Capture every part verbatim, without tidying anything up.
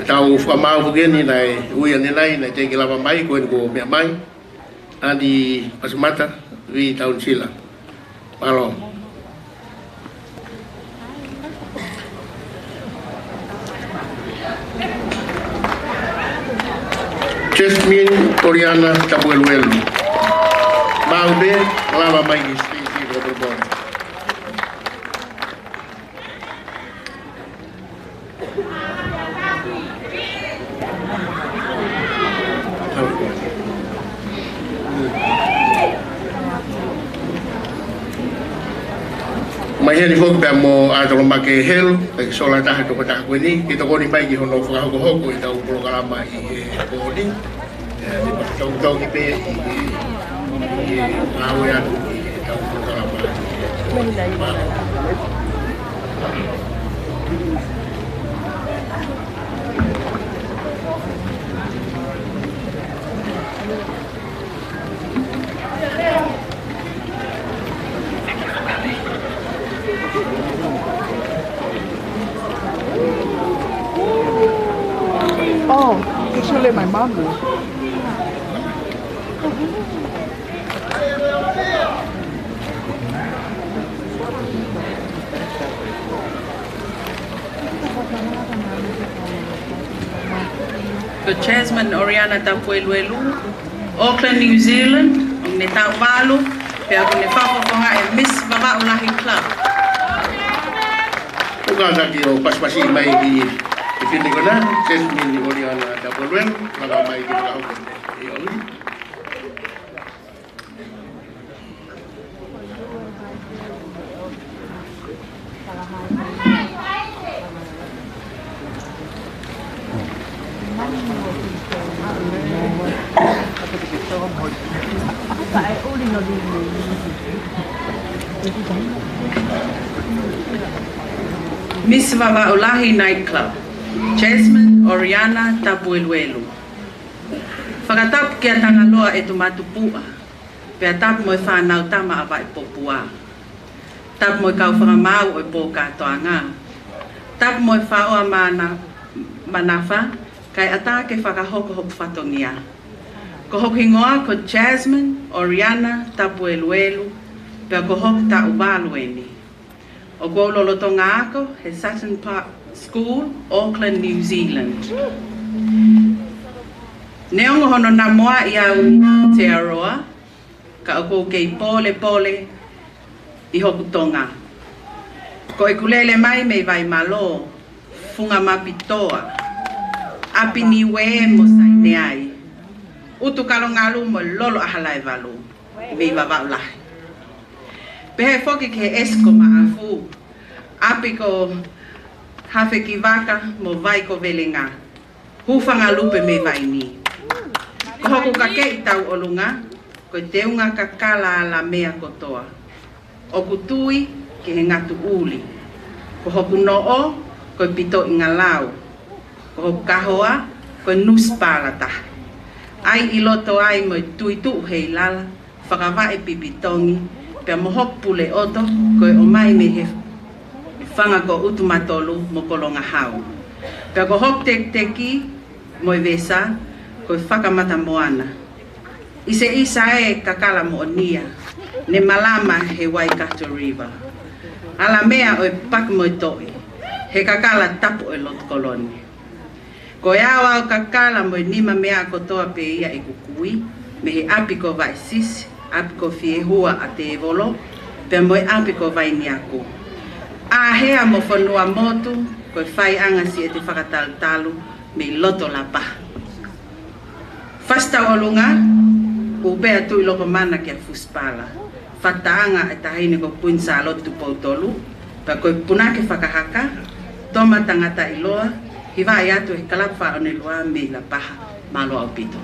Tau fakamaau foki eni naʻe ui ʻanenai, naʻe teʻeki lava mai, ko eni kuo meʻa mai. Anti Pasimata, vi Taunisila. Mālō. Jasmine Oriana Tapueluelu. Maau pē, lava mai ki siteisi ko Poroboro. Mai heni foki pea mo ʻAtolomake Helu, ʻe sola taha tokotaha ko eni, ke tokoni mai ki hono fakahokohoko ʻetau polokalama ʻi he pō ni. ʻE, te ma tau tau ki pē ʻi he, ʻi he ngāue atu ʻi heʻetau polokalama. Oh, they should let my mom know. Ko Jasmine Oriana Tapueluelu, Auckland, New Zealand, ʻoku ne taʻu valu, pea ʻoku ne fakafofonga ʻi he Miss Vavaʻu Lahi Club. ʻOku kātaki ʻo pasipasi mai ki he fineʻeiki ko ena, Jasmine Oriana Tapueluelu, lava mai ki he fakahoko ʻi ʻaho ni. Miss Vavaʻu Lahi Night Club, Jasmine Oriana Tapueluelu. Fakatapu kia Tangaloa ʻe Tumatupuʻa, pea tapu mo e fānau tama ʻa Vaipopua. Tapu mo e kau fakamaau ʻo e pō kātoanga. Tapu mo e faʻoa mana-, manafa, kae ʻatā ke fakahoko hoku fatongia. Ko hoku hingoa ko Jasmine Oriana Tapueluelu, pea ko hoku taʻu valu eni. ʻOku ou lolotonga ako he Sutton Park School, Auckland, New Zealand. Neongo hono namoaʻi au ʻi Aotearoa, ka ʻoku ou kei pōlepole ʻi hoku Tonga. Ko ʻeku lele mai mei Vaimalō, Fungamapitoa, ʻapi Niue mo Saineai, ʻUtukalongalu mo Lolo ʻAhalaevalu, mei Vavaʻu Lahi. Pehē foki ki he ʻEsi ko Maʻafu, ʻapi ko Hafekivaka mo Vaikovelenga, Hūfangalupe mei Vainī. Ko hoku kakeʻi tauʻolunga, ko e teunga kakala ʻa Lamea kotoa. ʻOku tui ki he ngatu ʻuli. Ko hoku noʻo, ko e Pitoʻingalau. Ko hoku kahoa, ko e Nusipalataha. ʻAi ʻi loto ai mo e Tuituʻu Heilala, Fakavaʻe Pipitongi, pea mo hoku puleʻoto, ko e ʻomai mei he fanga ko ʻUtumatolu mo Kolongahau. Pea ko hoku tekiteki mo e vesa, ko e Fakamatamoana. ʻIseʻisa e kakala moʻonia, ne malama he Waikato River. ʻAlamea ʻo e paki mo e toʻi, he kakala tapu ʻo e lotu koloni. Ko e aoao kakala mo e nima meʻa kotoa pē ia ʻeku kui, mei he ʻapi ko Vaʻesisi, ʻapi ko Fiehua ʻa Tēvolo, pea mo e ʻapi ko Vainiaku. ʻĀhea mo Fonuamotu, ko e faiʻanga siʻete fakatalutalu, mei loto Lapaha. Fasi tauʻolunga, ʻUpea Tuʻilokomana kia Fusipala. Fakatahaʻanga e Taʻahine ko Kuini Sālote Tupou Tolu, pea ko e punake fakahaka, Toma Tangataʻiloa, hivaʻi atu ʻe he Kalapu Fakaʻoneluʻa mei Lapaha, mālō ʻaupito.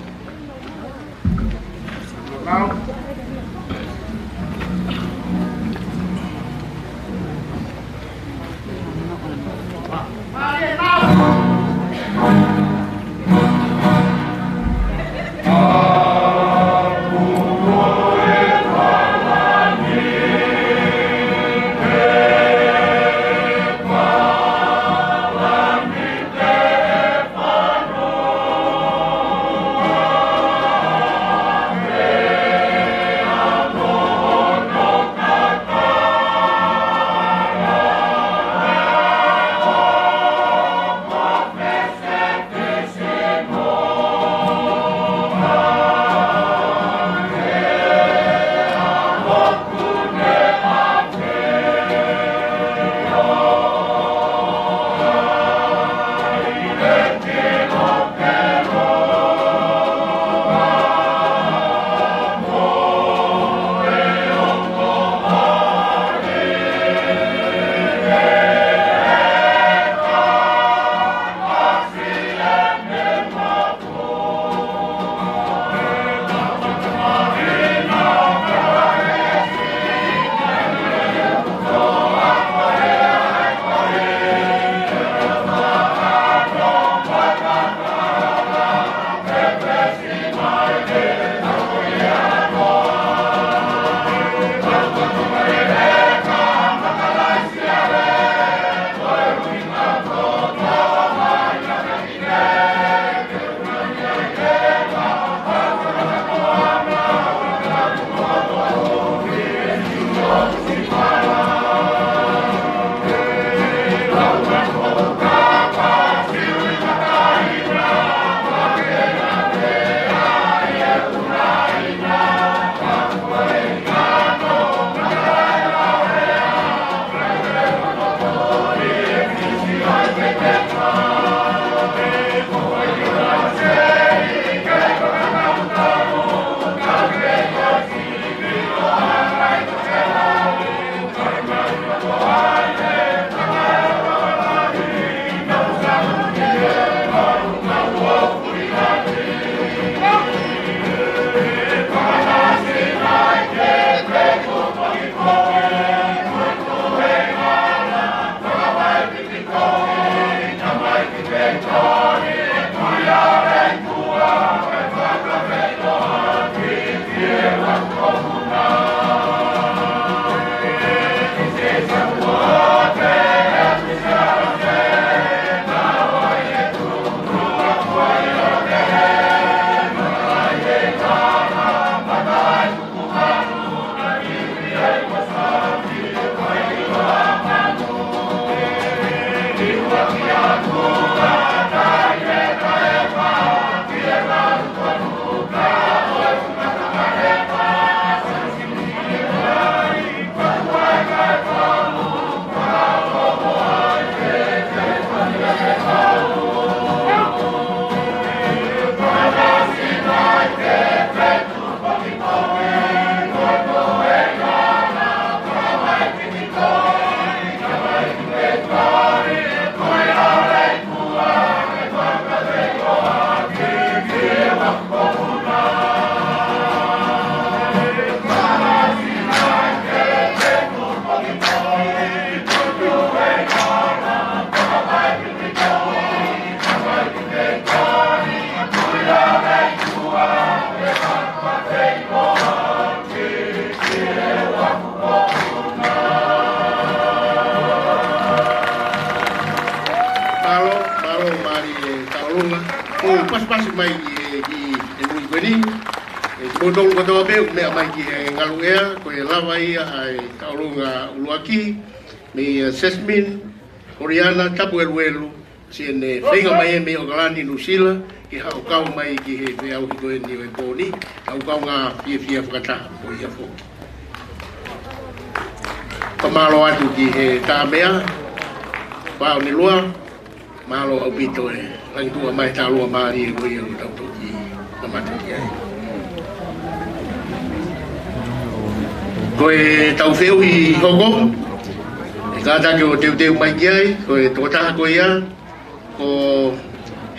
Mālō, mālō, mālie e tauʻolunga. ʻOku pasipasi mai ki he, ki he moʻui ko eni. ʻE, kimoutolu kotoa pē ʻoku meʻa mai ki he ngaluʻea, ko e lava ia ʻa e tauʻolunga ʻuluaki, meia Jasmine Koriana Tapueluelu, siʻene feinga mai ē mei ʻOkalani, Nuʻusila, ke haʻu ʻo kau mai ki he feʻauhi ko eni ʻo e pō ni, ʻa e kaungā fiefia fakataha ko ia foki. Fakamālō atu ki he Taʻamea, Faʻonilua, mālō ʻaupito e langi tuʻa mai e taʻaloa mālie ko ia ʻoku tau toki mamata ki ai. Ko ʻetau feʻauhi hoko, ʻe kātaki ʻo teuteu mai ki ai, ko e tokotaha ko ia, ko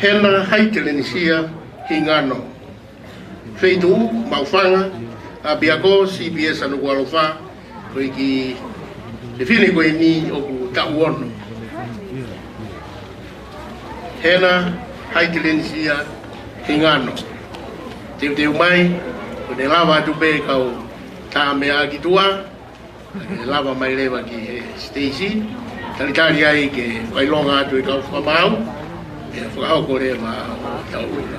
Hena Haitelenisia Hingano. Feituʻu, Maʻufanga, ʻApiako, C B S ʻa Nukuʻalofa, ko e kiʻi fefine ko eni ʻoku taʻu ono. Hena Haitelenisia Hingano. Teuteu mai, ko ʻene lava atu pē kau Taʻamea ki tuʻa, ʻe lava mai leva ki he siteisi, talitali ai ke fakaʻilonga atu e kau fakamaau, ʻe fakahoko leva ʻa e tauʻolunga.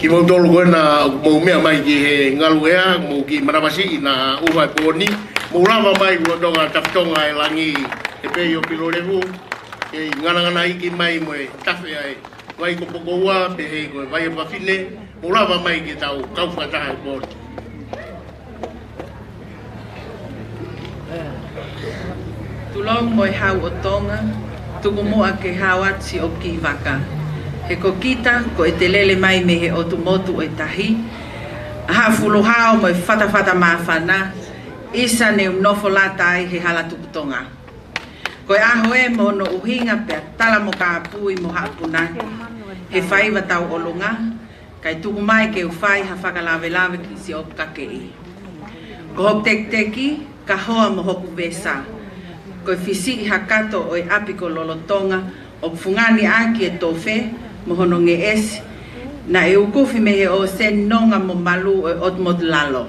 Kimoutolu ko ena ʻoku mou meʻa mai ki he ngaluʻea, mou kiʻi manavasiʻi ʻena ʻuha e pō ni, mou lava mai lolotonga tafitonga e langi he pei ʻo Pilolevu, ʻe ngananganaiki mai mo e tafe ʻa e vai ko Pokoua, pehē ko e vai ʻa Fafine, mou lava mai ke tau kau fakataha he pō ni. Tulou mo e Hau ʻo Tonga, tuku muʻa ke hao atu siʻoku kiʻi vaka. He ko kita, ko ʻete lele mai mei he ʻotu motu ʻo e tahi, ʻa Haʻafuluhao mo e Fatafata Māfana, ʻisa ne u nofo lata ai he hala tupu Tonga. Ko e ʻaho ē mo hono ʻuhinga pea tala mo kāpui mo haʻapunaki he faiva tauʻolunga, kae tuku mai ke u fai ha fakalavelave ki siʻoku kakeʻi. Ko hoku tekiteki, ka hoa mo hoku vesa, ko e Fisiʻi Hakato ʻo e ʻapi ko Lolotonga, ʻoku fungani ʻaki e tofe mo hono ngeʻesi naʻe ukufi mei he ʻōseni nonga mo malū ʻo e ʻOtu Motu Lalo.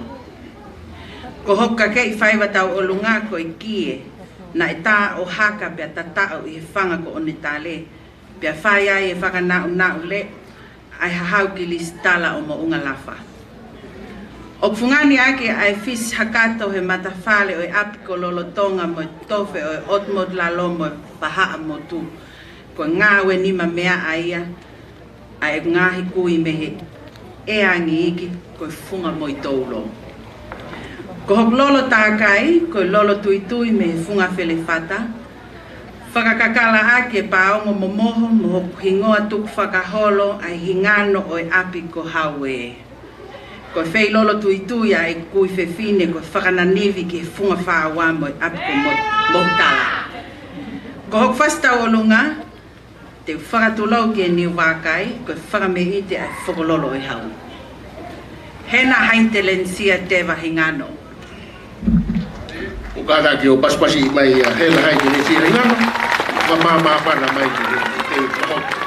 Ko hoku kakeʻi faiva tauʻolunga ko e kie naʻe tā ʻo haka pea tataʻo ʻi he fanga ko ʻOnetale, pea fai ai e fakanaʻunaʻu leʻo ʻa e Hahau Kilisitala ʻo Moʻungalafa. ʻOku fungani ʻaki ʻa e Fisiʻi Hakato he matafale ʻo e ʻapi ko Lolotonga mo e tofe ʻo e ʻOtu Motu Lalo mo e Vahaʻa Motu. Ko e ngāue nimameaʻa ia ʻa e ngaahi kui mei he ʻea angiiki, ko e Funga Moitoulo. Ko hoku lolo tākai, ko e Lolotuitui mei he Funga Felefata, fakakakala ʻaki e pāongo momoho mo hoku hingoa tukufakaholo ʻa e Hingano ʻo e ʻapi ko Haue. Ko e feilolotuitui ʻa e kui fefine ko e fakananivi ki he Funga Fāua mo e ʻapi ko Mo-, Moutala. Ko hoku fasi tauʻolunga, te u fakatulou ki he niu vākai, ko e fakameʻite ʻa e Fokololo ʻo e Hau. Hena Haitelenisia Teva Hingano. ʻOku kātaki ʻo pasipasi mai ʻa Hena Haitelenisia Hingano, ka māmāfana mai ki he, ki he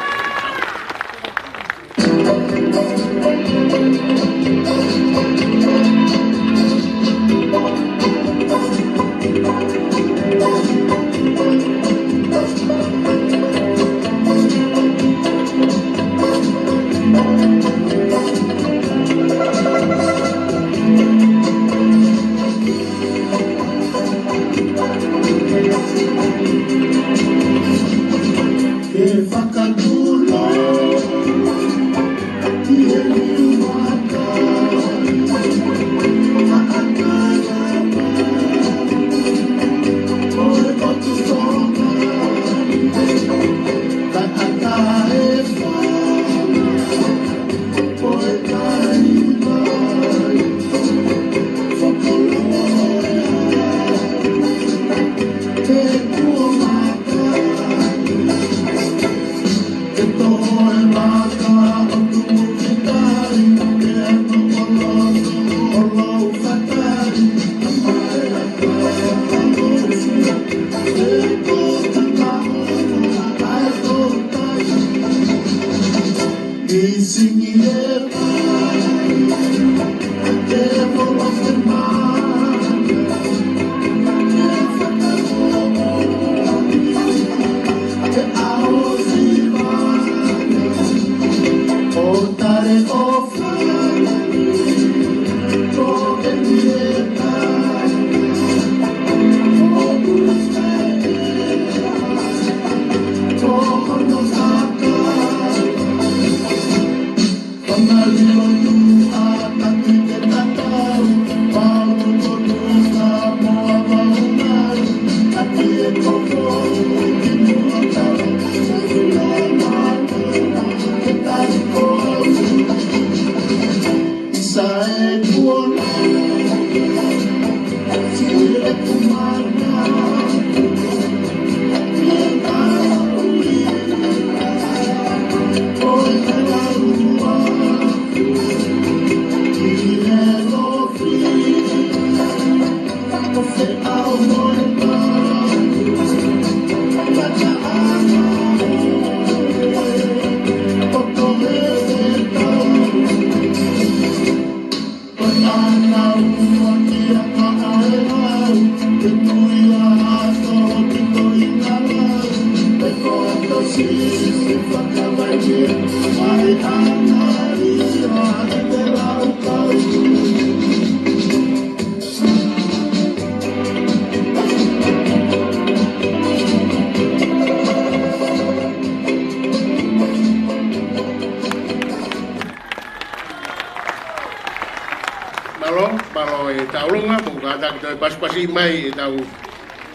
Mālō, mālō e tauʻolunga, ʻoku kātaki toe pasipasi mai ʻetau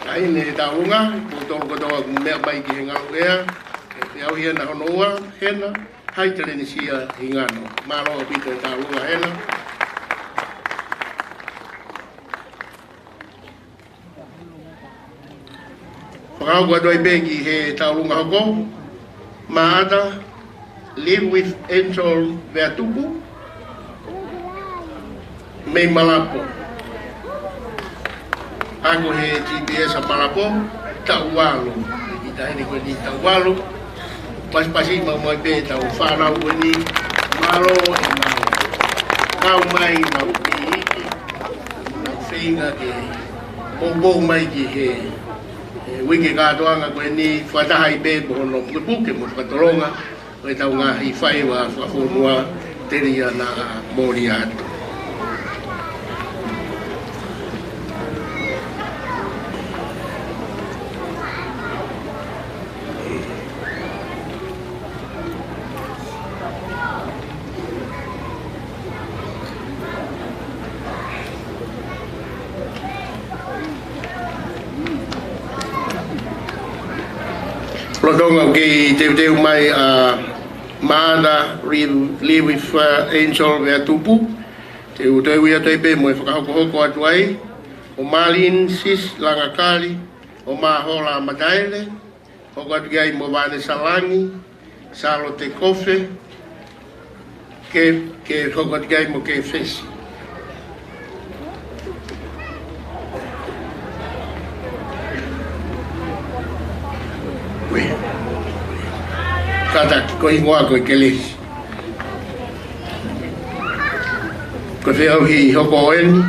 taʻahine tauʻolunga, ʻoku tolu kotoa ʻoku meʻa mai ki he ngaluʻea, ʻe feʻauhi ʻena hono ua, Hena Haitelenisia Hingano. Mālō ʻaupito e tauʻolunga Hena. Fakahoko atu ai pē ki he tauʻolunga hoko, Maʻata Live with Angel Veatupu, mei Malapo. Ako he G P S ʻa Malapo, taʻu valu. Ki he taʻahine ko eni taʻu valu. Pasipasi maʻu mai pē ʻetau fānau ko eni, mālō e mālō. Kau mai nau pīki, nau feinga ke poupou mai ki he, he uike kātoanga ko eni, fakataha ai pē mo hono pukepuke mo fakatolonga ʻo ʻetau ngaahi faiva fakafonua, telia naʻa mole atu. Lolotonga ʻoku kei teuteu mai ʻa Maʻata Live, Live with, uh, Angel Veatupu, te u toe ui atu ai pē mo e fakahokohoko atu ai, ʻo Marlene Sis Langakali, ʻo Mahola Mataele, hoko atu ki ai mo Vanessa Langi, Salote Kofe, ke, ke hoko atu ki ai mo ke fesi. Kātaki, ko e hingoa ko e kelesi. Ko e feʻauhi hoko eni,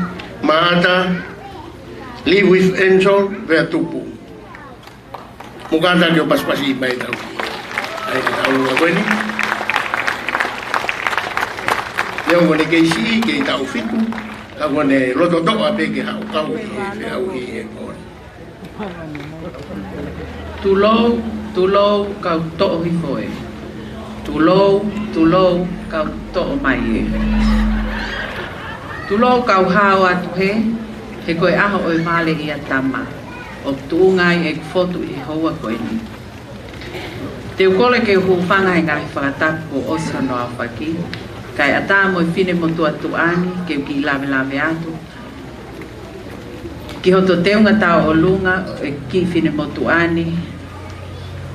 Maʻata, Live with Angel Veatupu. Mou kātaki ʻo pasipasi mai tau. ʻAi, tau ua ko eni. Neongo ne kei siʻi, kei taʻu fitu, ka ko ʻene loto toʻa pē ke haʻu ʻo kau ʻi he feʻauhi ʻe ko eni. Tulou, tulou, kau toʻo hifo ē. Tulou, tulou, kau toʻo mai ē. Tulou kau hao atu hē, he ko e ʻaho ʻo e vale ia tama. ʻOku tuʻunga ai ʻeku fotu ʻi he houa ko eni. Te u kole ke u hūfanga he ngaahi fakatapu kuo ʻosi hono aofaki, kae ʻatā mo e finemotuʻa tuʻa ni ke u kiʻi lavelave atu ki hoto teunga tauʻolunga ʻo e kiʻi finemotuʻa ni,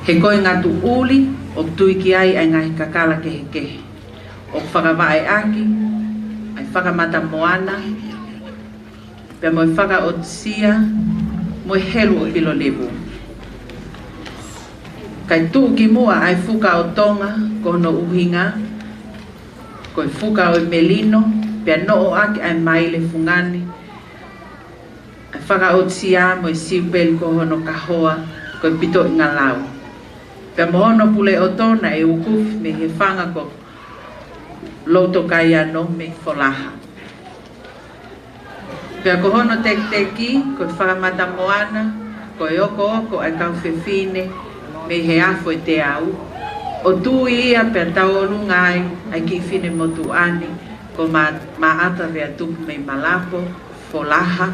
he ko e ngatu ʻuli ʻoku tui ki ai ʻa e ngaahi kakala kehekehe ʻoku fakavaʻe ʻaki ʻa e fakamata moana, pea mo e fakaʻotusia mo e helu ʻo Pilolevu. Kae tuʻu ki muʻa ʻa e fuka ʻo Tonga, ko hono ʻuhinga ko e fuka ʻo e melino, pea noʻo ʻaki ʻa e maile fungani, ʻa e fakaʻotusia mo e siupeli ko hono kahoa, ko e pitoʻingalau. Pea mo hono pule ʻoto naʻe ukufi mei he fanga ko Loutokaiano mei Folaha. Pea ko hono tekiteki, ko e fakamata moana, ko e okooko ʻa e kau fefine mei he afo ʻe teau, ʻo tui ia pea tauʻolunga ai ʻa e kiʻi finemotuʻa ni, ko Ma-, Maʻata Veatupu mei Malapo, Folaha,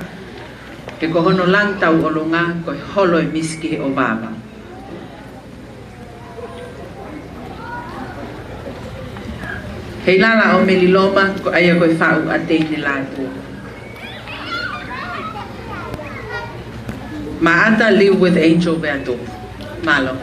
he ko hono langi tauʻolunga ko e holo e misi ki he ʻovava. He ʻi lalo ʻo Meliloma, ko ia ko e faʻu ʻa Teine Lātū. Maʻata, Live with Angel Veatupu. Mālō.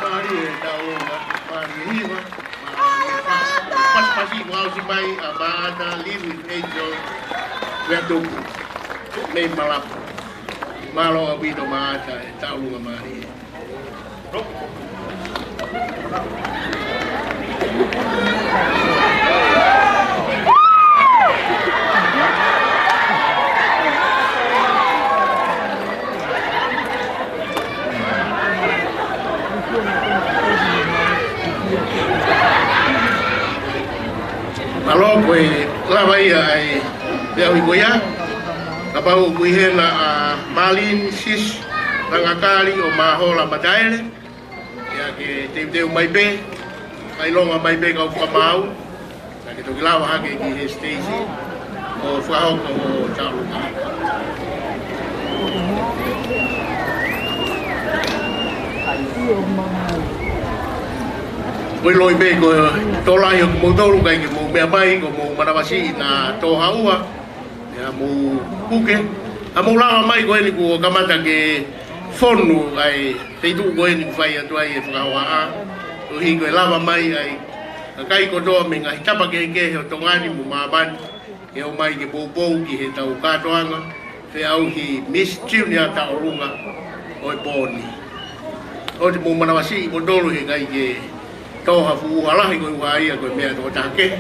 Mālie e taʻu, mālie hiva, mālie pasipasi, kuo ʻosi mai ʻa Maʻata, Live with Angel, Veatupu, mei Malapu. Mālō ʻaupito Maʻata, e taʻu ʻoku mālie. Mālō, ko e lava ia ʻa e feʻauhi ko ia. Kapau ʻoku ʻi hena ʻa Malin Sis Langakali ʻo Mahola Mataele, ʻe ke teuteu mai pē, ʻailonga mai pē kau fakamaau, naʻa ke toki lava hake ki he siteisi ʻo fakahoko hoʻo taʻu. Ko e ʻilo pē ko e tokolahi ʻo kimoutolu ʻikai ke mou meʻa mai, ko hoʻomou manavasiʻi naʻa tō haʻua, ʻa hoʻomou puke, ʻa hoʻomou lava mai ko eni kuo kamata ke fonu ʻa e feituʻu ko eni ʻoku fai atu ai e fakahohaʻa. Koeʻuhi ko e lava mai ʻa e kakai kotoa mei he ngaahi tapa kehekehe ʻo Tonga ni mo māmani, ke ō mai ke poupou ki heʻetau kātoanga feʻauhi Miss Junior Taʻolunga ʻo e pō ni. ʻOua te mou manavasiʻi kimoutolu he ʻikai ke tō ha fuʻu ʻuha lahi, ko e ʻuha ia ko e meʻa tokotaha kehe.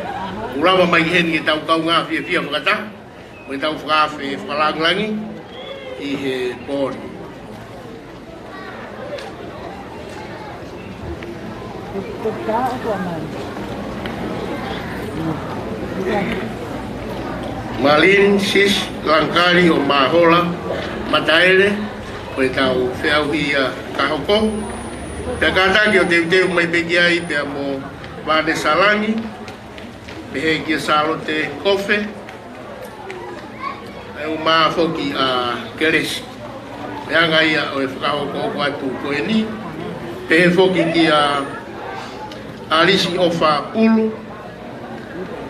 Mou lava mai ki heni ke tau kaungā fiefia fakataha mo ʻetau fakaafe fakalāngilangi ʻi he pō ni. Malin Sis Langakali ʻo Mahola Mataele, ko ʻetau feʻauhi ia ka hoko. Pea kātaki ʻo teuteu mai pē ki ai pea mo Vanessa Langi, pehē kia Sālote Kofe, ʻe ʻomai foki ʻa Kelesi. Pea ʻa e anga ia ʻo e fakahokohoko atu ko eni, pehē foki kia ʻAlisi ʻOfa Pulu,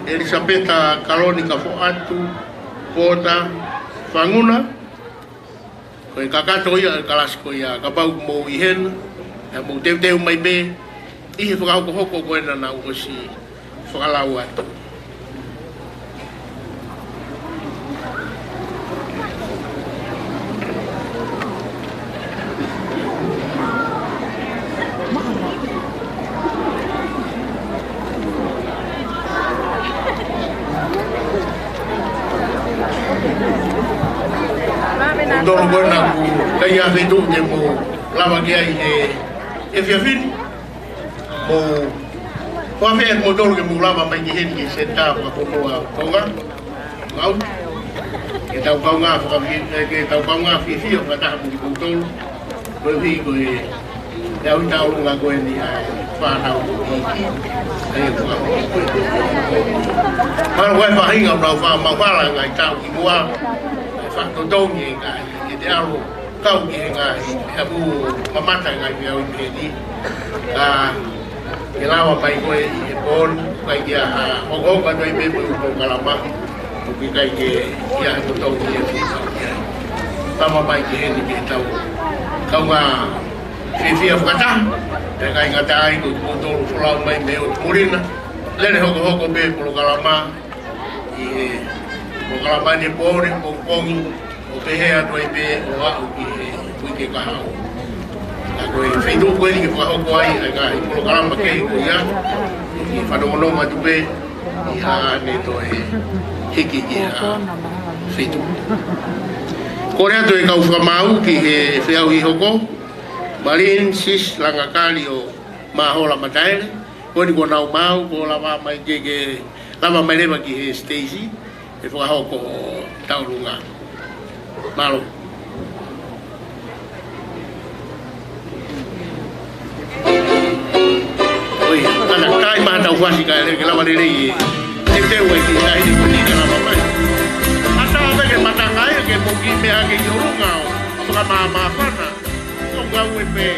ʻElisapeta Kaloni Kafoatu, Pota Fanguna, ko e kakato ia ʻo e kalasi ko ia, kapau ʻoku mou ʻi hena, ʻe mou teuteu mai pē ʻi he fakahokohoko ko ena naʻa ku ʻosi fakalau atu. Tolu ko ena ʻoku ʻikai ha feituʻu te mou lava ki ai he efiafi ni. Mou fakafeʻao kimoutolu ke mou lava mai ki heni ki he Senitā Fakafonua Tonga. Mau ke tau kaungā fakafie-, ke tau kaungā fiefia fakataha mo kimoutolu. Koeʻuhi ko e feʻauhi taʻolunga ko eni ʻa e fānau iiki. ʻA ia ko e fakamoʻoni ko ē. Mālō e faʻahinga ʻoku nau fakamauhala ngaahi taʻu kimuʻa, ʻa e fakatotongi e ngaahi, ke te ʻalu Kau ki he ngaahi, he ʻapu mamata ngaahi meʻa ʻi heni. Ka ke lava mai ko ē ʻi he pō ni, ʻikai ke ʻi ai ha hokohoko atu ai pē mo e polokalama, ʻoku ʻikai ke ʻi ai ha poto ki he fisa ki ai. Lava mai ki heni ke tau kaungā fiefia fakataha, pea ʻikai ngata ai ko kimoutolu folau mai mei ʻOtu Pulina, lele hokohoko pē polokalama, ʻi he polokalama ni pō ni, pongipongi, ʻo pehē atu ai pē ʻo aʻu ki he uike kahaʻu. Ka ko e feituʻu ko eni ke fakahoko ai ʻa e ngaahi polokalama kehe ko ia, ʻi he fanongonongo atu pē, ʻi haʻane toe hiki ki ha feituʻu. Kole atu e kau fakamaau ki he feʻauhi hoko, Malin Sis Langakali ʻo Mahola Mataele, ko eni kuo nau maau, kuo lava mai ke, ke lava mai leva ki he siteisi, ʻe fakahoko ʻo tauʻolunga. Mālō. ʻOi, ana, tai maha tau fasi kae lele, ke lava lelei ē. Te te ue ki ai, ni ko ni ka lava mai. Ata ave ke matangai, ke moki mea ke ʻi ʻolunga ʻo fakamāmāfana. Ko ngau e pē.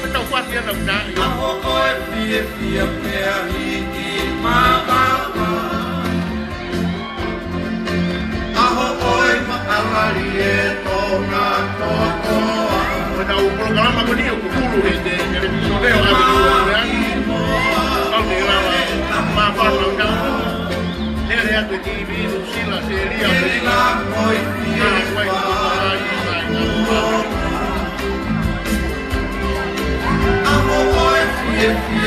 Ke tau fasi ana uta. ʻAho ʻo e fiefia pea hiki māmā. ʻAho ʻo e maʻalali e tōna kotoa. Ko ʻetau polokalama ko eni ʻoku hulu he te, televīsone ʻo ʻAve Nuʻu Leʻa. Kau te lava, māfana ʻo tau. Lele atu e TV, Nuʻu Sila, Selia, Melika. Ko e fie, ko e fie.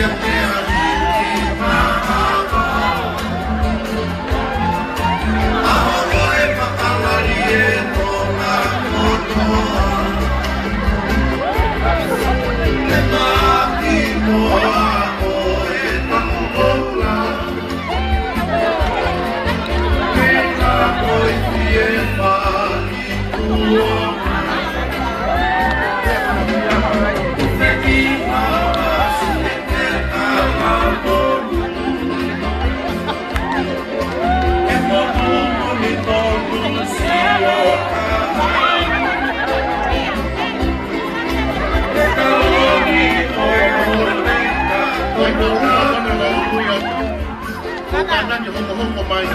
Kātaki hokohoko mai,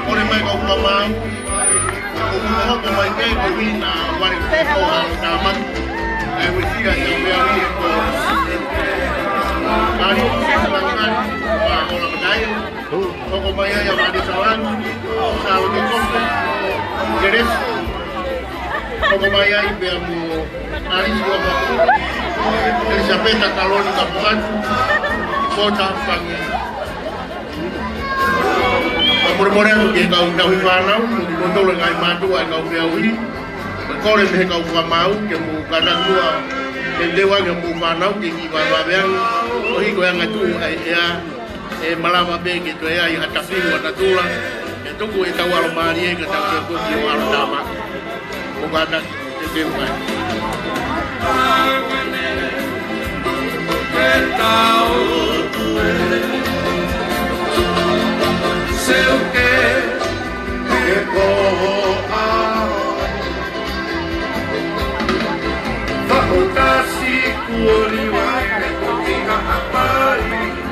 kole mai kau fakamaau, hokohoko mai pē ko ʻena vale ko ʻAlo Tāmaki, ʻa e uesia ʻi he meʻa ni ʻe ko. Kali, kali, kali, ʻa Mahola Mataele, hoko mai ai ʻa Vane Salangi, Salote Kofe, Kelesi, hoko mai ai pea mo ʻAlisi ʻOfapulu, ʻElisapeta Kaloni Kapuatu, Pota Pangi. Fakamolemole atu ki he kau tauhi fānau, mo kimoutolu e ngaahi mātuʻa e kau feʻauhi. Kole mei he kau fakamaau ke mou kātaki ʻo teuteu ange homou fānau ke kiʻi vavevaveange, koeʻuhi ko e angatuʻu ʻa e ʻea, ʻe malava pē ke toe ʻi ai ha tafiu ʻa natula, ʻe tuku ʻetau ʻalomālie ke tau toe foki ʻo ʻAlo Tāmaki. Mou kātaki.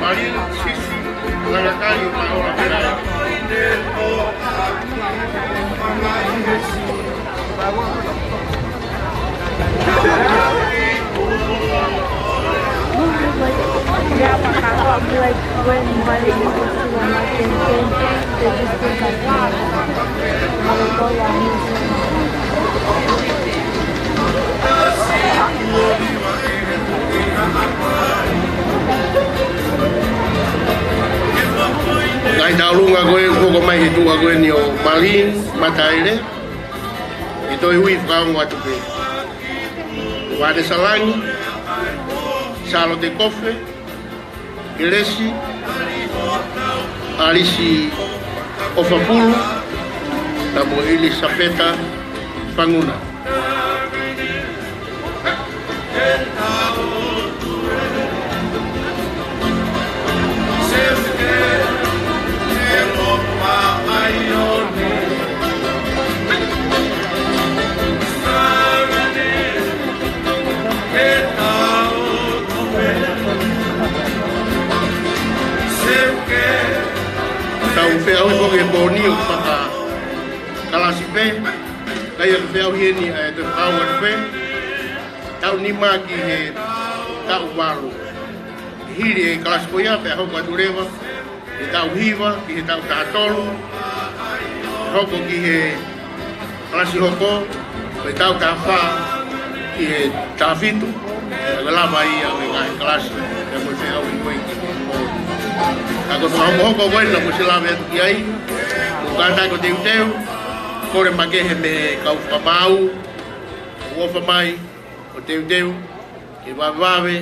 Malin Sis Langakali ʻo Mahola Mataele. Ngaahi tauʻolunga ko ē ʻoku hoko mai he tuʻa ko eni ʻo Malin Mataele. ʻE toe ui fakaongo atu pē. Vane Salangi, Salote Kofe, Kelesi, ʻAlisi ʻOfapulu, pea mo ʻElisapeta Panguna. Pea ʻoku ʻi heni ʻa e toe fakahoko atu pē, taʻu nima ki he taʻu valu. Hili e kalasi ko ia, pea hoko atu leva he taʻu hiva ki he taʻu taha tolu, hoko ki he kalasi hoko, ko e taʻu taha fā ki he taha fitu, ʻe lava ia ʻo e ngaahi kalasi, pea mo e feʻauhi ko ē ki he pō. Ka ko e fakahokohoko ko ē naʻa mou ʻosi lave atu ki ai, ʻoku kātaki ʻo teuteu, kole makehe mei he kau fakamaau, ʻoku ʻofa mai, ʻo teuteu, ke vavevave,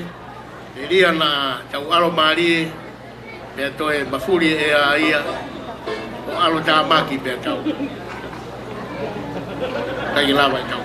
ʻe lava naʻa tau ʻalomālie, pea toe mafuli ʻe ia ia, ʻo ʻalotāmaki pea tau. Kae lava e tau.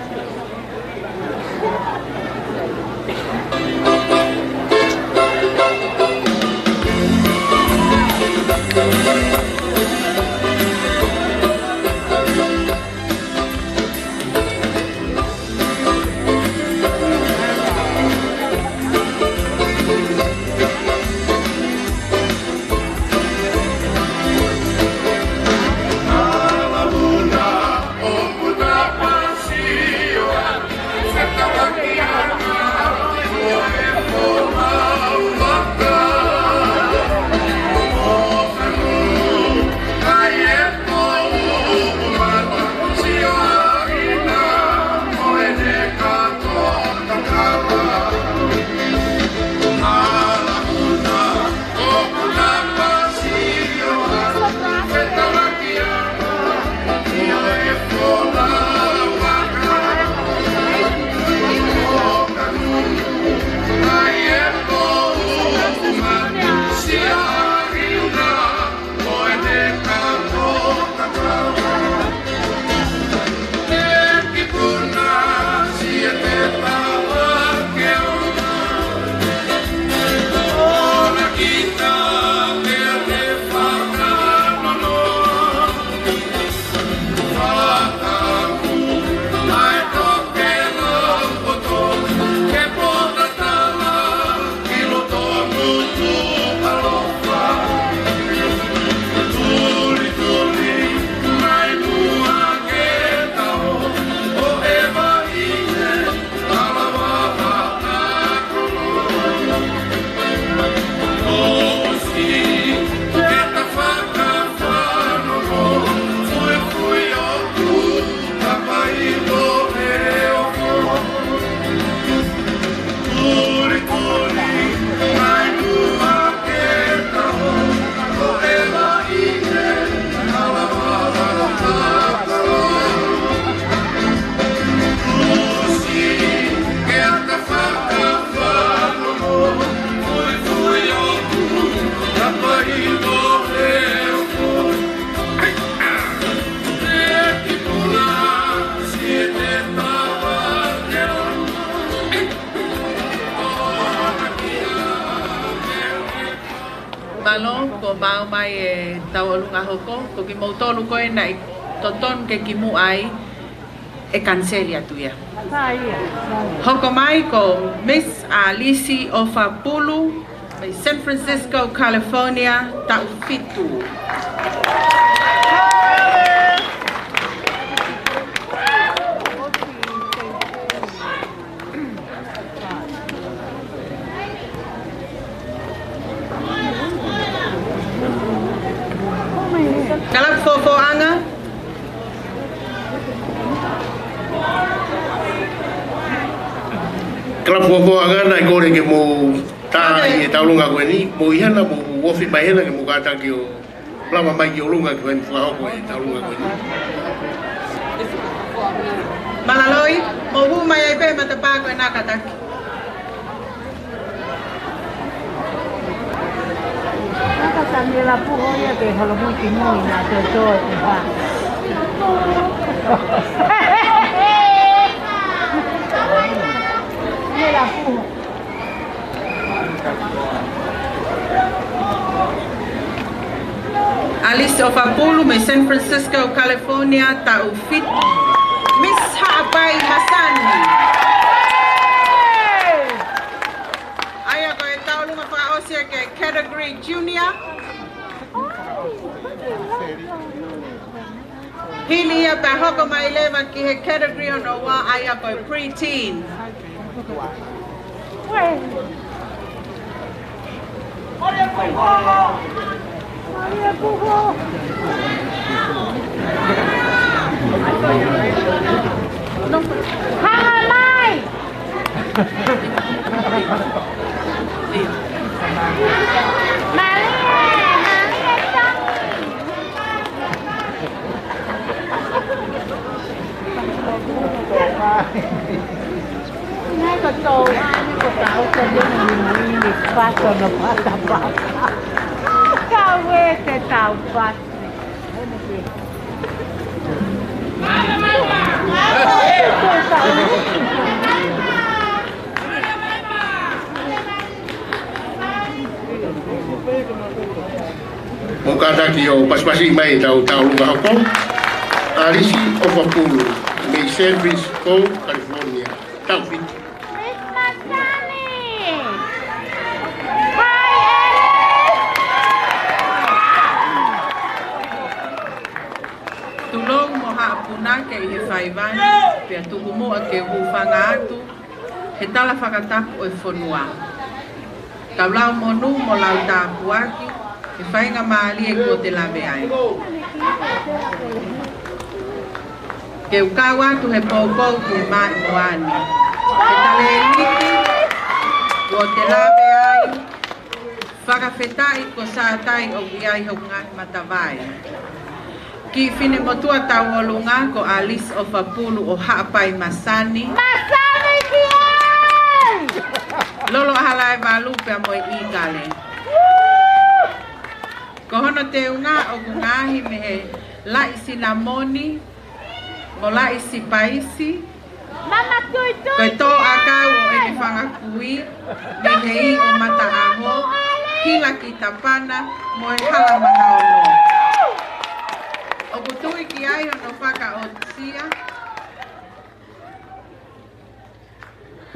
Mālō, kuo maau mai e tauʻolunga hoko, ko kimoutolu ko ē naʻe totonu ke kimuʻa ai ʻe kaniseli atu ia. Hoko mai ko Miss ʻAlisi ʻOfapulu, mei San Francisco, California, taʻu fitu. Kalapu fofoʻanga. Kalapu fofoʻanga, naʻe kole ke mou tā ʻi he tauʻolunga ko eni, mou ʻi hena, mou ofi mai hena ke mou kātaki ʻo lava mai ki ʻolunga ke fai fakahoko e tauʻolunga ko eni. Mālō. Mou hū mai ai pē matapā ko ena kātaki. Aka sa mila puho ia ke holo mo ki mui na to to e ha. Mila puho. ʻAlisi ʻOfapulu mei San Francisco, California, taʻu fitu. Miss Haʻapai Hasani. ʻA ia ko e tauʻolunga fakaʻosi ia ki he category junior. Hili ia pea hoko mai leva ki he category hono ua, ʻa ia ko e preteen. Hanga mai! Malie, Malie Tongi. Nai ko tau, ʻa eni ko tau, ko tau, ko tau, ko tau, ko tau, ko tau, ko tau. Mou kātaki ʻo pasipasi mai ʻetau tauʻolunga hoko. ʻAlisi ʻOfapulu, mei Sandridge Falls, California. Taʻu fitu. Miss Masani. Hi, Alice. Tulou mo Haʻa Punake ʻi he faiva ni, pea tuku muʻa ke u hūfanga atu he tala fakatapu ʻo e fonua. Kau lau monū mo lau tāpuaki he faingamālie kuo te lave ai. Ke u kau atu he poupou ki he maʻimoa ni. He talēniti kuo te lave ai, fakafetaʻi ko Sātai ʻoku ʻi ai hoku ngaahi matavai. Kiʻi finemotuʻa tauʻolunga ko ʻAlisi ʻOfapulu ʻo Haʻapai Masani. Masani ki ai! Lolo ʻa Halaevalu pea mo e ʻIkale. Ko hono teunga ʻoku ngaohi mei he laʻi sinamoni mo laʻi sipaisi. Mama Tuitui. Ko e tō ʻakau ʻo ʻene fanga kui, mei he ʻi ʻo Mataʻaho, hila ki Tapana, mo e hala Mahaono. ʻOku tui ki ai hono fakaʻosia.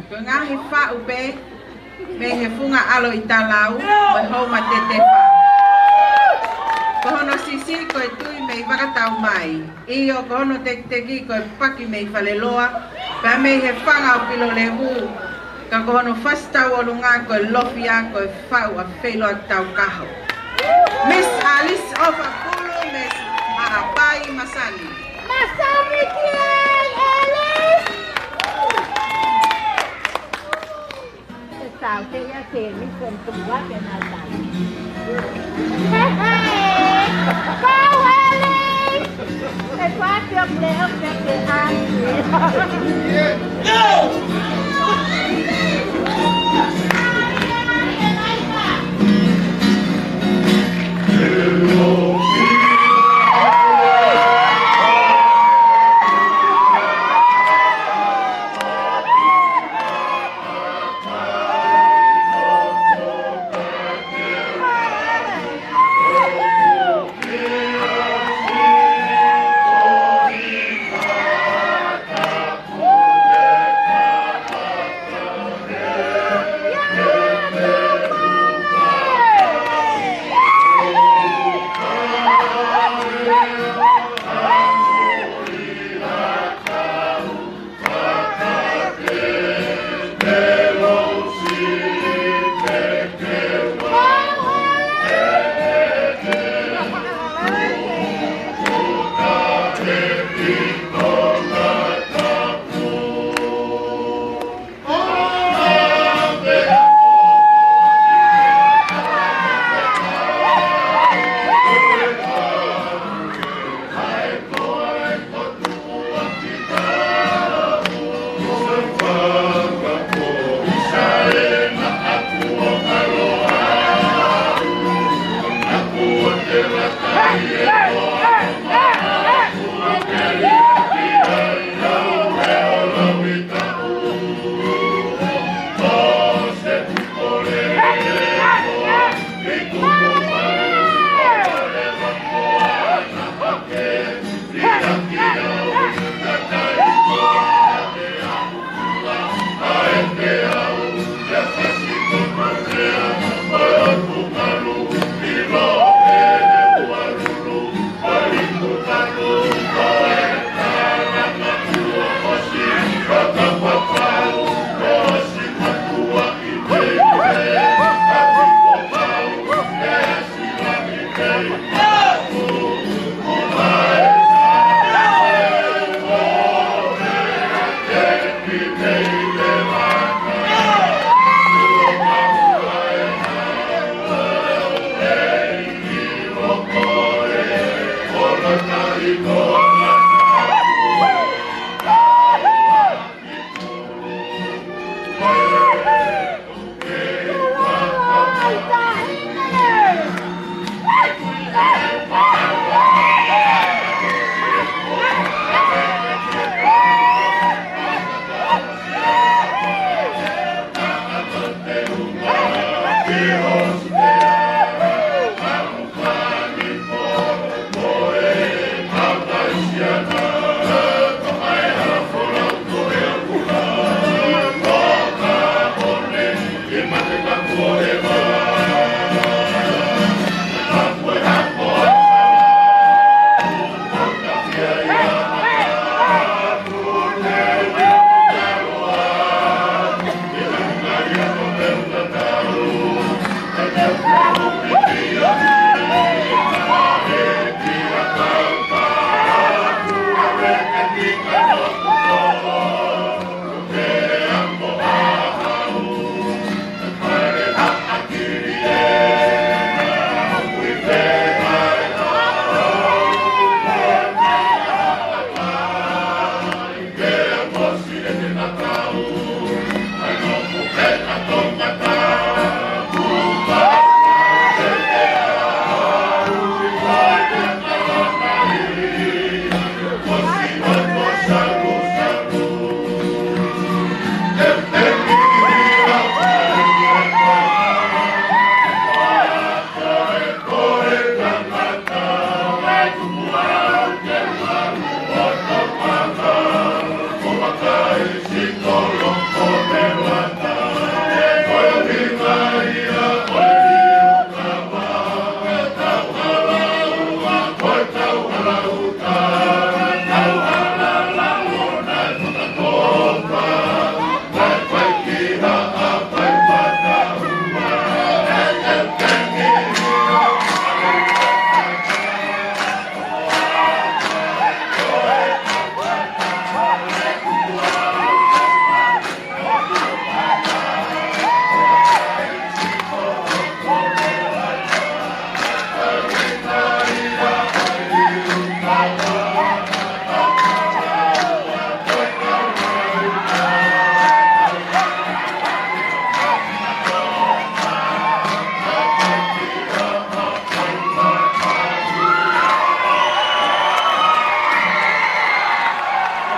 Ko e ngaahi faʻu pē, mei he funga ʻAlo ʻi Talau, mo e Houma Tetefa. Ko hono siʻisiʻi ko e tui mei Vakataumai. ʻIo, ko hono tekiteki ko e paki mei Faleloa, pea mei he fanga ʻo Pilolevu, ka ko hono fasi tauʻolunga ko e lofia ko e faʻu ʻa Feiloa Taukaho. Miss ʻAlisi ʻOfapulu, Miss Haʻapai Masani. Masani ki ai, Alice! It's okay, okay, we can do what and I done. Hey, hey! Go, Alice! Hey, what's your play? Okay, okay, I'm here.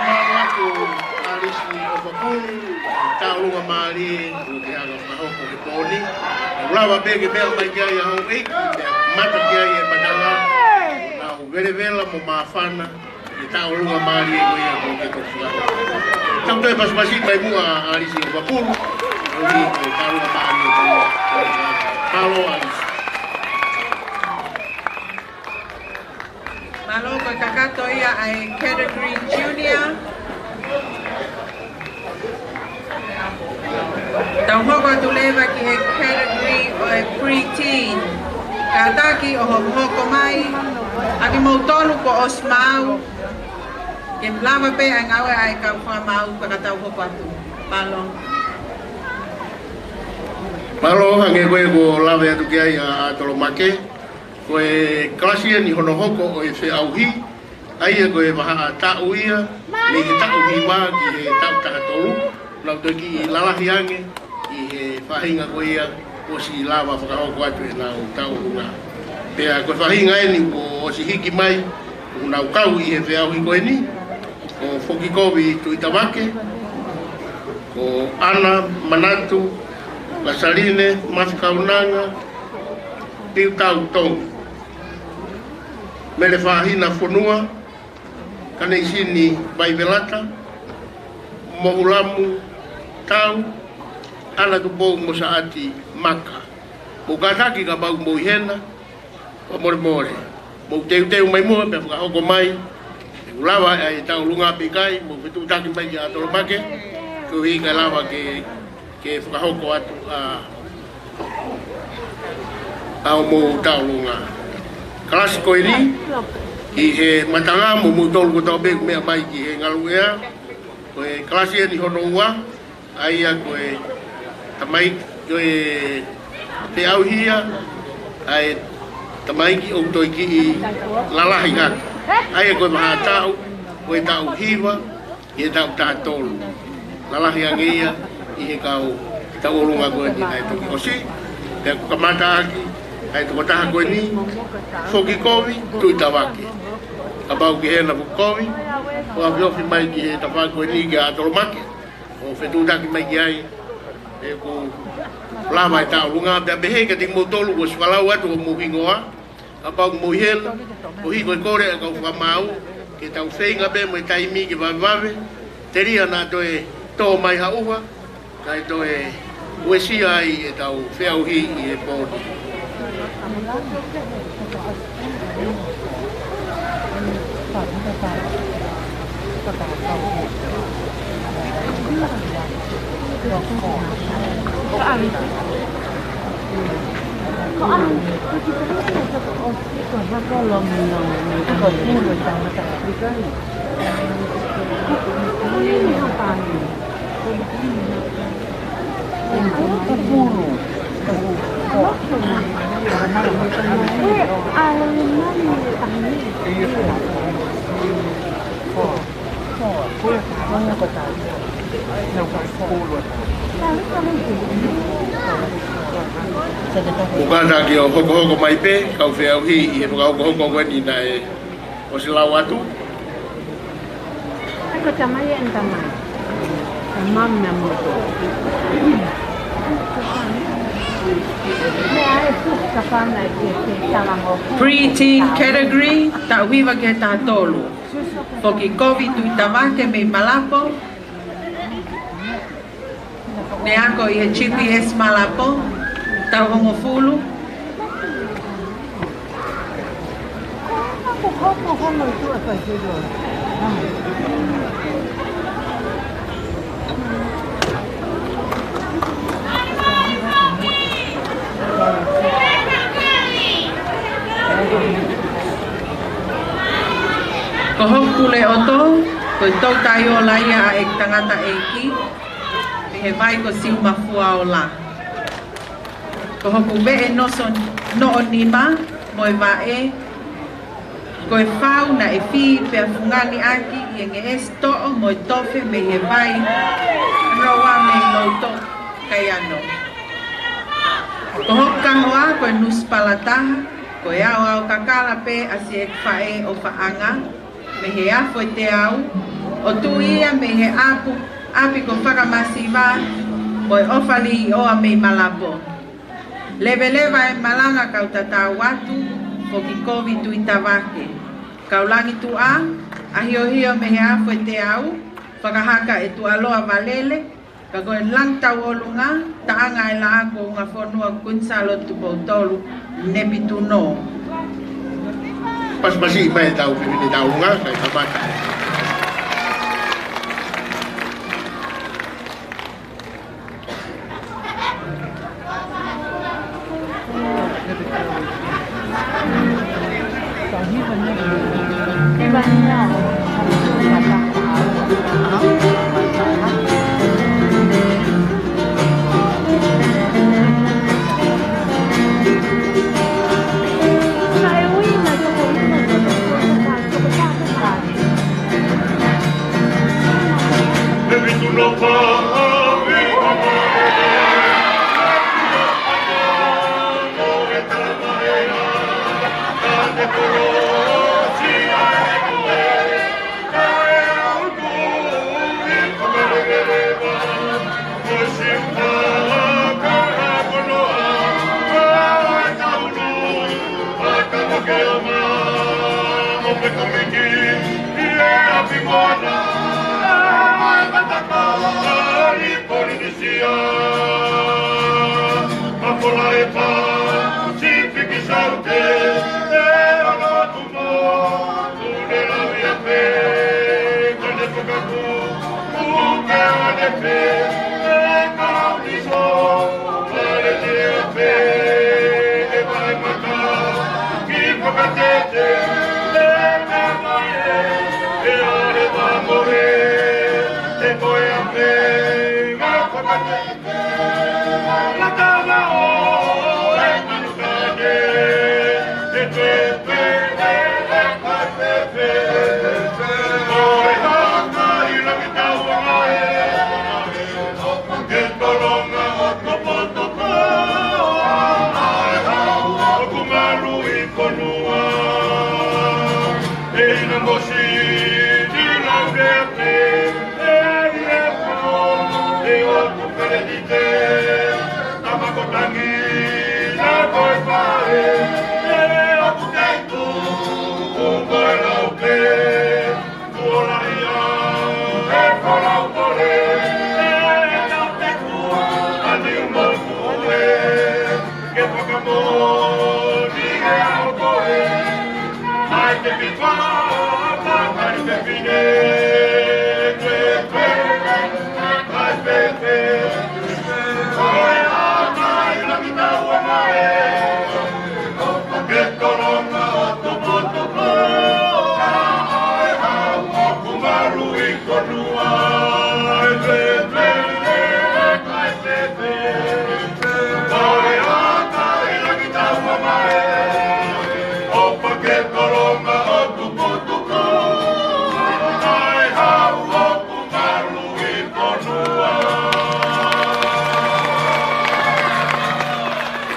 Mālō atu ʻAlisi ʻOfapulu, tauʻolunga mālie, ʻoku ke hanga fakahoko he pō ni. ʻOku lava pē ke meʻa mai ki ai ʻa houʻeiki, ke mata ki ai e matanga, ʻo nau velevela mo māfana, ʻi he tauʻolunga mālie ko ia ʻoku ke toki fakahoko. Tau toe pasipasi mai muʻa ʻAlisi ʻOfapulu, ʻo ni ko e tauʻolunga mālie ko ia. Mālō ʻAlisi. Mālō, ko e kakato ia ʻa e category junior. Tau hoko atu leva ki he category ʻo e preteen. Kātaki ʻo hokohoko mai, ʻa kimoutolu kuo ʻosi maau, ke lava pē ʻa e ngāue ʻa e kau fakamaau ka tau hoko atu. Mālō. Mālō, hangē ko e kuo lave atu ki ai ʻa, ʻa Tolomake. Ko e kalasi eni hono hoko ʻo e feʻauhi, ʻa ia ko e vahaʻa taʻu ia, mei he taʻu hiva ki he taʻu taha tolu, nau toki lalahi ange ʻi he faʻahinga ko ia kuo ʻosi lava fakahoko atu ʻenau tauʻolunga. Pea ko e faʻahinga eni kuo ʻosi hiki mai, ʻoku nau kau ʻi he feʻauhi ko eni, ko Fokikovi Tuʻitavake, ko ʻAna Manatu Lasaline Mafikaunanga, Piutau Tongi, Mele Fahina Fonua, Kaneisini Vaivelata, Moʻulamu Tau, ʻAna Tupou mo Saʻati Maka. Mou kātaki kapau ʻoku mou ʻi hena, fakamolemole, mou teuteu mai muʻa pea fakahoko mai. ʻOku lava ʻa e tauʻolunga pe ʻikai, mou fetuʻutaki mai kia Tolomake, koeʻuhi kae lava ke, ke fakahoko atu ʻa, ʻa hoʻomou tauʻolunga. Kalasi ko eni, ʻi he matanga mo moutolu kotoa pē ʻoku meʻa mai ki he ngaluʻea. Ko e kalasi eni hono ua, ʻa ia ko e tamai-, ko e feʻauhi ia ʻa e tamaiki ʻoku toe kiʻi lalahi hake. ʻA ia ko e vahaʻa taʻu, ko e taʻu hiva ki he taʻu taha tolu. Lalahi ange ia ʻi he kau tauʻolunga ko eni naʻe toki ʻosi. Pea kuo kamata ʻaki ʻa e tokotaha ko eni, Foki Kovi Tuʻitavake. Kapau ʻoku ʻi hena Foki Kovi, ʻo ofiofi mai ki he tafaʻaki ko eni kia Tolomake, ʻo fetuʻutaki mai ki ai, he ʻoku lava e tauʻolunga, pea pehē kiate kimoutolu kuo ʻosi folau atu homou hingoa. Kapau ʻoku mou ʻi hena, koeʻuhi ko e kole ʻa e kau fakamaau, ke tau feinga pē mo e taimi ke vavevave, telia naʻa toe tō mai ha ʻuha, kae toe uesia ai ʻetau feʻauhi ʻi he pō ni. Mou kātaki ʻo hokohoko mai pē, kau feʻauhi, ʻi he fakahokohoko ko eni naʻe ʻosi lau atu. Ko e tamai eni tamai. Tamai mo e moto. Meʻa e fu kapana e ke ke tala mo. Pre-teen category, taʻu hiva ki he taha tolu. Foki Kovi Tuʻitavake mei Malapo. Ne ako ʻi he G P S Malapo, taʻu hongofulu. Ko hoku pule ʻoto, ko e toutai ola ia ʻa e tangataʻeiki, mei he vai ko Siumafua Ola. Ko hoku veʻe noso noʻo nima mo e vaʻe, ko e fau naʻe fī pea fungani ʻaki ʻi he ngeʻesi toʻo mo e tofe mei he vai Roa mei Loutoka, Kaiano. Ko hoku kahoa ko e nusipala taha, ko e aoao kakala pē ʻa siʻeku faʻē ʻo Faʻanga, mei he Afo e Teau, ʻo tuʻi ia mei he ʻapu, ʻapi ko Fakamasiva, mo e ʻOfa Liʻoa mei Malapo. Leveleva e malanga kau tatau atu, Foki Kovi Tuʻitavake. Kau Langituʻa, ʻAhiohio mei he Afo e Teau, fakahaka ʻe Tuʻaloa Valele, ka ko e Langitauʻolunga, Taʻanga e Laʻā ko Ungafonua, Kuini Sālote Tupou Tolu, Nepituno. Pasipasi mai ʻetau fefine tauʻolunga, kae kamata.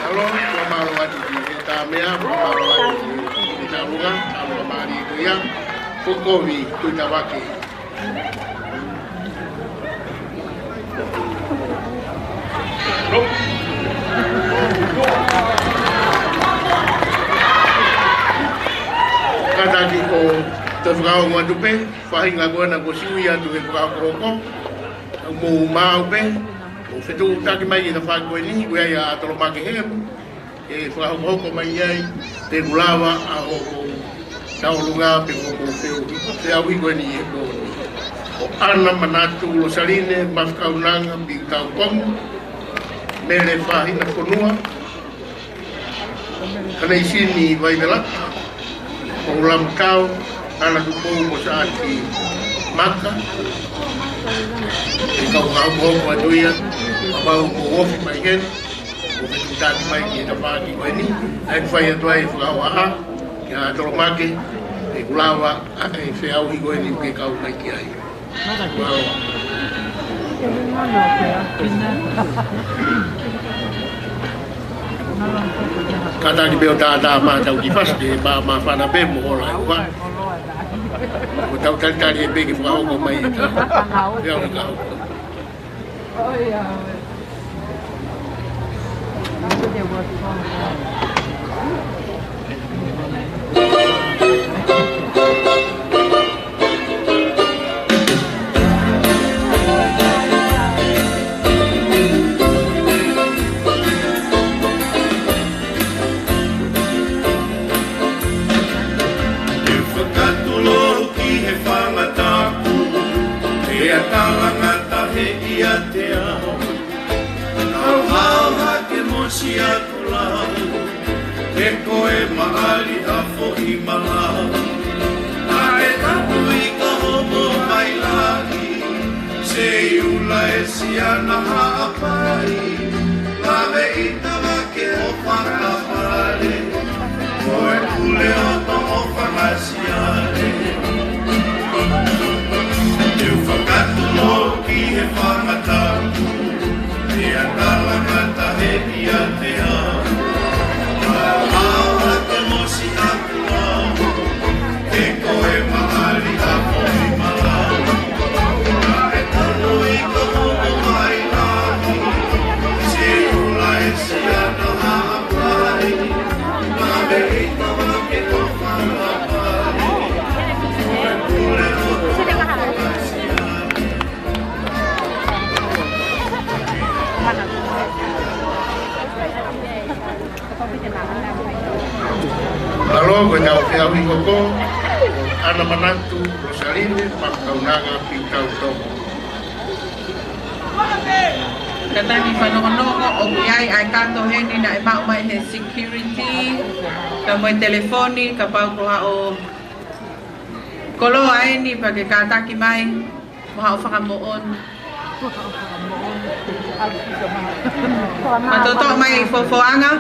Mālō, mālō atu ki he tā meʻa, mālō atu ki he tā luka, mālō mālie ko ia, ko kovi, ko i tavake. Kātaki ko e toe fakaongo atu pē, faʻahinga ko ena kuo siʻi ui atu he fakahokohoko, ʻoku mou maʻu pē, ʻo fetuʻutaki mai ʻi he tafaʻaki ko eni, ʻoku ʻi ai ʻa Tolomake Hemu, ʻe fakahokohoko mai ai, te u lava ʻa hoʻo tauʻolunga pe ko hoʻo feʻauhi, feʻauhi ko eni ʻi he pō ni. Ko ʻAna Manatu Losaline Mafakaunanga Piutau Pongu, Mele Fahina Fonua, Kaneisini Vaivelata, ko Ulamakau, ʻAna Tupou mo Saʻaki Maka, ʻe kau fakahokohoko atu ia, kapau ʻoku ofi mai heni, ʻo fetuʻutaki mai ki he tafaʻaki ko eni, ʻa ia ʻoku fai atu ai e fakahohaʻa, kia Tolomake, ʻe lava ʻa e feʻauhi ko eni ke kau mai ki ai. Mālō. Kātaki pē ʻo tātā mai ʻetau kiʻi fasi, pea māfana pē mo hola e ua. Ko ʻetau talitali ē pē ke fakahoko mai ʻetau feʻauhi kahaʻu. Te u fakatulou ki he fanga tapu, pea talangata he ʻiate au. Kau hao hake mo Siaku Lau, he ko e maʻali ʻa Foʻi Malau. Naʻe tapu ʻi ka homo mai lahi, Seiula ʻe Siana Haʻapai, lave ʻi Tavake ʻo fakapale, ko e pule ʻo Toʻo Fangasiale. Te u fakatulou ki he fanga tapu, pea talangata he ʻiate au. Kau hao hake mo Siaku Lau, he ko e maʻali ʻa Foʻi Malau. Naʻe tapu ʻi ka homo mai lahi, Seiula ʻe Siana Haʻapai, lave ʻi Tavake ʻo fakapale, ko e pule ʻo Toʻo Fangasiale. Mālō, ko ʻetau feʻauhi hoko, ʻAna Manatu Losaline Mafakaunanga Piutau Pongu. Kātaki fanongonongo, ʻoku ʻi ai ʻa e kato heni naʻe maʻu mai he security, pea mo e telefoni, kapau ko haʻo koloa eni pea ke kātaki mai mo haʻo fakamoʻoni. Mātou toʻo mai e fofoʻanga.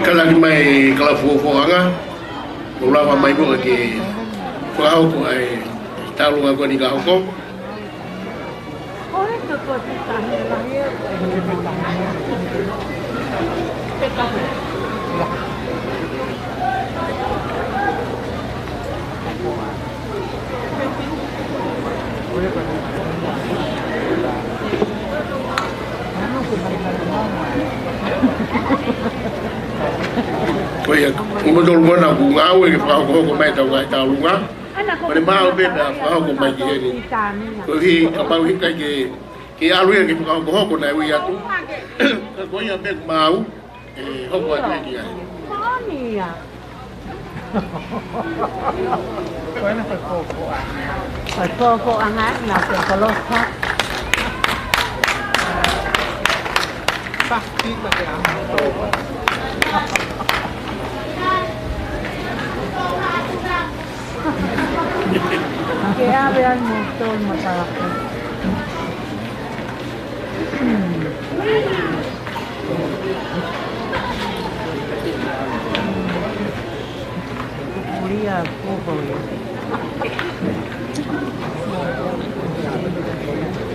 Kalani mai kala fofoʻanga. Ua lava mai muʻa ke fakahoko ai talu ngā koni ka hoko. Ko ia, ʻoku mou tolu mona ʻoku ngāue ke fakahokohoko mai tau ngaahi tauʻolunga. Ko e maau pē pea fakahoko mai ki heni. Koeʻuhi, kapau ʻe ʻikai ke, ke ʻalu ia ke fakahokohoko naʻe ui atu. Ka ko ia pē maau, ʻe hoko atu ia ki ai. Ko ena ko e fofoʻanga. Ko e fofoʻanga, na ko e kolosa. Pasti pakai apa? Ke ʻave ai mo tolu matalaku. Kulia, kulia.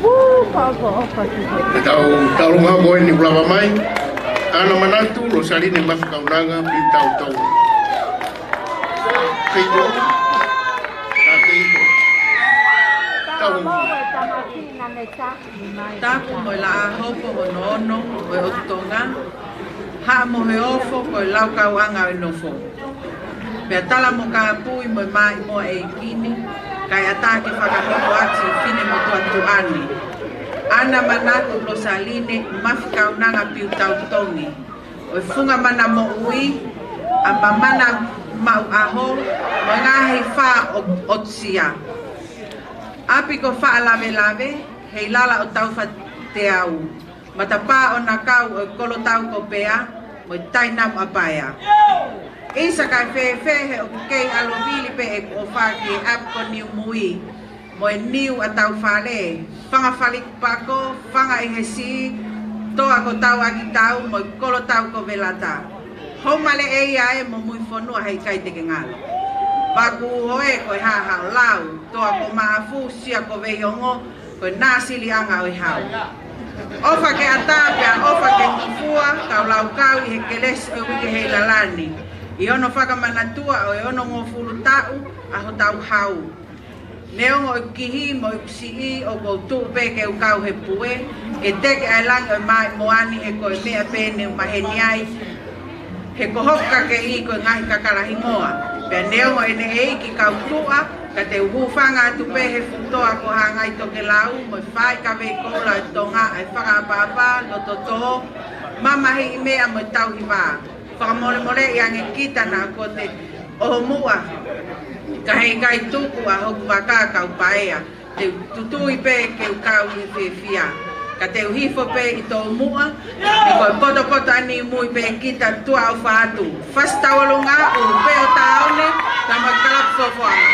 Uu, pau ko oka ki. Tau, tau ngā ko eni ʻoku lava mai. ʻAna Manatu, Losaline Mafikaunanga, Piu Tautongi. Thank you. Thank you. Tau. Tapu mo e Laʻā Hopo hono ono ʻo e ʻOtu Tonga. Haʻa Moheofo ko e laukauʻanga ʻo e nofo. Pea tala mo kāpui mo e maʻimoa ʻeiki ni, kae ʻatā ke fakahoko atu ʻi Finemotuʻa Tuʻa ni. ʻAna Manatu Losaline Mafikaunanga Piu Tautongi. ʻO e funga mana moʻui, ʻa Mamana Maʻuʻaho, mo e ngaahi fā ʻo, ʻo Sia. ʻApi ko Faʻalavelave, Heilala ʻo Taufateau. Matapā ʻo Nakau ʻo e Kolotau ko Pea, mo e Tainamu ʻa Paea. ʻIsa kae fēfē he ʻoku kei ʻalovili pē ʻeku ʻofa ki he ʻapi ko Niumui. Mo e niu ʻa Taufale, fanga Falikupako, fanga ʻi he siʻi, toa ko Tauʻakitau, mo e Kolotau ko Velata. Hou male ʻe ia ē mo Muifonua he ʻikai te ke ngalo. Vaku Uhoe ko e Haʻahaʻolau, toa ko Maʻafu, sia ko Veiongo, ko e nāsiliʻanga ʻo e hau. ʻOfa ke ʻatā pea ʻofa ke ngofua, kau laukau ʻi he kelesi ʻo e uike Heilala ni. ʻI hono fakamanatua ʻo e onongofulu taʻu ʻa hotau hau. Neongo ʻeku kihi mo ʻeku siʻi ʻoku ou tuʻu pē ke u kau he pue, ke teke ʻa e langi ʻo e maʻimoa ni he ko e meʻa pē ne u maheni ai, he ko hoku kakeʻi ko e ngaahi kakala hingoa. Pea neongo ʻene ʻeiki kau tuʻa, ka te u hūfanga atu pē he futoa ko Hangai Tokelau, mo e fai kavei koula ʻo Tonga ʻa e fakaʻapaʻapa, loto tō, mamahiʻi meʻa mo e tauhi vā. Fakamolemoleʻi ange kita naʻa kuo te ʻohomuʻa. Ka heʻikai tuku ʻa hoku vaka kau paea. Te u tutui pē ke u kau ʻi he fiefia. Ka te u hifo pē ʻi tomuʻa. He ko e potopoto ʻa Niumui pē kita tuʻa ʻofa atu. Fasi tauʻolunga, ʻulu pē ʻo taone, ka ma kalapu fofoʻanga.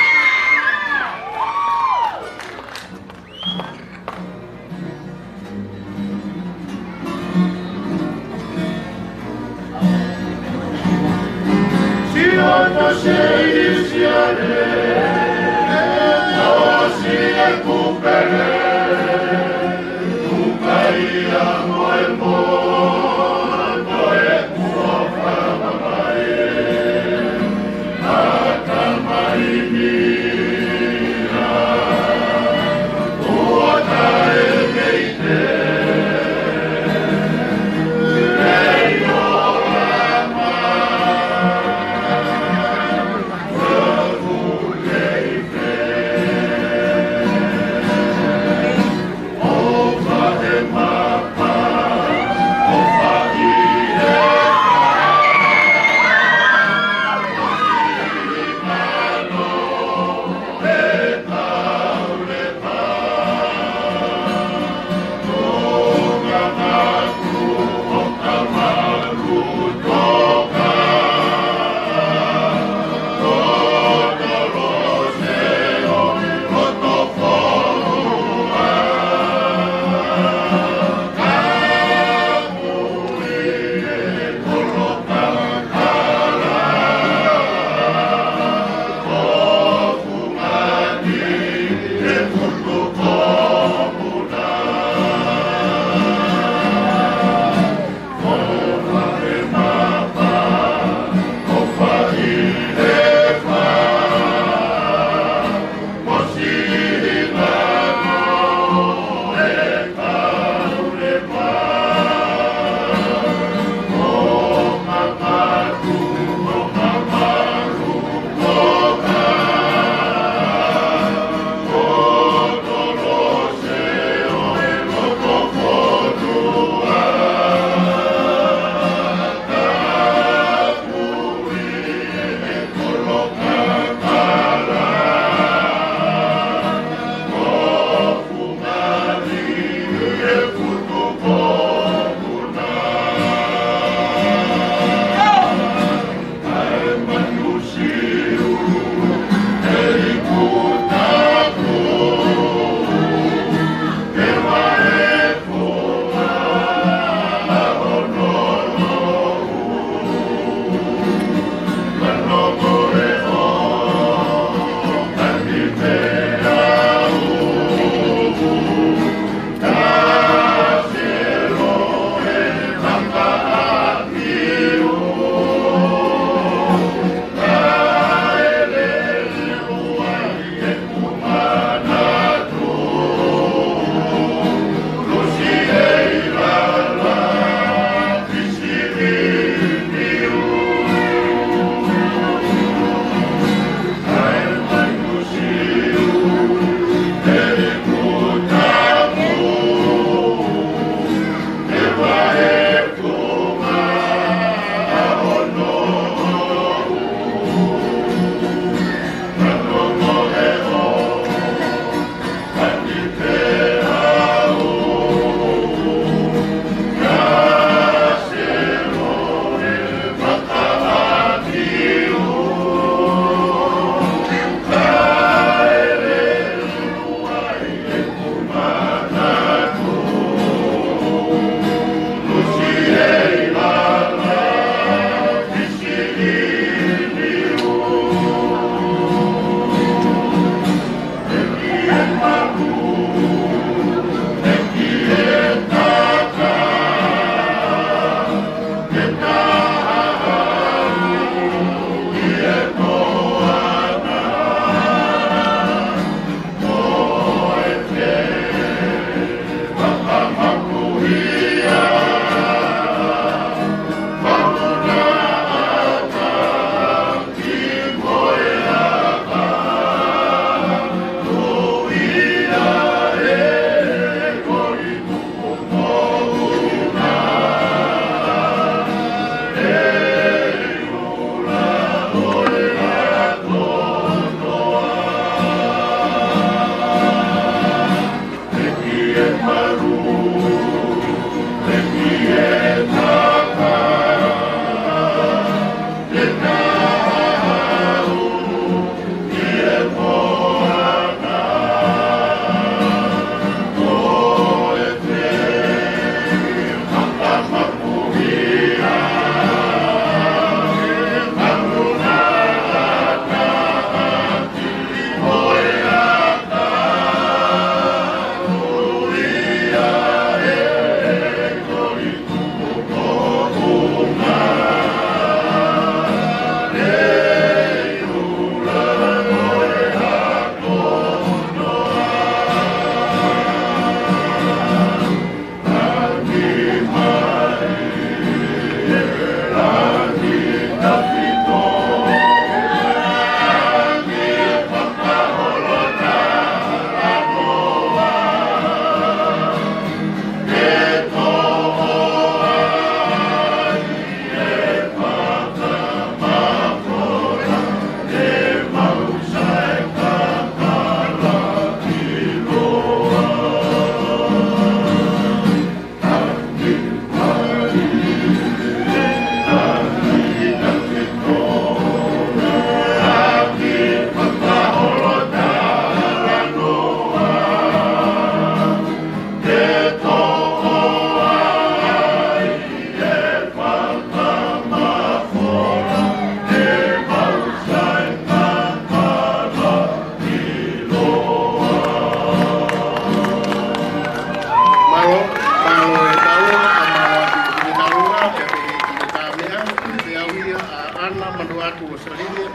Atu Losaline,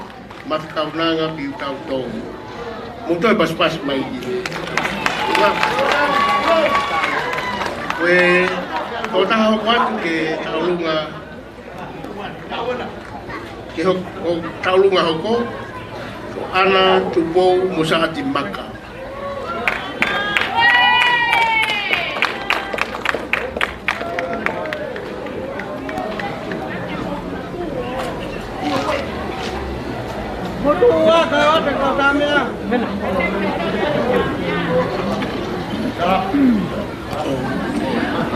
Mafikaunanga, Piutau Tou. Mou toe pasipasi mai ki he. Ko e, ko e taha hoko atu ke tauʻolunga, ke ho-, ʻo tauʻolunga hoko, ko ʻAna Tupou mo Saʻati Maka.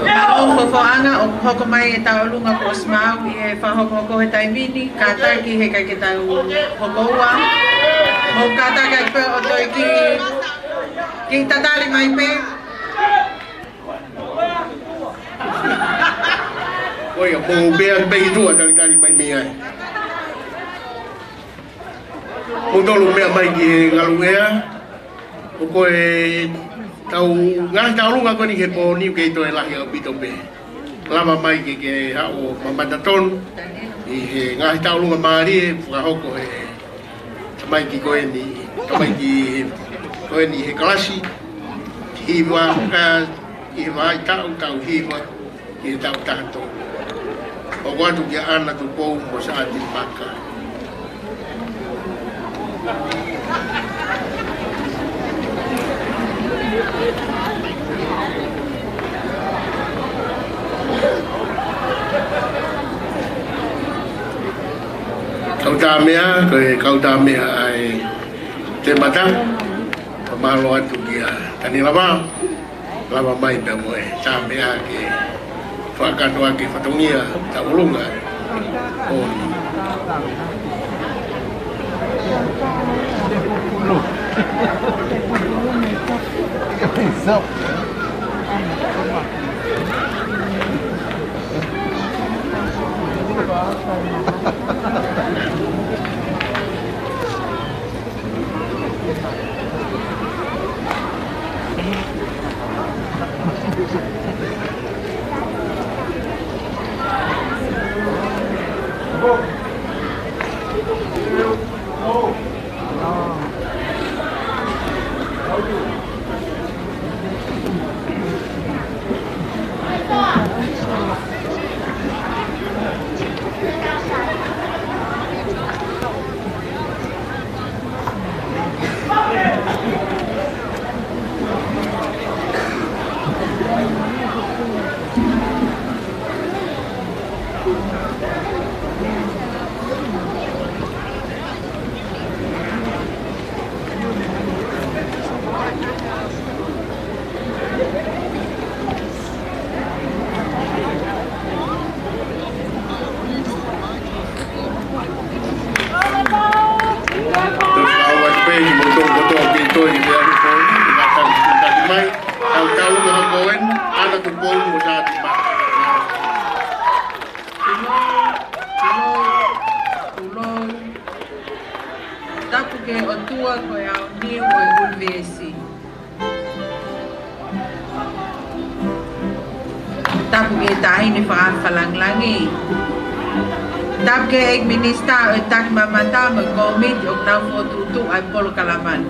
Ka ʻoku fofoʻanga ʻo hoko mai e tauʻolunga kuo ʻosi maʻu ʻi he fakahokohoko he taimi ni, kātaki he ʻikai ke tau hoko ua. Mou kātaki atu pē ʻo toe ki, ki tatali mai pē. Ko ia, mou pē atu pē ki tuʻa, talitali mai mei ai. Mou tolu meʻa mai ki he ngaluʻea. ʻO ko e tau ngaahi tauʻolunga ko eni he pō ni ʻoku kei toe lahi ʻaupito pē. Lava mai ke, ke haʻu ʻo mamata tonu ʻi he ngaahi tauʻolunga mālie fakahoko he tamaiki ko eni, tamaiki ko eni he kalasi hiva, ka ʻi he vahaʻa taʻu, taʻu hiva ki he taʻu taha tolu. Hoko atu kia ʻAna Tupou mo Saʻati Maka. Kauta meʻa, ko e kauta meʻa ʻa e temata, fakamālō atu kia Tani Lava, lava mai pea mo e tā meʻa ke fakakātoa ke fatongia tauʻolunga. ʻO ni. Tau lau atu pē kimoutolu kotoa pē ʻi he ʻaho ko eni, ʻi he ngaahi taimi kuo taki mai, tau tauʻolunga hoko eni, ʻAna Tupou mo Saʻati Maka. Tulou, tulou, tulou. Tapu ki he ʻOtua ko e ʻaoniu ʻo e ʻunivēsi. Tapu ki he Taʻahine Fakafalangilangi. Tapu ki he ʻEiki Minisitā ʻo e Takimamata mo e kōmiti ʻoku nau fokotuʻutuʻu ʻa e polokalama ni.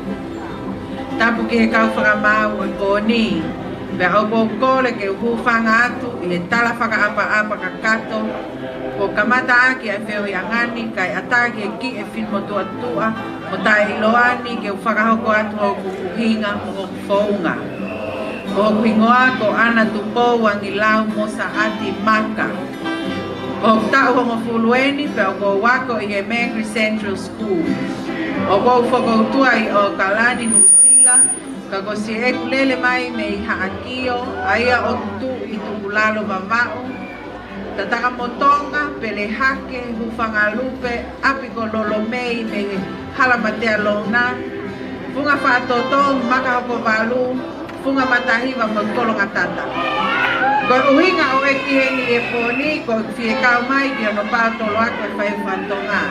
Tapu ki he kau fakamaau ʻo e pō ni. Pea ʻoku ou kole ke u hūfanga atu ʻi he tala fakaʻapaʻapa kakato kuo kamata ʻaki ʻa e feohiʻanga ni, kae ʻatā ki he kiʻi finemotuʻa tuʻa mo taʻeʻiloa ni ke u fakahoko atu hoku ʻuhinga mo hoku founga. Ko hoku hingoa ko ʻAna Tupou Angilau mo Saʻati Maka. Ko hoku taʻu hongofulu eni pea ʻoku ou ako ʻi he Magary Central School. ʻOku ou fokoutua ʻi ʻAokalani, Nuʻu Sila, ka ko siʻeku lele mai mei Haʻakio, ʻa ia ʻoku tuʻu ʻi Tukulalo, Vavaʻu, Tatakamotonga, Pelehake, Hūfangalupe, ʻApikololo, mei, mei he Hala Matealouna, Funga Faʻatoto, Makahokovalu, Funga Matahiva mo Kolongatata. Ko e ʻuhinga ʻo e ʻeiki heni ʻi he pō ni, ko e fie kau mai ki hono pau tolo ako e fai fatongia.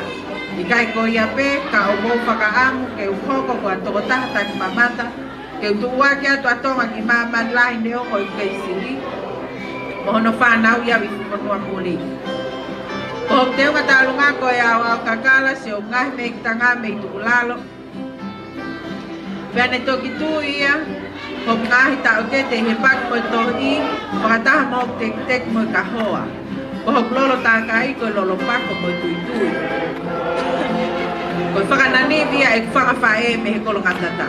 ʻIkai ko ia pē, ka ʻoku ou fakaʻamu ke u hoko ko ha tokotaha takimamata, ke u tuʻuaki atu ʻa Tonga ki māmani lahi neongo ʻeku kei siʻi, mo hono fānau ia ʻi he fonua muli. Ko hoku teunga tauʻolunga ko e aoao kakala, siʻoku ngaahi mekitanga mei tukulalo. Pea ne toki tui ia, ko hoku ngaahi taʻokete ʻi he paki mo e tohi, fakataha mo hoku tekiteki mo e kahoa. Ko hoku lolo takai ko e lolo pako mo e tuitui. Ko e fakananivi ia ʻeku fanga faʻē mei he Kolongatata.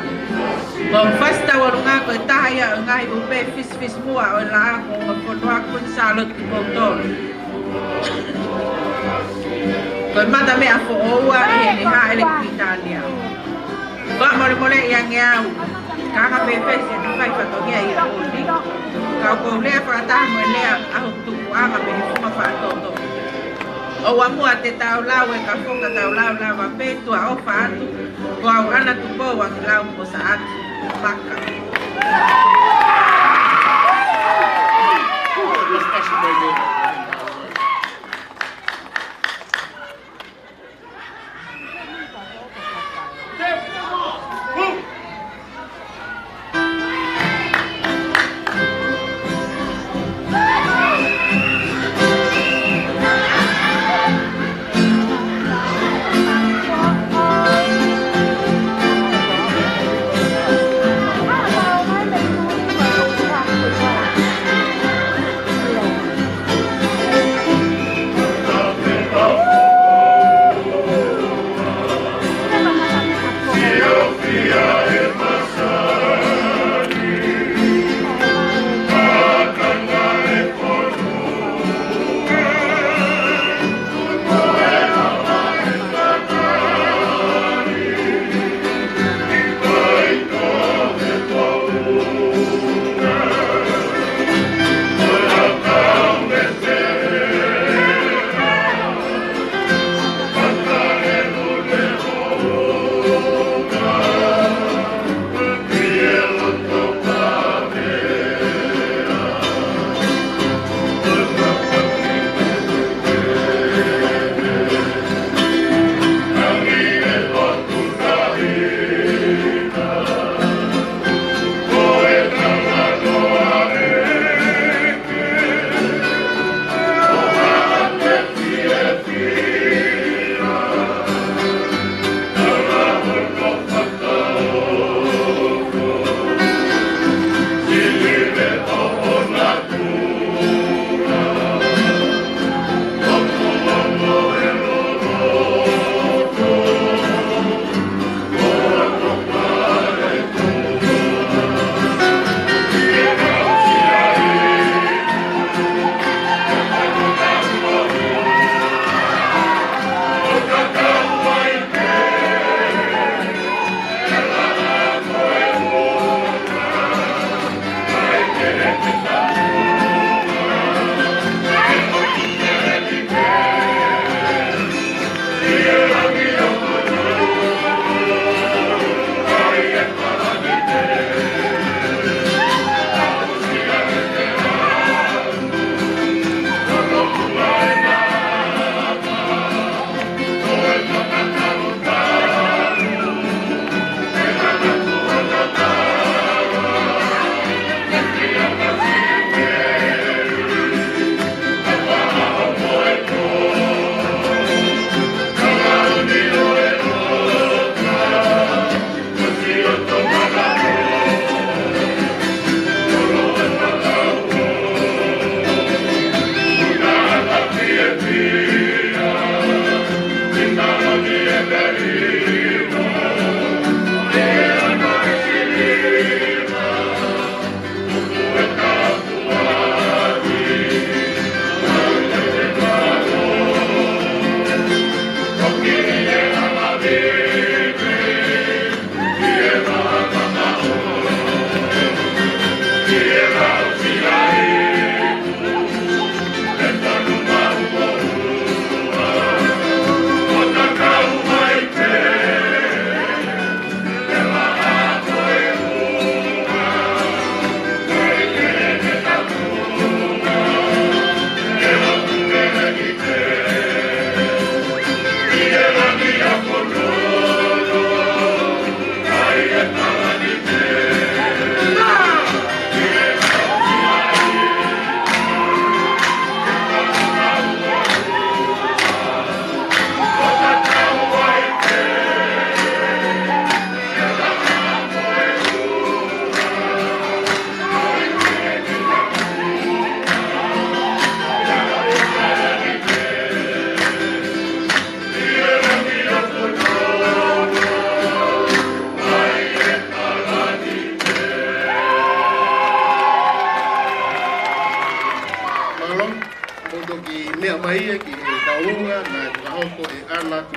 Ko hoku fasi tauʻolunga ko e taha ia ʻo e ngaahi ʻupe fisifisimuʻa ʻo e laʻā kuo ʻomi ʻe he fonua Kuini Sālote kimoutolu. Ko e mata meʻa foʻou ia ʻi heʻene hāʻele ki Pilitānia. Fakamolemoleʻi ange au, ka anga pē fesi ʻene fai fatongia ʻi he ʻaho ni. Ka ʻoku ou lea fakataha mo e lea ʻa hoku tupuʻanga mei he funga faʻa toto. ʻOua muʻa te tau lau e kafo ka tau lau lava pē tuʻa ʻofa atu, ko au ʻAna Tupou Angilau Mosaʻati Maka.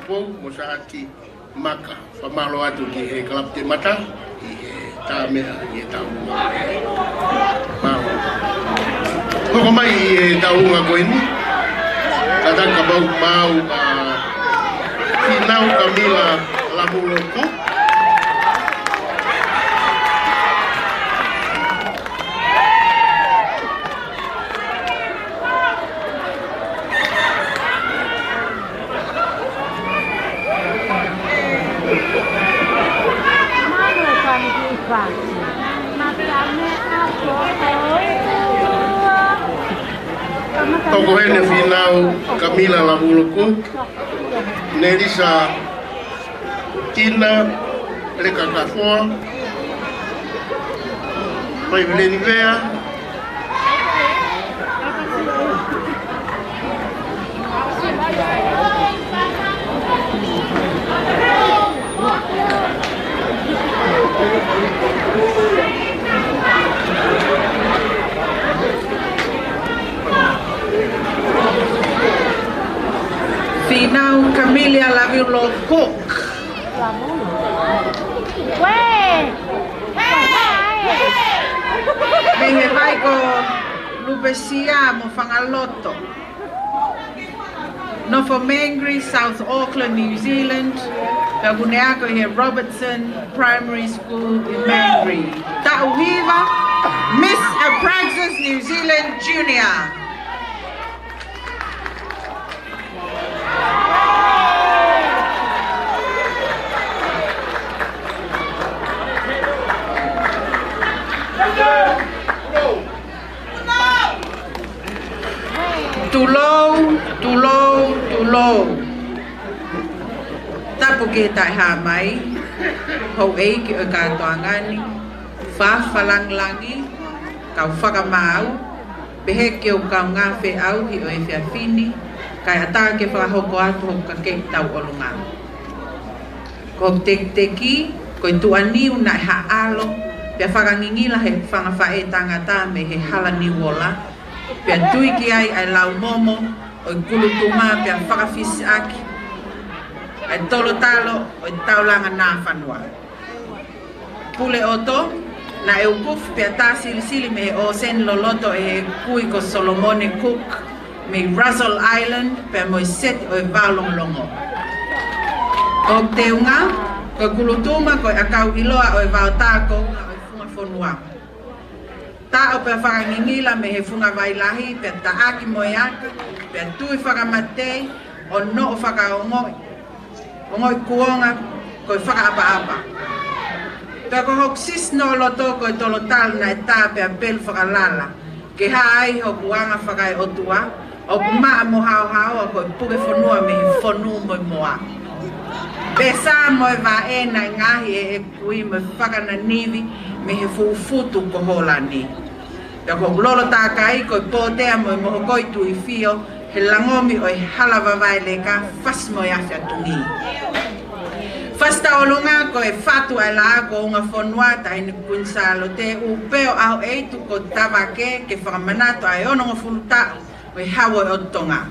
Pou mo Saati Maka. Fakamālō atu ki he kalapu Te Mata ʻi he tā meʻa ʻi he taʻu. Mālō. Hoko mai ʻi he taʻu ko eni. Kātaki kapau maau ʻa Fīnau Kamila Lavulo Cook. Hoko heni Fīnau Kamila Lavulo Cook, Nelisa Tina Leka Kafoa, Faiveleni Vea, Fīnau Kamila Lavulo Cook. Mei he vai ko Lupesia mo Fangaloto. Nofo Mangere, South Auckland, New Zealand. Pea ʻoku ne ako ʻi he Robertson Primary School ʻi Mangere. Taʻu hiva, Miss Abraxas New Zealand Junior. Tulou, tulou, tulou. Tapu ki he Taʻehāmai, houʻeiki ʻo e kātoanga ni, fāfā lāngilangi, kau fakamaau, pehē ki hoku kaungā feʻauhi ʻo e efiafi ni, kae ʻatā ke fakahoko atu hoku kakeʻi tauʻolunga. Ko hoku tekiteki, ko e tuʻaniu naʻe haʻalo, pea fakangingila he fanga faʻē tangata mei he hala Niuola, pea tui ki ai ʻa e laumomo ʻo e kulutuma pea fakafisiʻaki ʻa e tolotalo ʻo e taulanga nāfanua. Puleʻoto, naʻe ukufi pea tā silisili mei he ʻōseni loloto ʻe he kui ko Solomone Cook mei Russell Island pea mo e seti ʻo e vao longolongo. Ko hoku teunga, ko e kulutuma ko e ʻakau ʻiloa ʻo e vao tākouna ʻo e funga fonua. Taʻo pea fakangingila mei he funga vai lahi, pea taʻaki mo e aka, pea tui fakamatei, ʻo noʻo fakaongoʻi, ongoʻi kuonga ko e fakaʻapaʻapa. Pea ko hoku sisi noʻo loto ko e tolotalo naʻe tā pea pelu fakalala, ke hā ai hoku anga fakaeʻotua, ʻoku maʻa mo haohaoa ko e puke fonua mei he fonu mo e moa. Pea sā mo e vaʻe naʻe ngaohi ʻe he kui mo e fakananivi mei he fuʻu futu ko Hōlani. Pea ko hoku lolo tākai ko e pōtea mo e mohokoi Tuʻifio, he langomi ʻo e hala vavae leka, fasi mo e afi ʻa Tungī. Fasi tauʻolunga ko e fatu ʻa e Laʻā kuo Ungafonua, Taʻahine Kuini Sālote, ʻū pē ʻo ʻAhoʻeitu ko Tavake, ke fakamanatu ʻa e onongofulu taʻu ʻo e Hau ʻo e ʻOtu Tonga.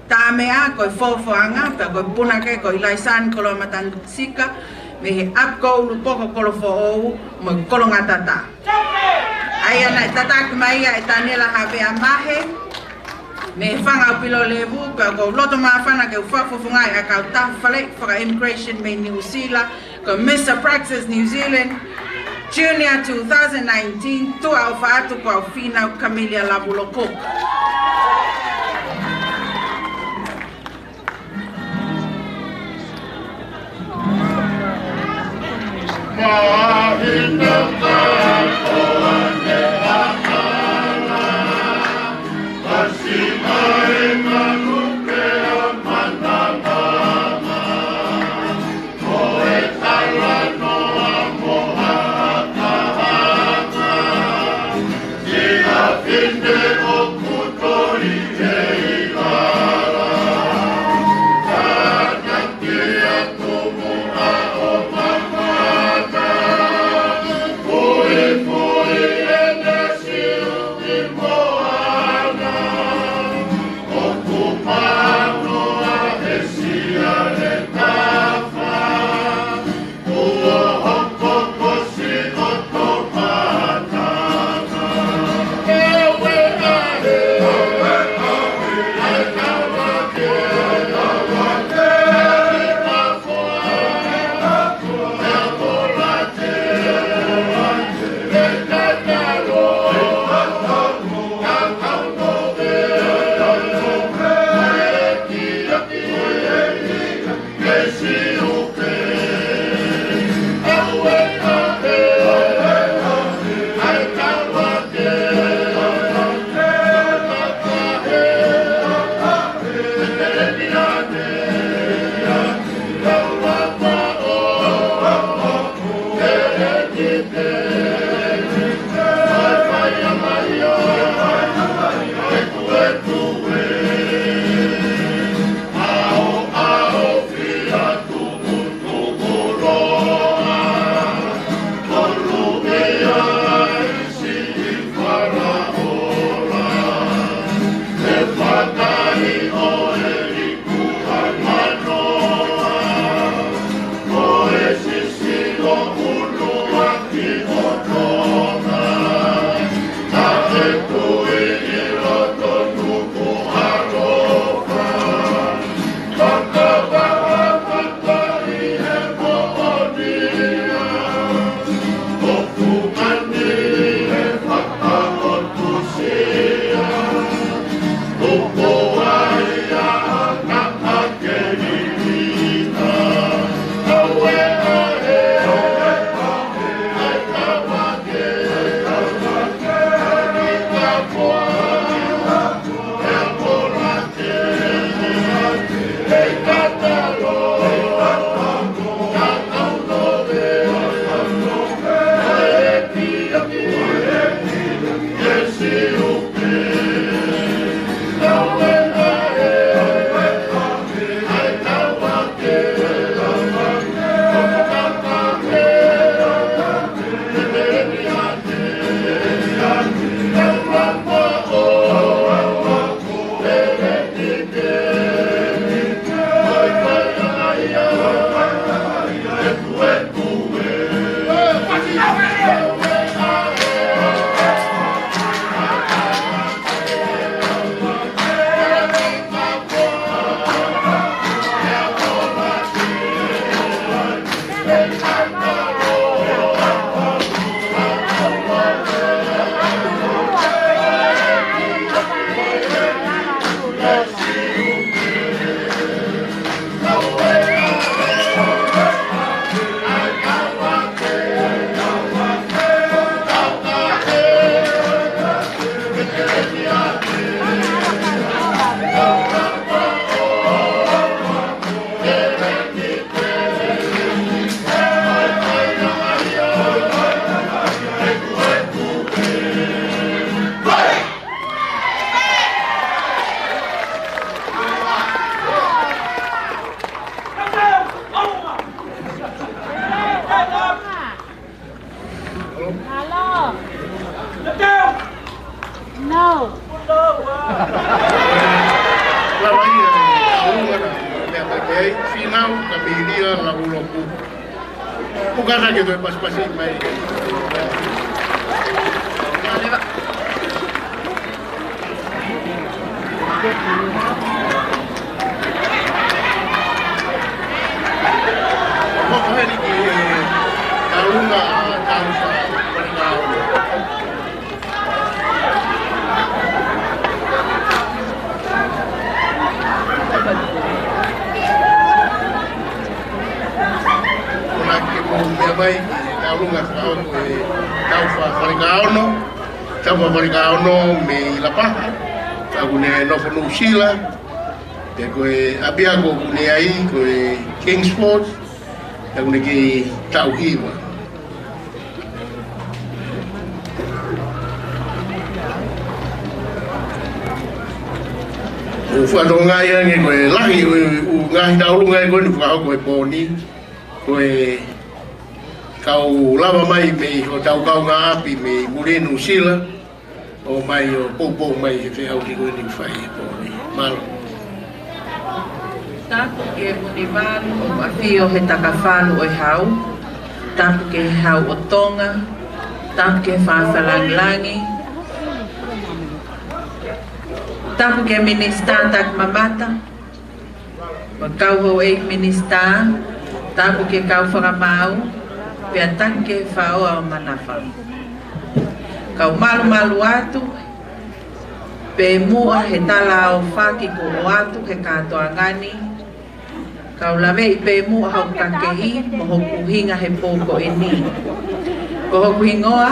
Tāmeʻa ko e Fofoʻanga, pea ko e punake ko ʻIlaisa Nikoloa Matanuka Sika, mei he ʻapi ko ʻUlupoko Kolofoʻou mo e Kolongatata. ʻA ia naʻe tataki mai ia ʻe Taniela Havea Mahe, mei he Fanga ʻo Pilolevu, pea ʻoku ou loto māfana ke u fakafofongaʻi ʻa e kautaha faleʻi faka-immigration mei New Zealand, ko Miss Abraxas New Zealand Junior two thousand nineteen, tuʻa ʻofa atu ko au Fīnau Kamila Lavulo Cook. Loku. Ko e kātaki ke toe pasipasi mai. Ko e heni ki he taulunga ʻa Taufa Falekaono. Ko ena ke mou meʻa mai ki he taulunga fakahoko ʻe Taufa Falekaono, Taufa Falekaono mei Lapaha, ka ʻoku ne nofo Nuʻusila, pea ko e ʻapiako ʻoku ne ʻi ai ko e Kingsford, pea ʻoku ne kei taʻu hiva. ʻOku fakatokangaʻi ange ko e lahi ʻo e ʻū ngaahi taulunga ko eni ʻoku fakahoko he pō ni, ko e kau lava mai mei hotau kaungāʻapi mei muli Nuʻusila, ʻo mai ʻo poupou mai he feʻauhi ko eni ʻoku fai he pō ni. Mālō. Tapu ki he Vunivalu ʻoku ʻafio he Takafalu ʻo e Hau. Tapu ki he Hau ʻo Tonga. Tapu ki he Fakalāngilangi. Tapu ki he Minisitā Takimamata mo e kau houʻeiki minisitā. Tapu ki he kau fakamaau, pea tapu ki he Faʻo ʻo Manafa. Kau malumalu atu pē muʻa he tala ʻaofaki kuo ʻoatu he kātoanga ni. Kau laveʻi pē muʻa hoku kakeʻi mo hoku ʻuhinga he pō ko eni. Ko hoku hingoa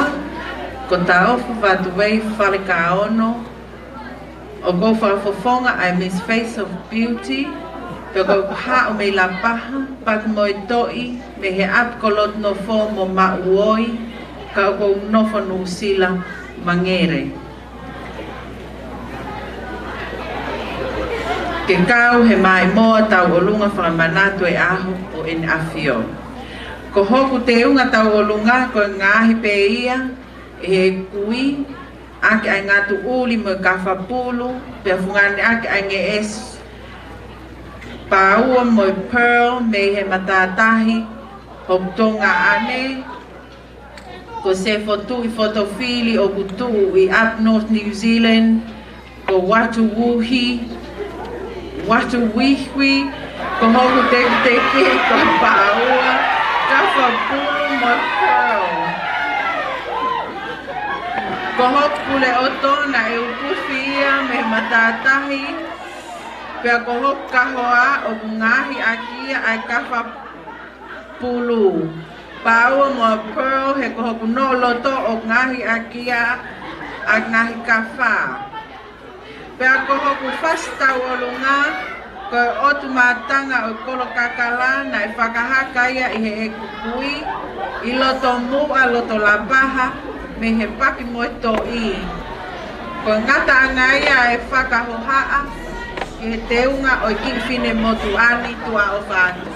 ko Taofa Vatuvei Falekaono, ʻoku ou fakafofonga ʻa e Miss Face of Beauty, pea ʻoku ou haʻu mei Lapaha, Paki mo e Toʻi, mei he ʻapi ko Lotonofo mo Maʻuoi, ka ʻoku ou nofo Nuʻusila, Mangere. Ke kau he maʻimoa tauʻolunga fakamanatu e ʻaho ʻo ʻEne ʻAfio. Ko hoku teunga tauʻolunga ko e ngaohi pē ia ʻe he kui ʻaki ʻa e ngatu ʻuli mo e kafa pulu, pea fungani ʻaki ʻa e ngeʻesi. Pāua mo e Pearl mei he matātahi hoku tuongaʻane, ko Sefo Tuʻifotofili ʻoku tuʻu ʻi Up North New Zealand, ko Watuuhi, Watuuhi, ko hoku tekiteki ko Pāua, kafa pulu mo e Pearl. Ko hoku pule ʻoto naʻe upufi ia mei he matātahi, pea ko hoku kahoa ʻoku ngaohi ʻaki ia ʻa e kafa pulu. Pāua mo e Pearl, he ko hoku noʻo loto ʻoku ngaohi ʻaki ia ʻa e ngaahi kafa. Pea ko hoku fasi tauʻolunga, ko e ʻotu mātanga ʻo e kolo kakala naʻe fakahaka ia ʻi heʻeku kui, ʻi loto Muʻa, loto Lapaha, mei he Paki mo e Toʻi. Ko e ngataʻanga ia e fakahohaʻa ki he teunga ʻo e kiʻi finemotuʻa ni. Tuʻa ʻofa atu.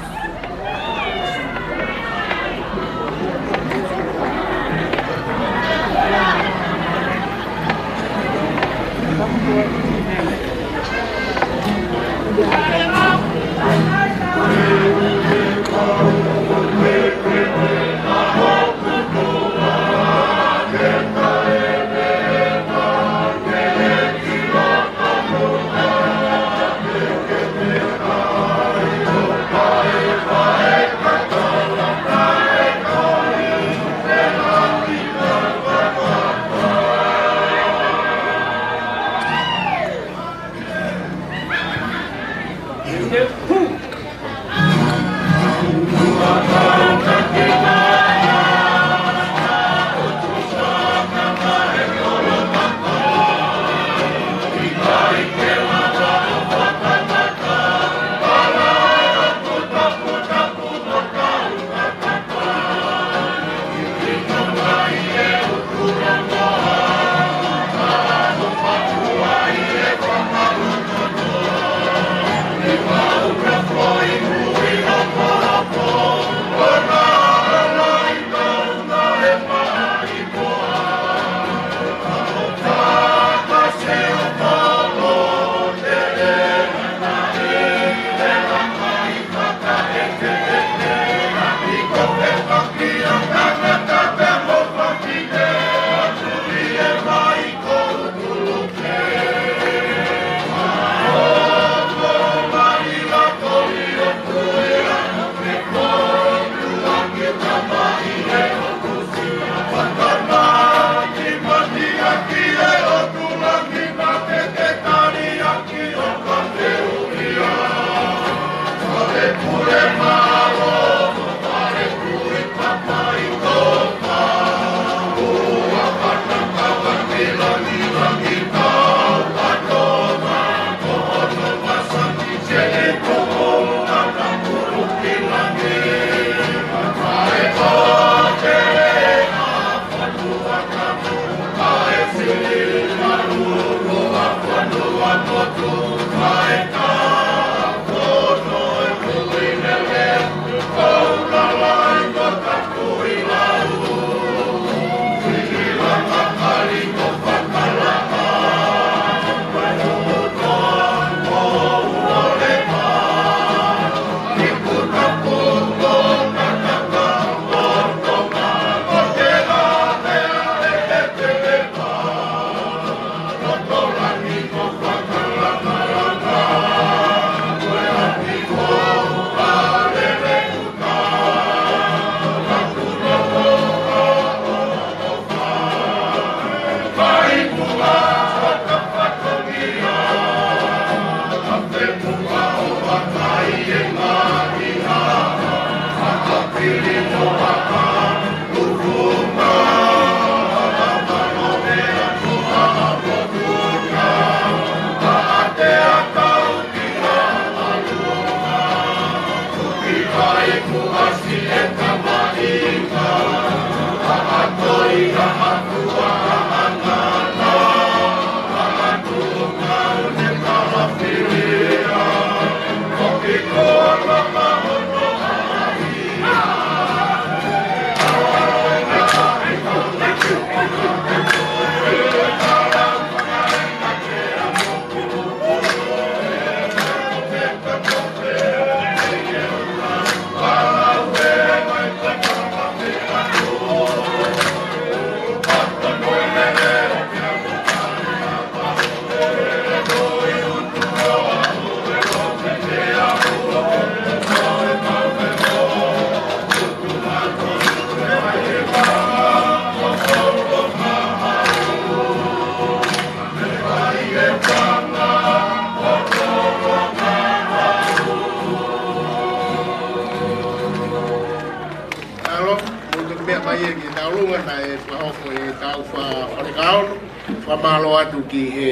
Meʻa mai e kiʻi tauʻolunga naʻe fakahoko ʻe he tau fa-, Falekaono, fakamālō atu ki he,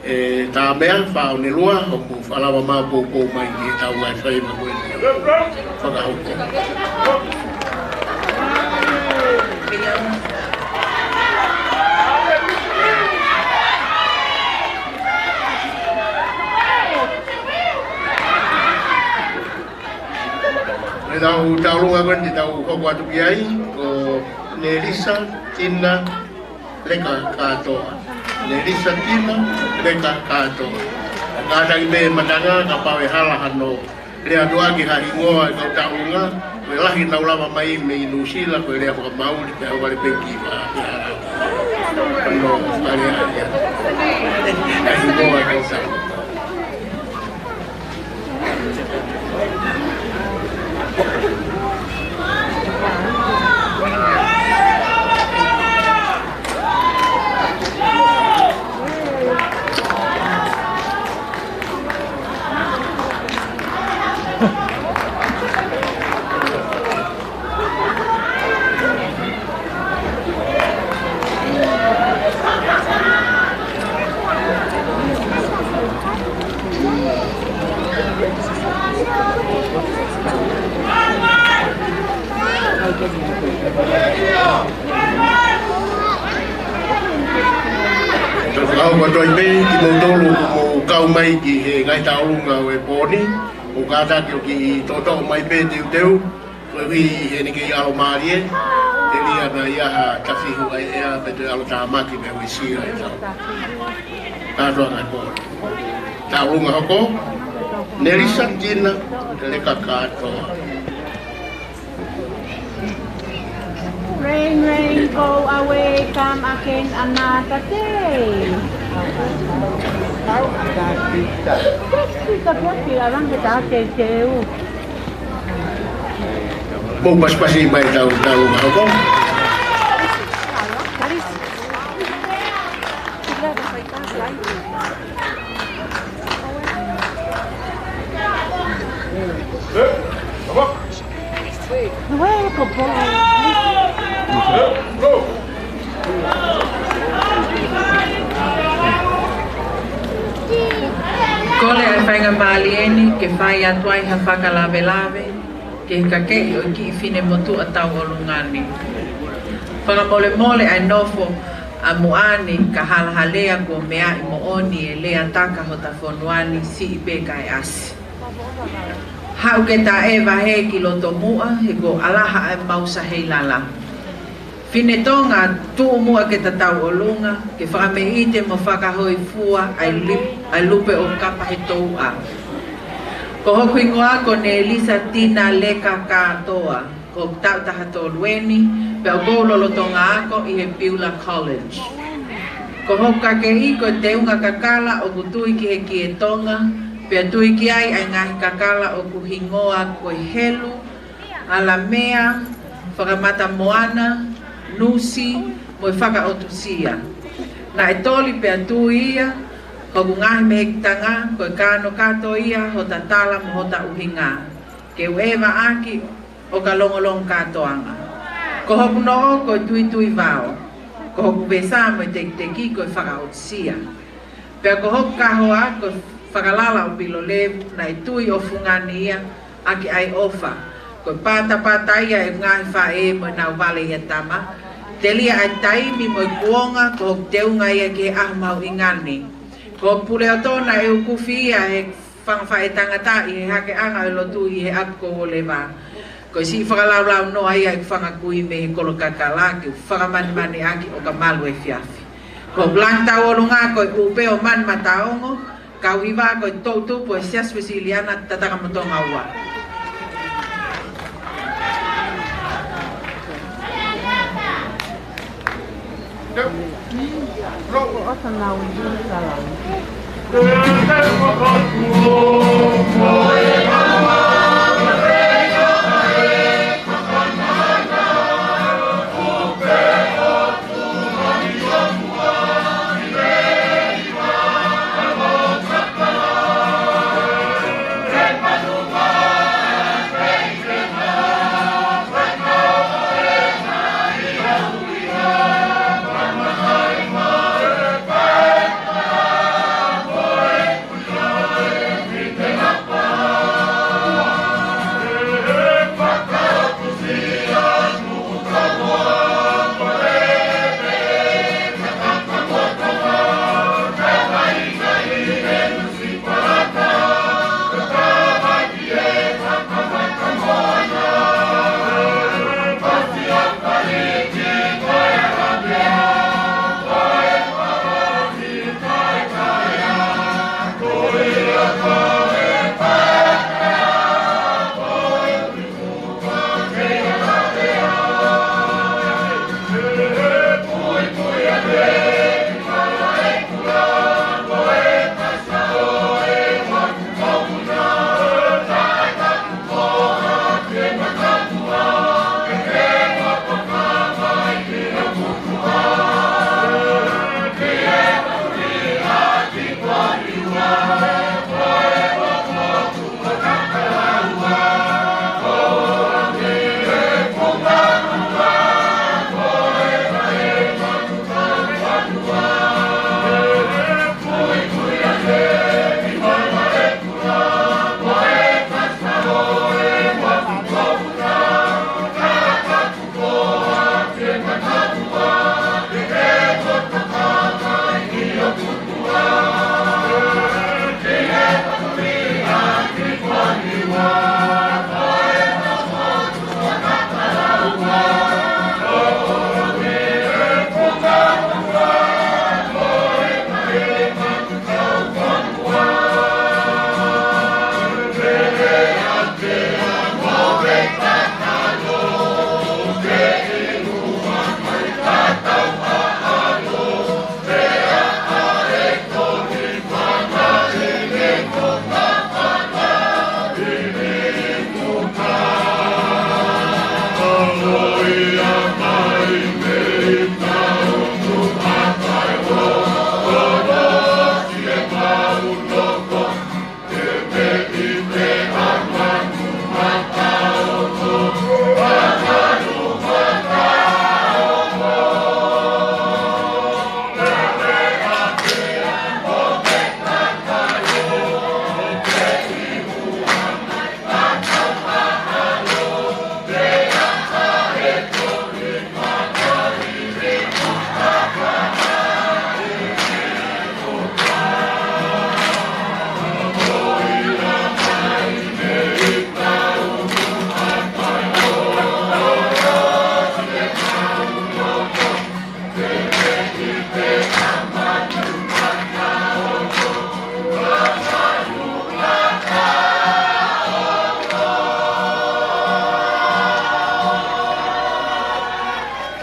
e, Tāmea Faʻonelua, ʻoku fakalava mai poupou mai ki he tau ngaahi faiva ko eni. Fakahoko. Ko e tau tauʻolunga ko eni te tau hoko atu ki ai, ko Nelisa Tina Leka Kātoa. Nelisa Tina Leka Kātoa. Kātaki pē Matanga, kapau ʻe hala hano lea atu ʻaki ha hingoa ʻo e kau tauʻolunga, ko e lahi ʻenau lava mai mei Nuʻusila, ko e lea fakamaau, pea ʻoku vale pē ki he hala. Ano, vale ia. Ha hingoa ʻo e kau tauʻolunga. Tau fakahoko atu ai pē kimoutolu ʻoku mou kau mai ki he ngaahi tauʻolunga ʻo e pō ni, ʻoku kātaki ʻo kiʻi toʻotoʻo mai pē teuteu, koeʻuhi he ʻikai ke ʻi ai ha ʻalomālie, telia naʻa ʻi ai ha tafihu ʻa e ʻea pe toe ʻalotāmaki mei he uesia ʻe tau. Kātoa ngaahi pō ni. Tauʻolunga hoko, Nelisa Tina Leka Kātoa. Rain, rain, go away, come again another day. Kita pia pila lang kita teuteu. Mou pasipasi mai tau, tau, tau, tau. Kole ʻa e faingamālie ni ke fai atu ai ha fakalavelave ki he kakeʻi ʻo e kiʻi finemotuʻa tauʻolunga ni. Fakamolemole ʻa e nofo ʻamuʻa ni ka halahalea kuo meaʻi moʻoni e lea taka hota fonua ni, siʻi pē kae ʻasi. Haʻu ke ta ʻeva hē ki loto muʻa he kuo ʻalaha ʻa e mau saheilala. Fine Tonga, tuʻu muʻa ke ta tauʻolunga, ke fakameʻite mo fakahōifua ʻa e lip-, ʻa e lupe ʻo kapa he touʻa. Ko hoku hingoa ko Nelisa Tina Leka Kātoa, ko hoku taʻu taha tolu eni, pea ʻoku ou lolotonga ako ʻi he Beulah College. Ko hoku kakeʻi ko e teunga kakala ʻoku tui ki he kie Tonga, pea tui ki ai ʻa e ngaahi kakala ʻoku hingoa ko e helu, ʻalamea, fakamatamoana, nusi, mo e fakaʻotusia. Naʻe toli pea tui ia, ko hoku ngaahi mehekitanga, ko e kanokato ia hota tala mo hota ʻuhinga. Ke u ʻeva ʻaki ʻo ka longolongo kātoanga. Ko hoku noʻo ko e tuitui vao. Ko hoku vesa mo e tekiteki ko e fakaʻotusia. Pea ko hoku kahoa ko e fakalala ʻo Pilolevu, naʻe tui ʻo fungani ia ʻaki ʻa e ʻofa. Ko e patapata ia ʻe ngaahi faʻē mo ʻenau vale ʻi he tama. Telia ʻa e taimi mo e kuonga, ko hoku teunga ia ki he ʻaho mahuʻinga ni. Ko hoku puleʻoto naʻe ukufi ia he fanga faʻētangata ʻi he hakeʻanga ʻo e lotu ʻi he ʻapi ko Uoleva. Ko e siʻi fakalaulaunoa ia ʻeku fanga kui mei he kolo kakala ke u fakamanimani ʻaki ʻo ka malu efiafi. Ko hoku langi tauʻolunga ko e ʻUpeo Manu Mataongo, kau hiva ko e toʻutupu ʻo e Siasi Uēsiliana Tatakamotonga Ua.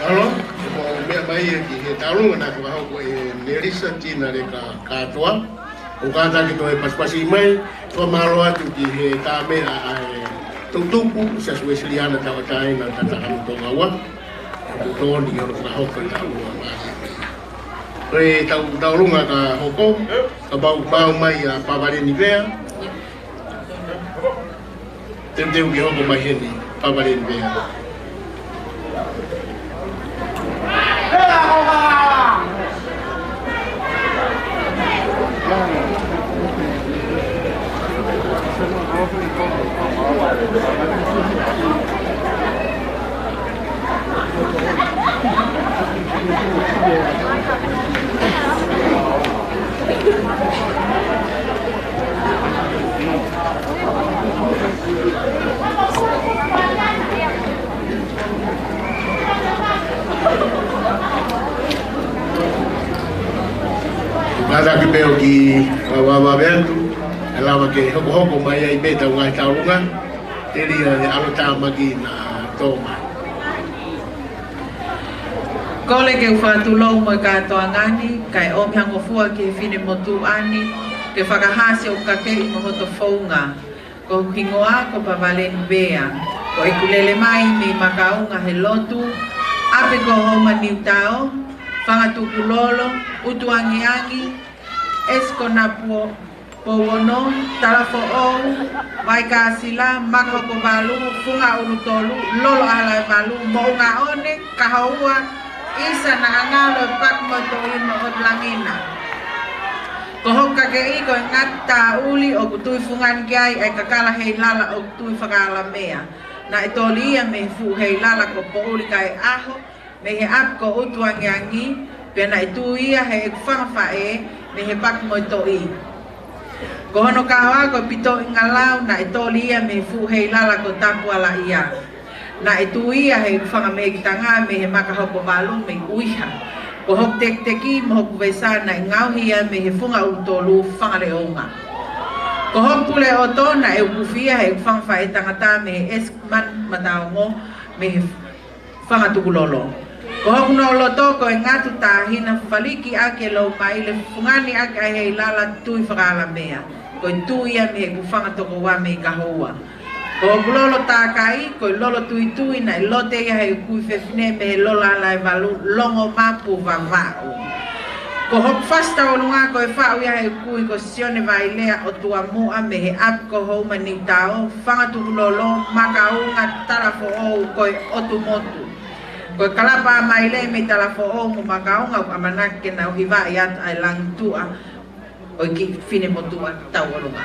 Mālō, ʻoku ou meʻa mai ia ki he tauʻolunga naʻe fakahoko ʻe Melissa Tina Leka Kātoa. ʻOku kātaki toe pasipasi mai, fakamālō atu ki he tāmeʻa ʻa e toʻutupu, Siasi Uēsiliana Tauʻatāina Tatakamotongaua. ʻOku tokoni ki hono fakahoko e tauʻolunga mai. Ko e tau, tauʻolunga ka hoko, kapau ʻoku maʻu mai ʻa Pavaleni Vea. Teuteu ke hoko mai heni, Pavaleni Vea. Mātaki pē ʻo ki Vavaveatu, ʻe lava ke hokohoko mai ai pē ʻetau ngaahi tauʻolunga, telia e ʻalotāmaki naʻa tō mai. Kole ke u fakatulou mo e kātoanga ni, kae ʻomi ha ngofua ki he finemotuʻa ni, ke fakahā siʻoku kakeʻi mo hoto founga. Ko hoku hingoa ko Pavaleni Vea. Ko ʻeku lele mai mei Makaunga he lotu, ʻapi ko Houma Niutao, Fanga Tukulolo, ʻUtuangiangi, ʻEsi ko Napu Pouono, Talafoʻou, Vaikāsila, Makahokovalu, Funga ʻUlutolu, Lolo ʻAhalaevalu, Moʻungaʻone, Kahoua, ʻIsa Naʻangalo, Paku mo e Toʻi mo ʻOtulangina. Ko hoku kakeʻi ko e ngaahi tauʻi ʻoku tui fungani ki ai ʻa e kakala heilala ʻoku tui fakaʻalamea. Naʻe toli ia mei he fuʻu heilala ko Poʻuli Kaeʻaho, mei he ʻapi ko ʻUtuangiangi, pea naʻe tui ia heʻeku fanga faʻē mei he Paku mo e Toʻi. Ko hono kahoa ko Pitoʻingalau, naʻe toli ia mei he fuʻu heilala ko Tapualaʻia. Naʻe tui ia heʻeku fanga mehekitanga mei he Makahokovalu mei ʻUiha. Ko hoku tekiteki mo hoku vesa naʻe ngaohi ia mei he Funga ʻUlutolu, Fangaleonga. Ko hoku pule ʻoto naʻe upufi ia heʻeku fanga faʻētangata mei he ʻEsi ko Manu Mataongo mei he Fanga Tukulolo. Ko hoku noʻoloto ko e ngatu tāhina faliki ʻaki e lou maile, fungani ʻaki ʻa e heilala tui fakaʻalamea. Ko e tui ia mei heʻeku fanga tokoua mei Kahoua. Ko hoku lolo tākai ko e lolo tuitui naʻe lote ia heʻeku kui fefine mei he Lolo ʻAhalaevalu, Longomapu, Vavaʻu. Ko hoku fasi tauʻolunga ko e faʻu ia heʻeku kui ko Sione Vailea ʻOtuamuʻa mei he ʻapi ko Houma Niutao, Fanga Tukulolo, Makaunga, Talafoʻou, ko e ʻOtu Motu. Ko e kalapa ʻa Maile mei Talafoʻou mo Makaunga ʻoku ʻamanaki ke nau hivaʻi atu ʻa e langituʻa ʻo e kiʻi finemotuʻa tauʻolunga.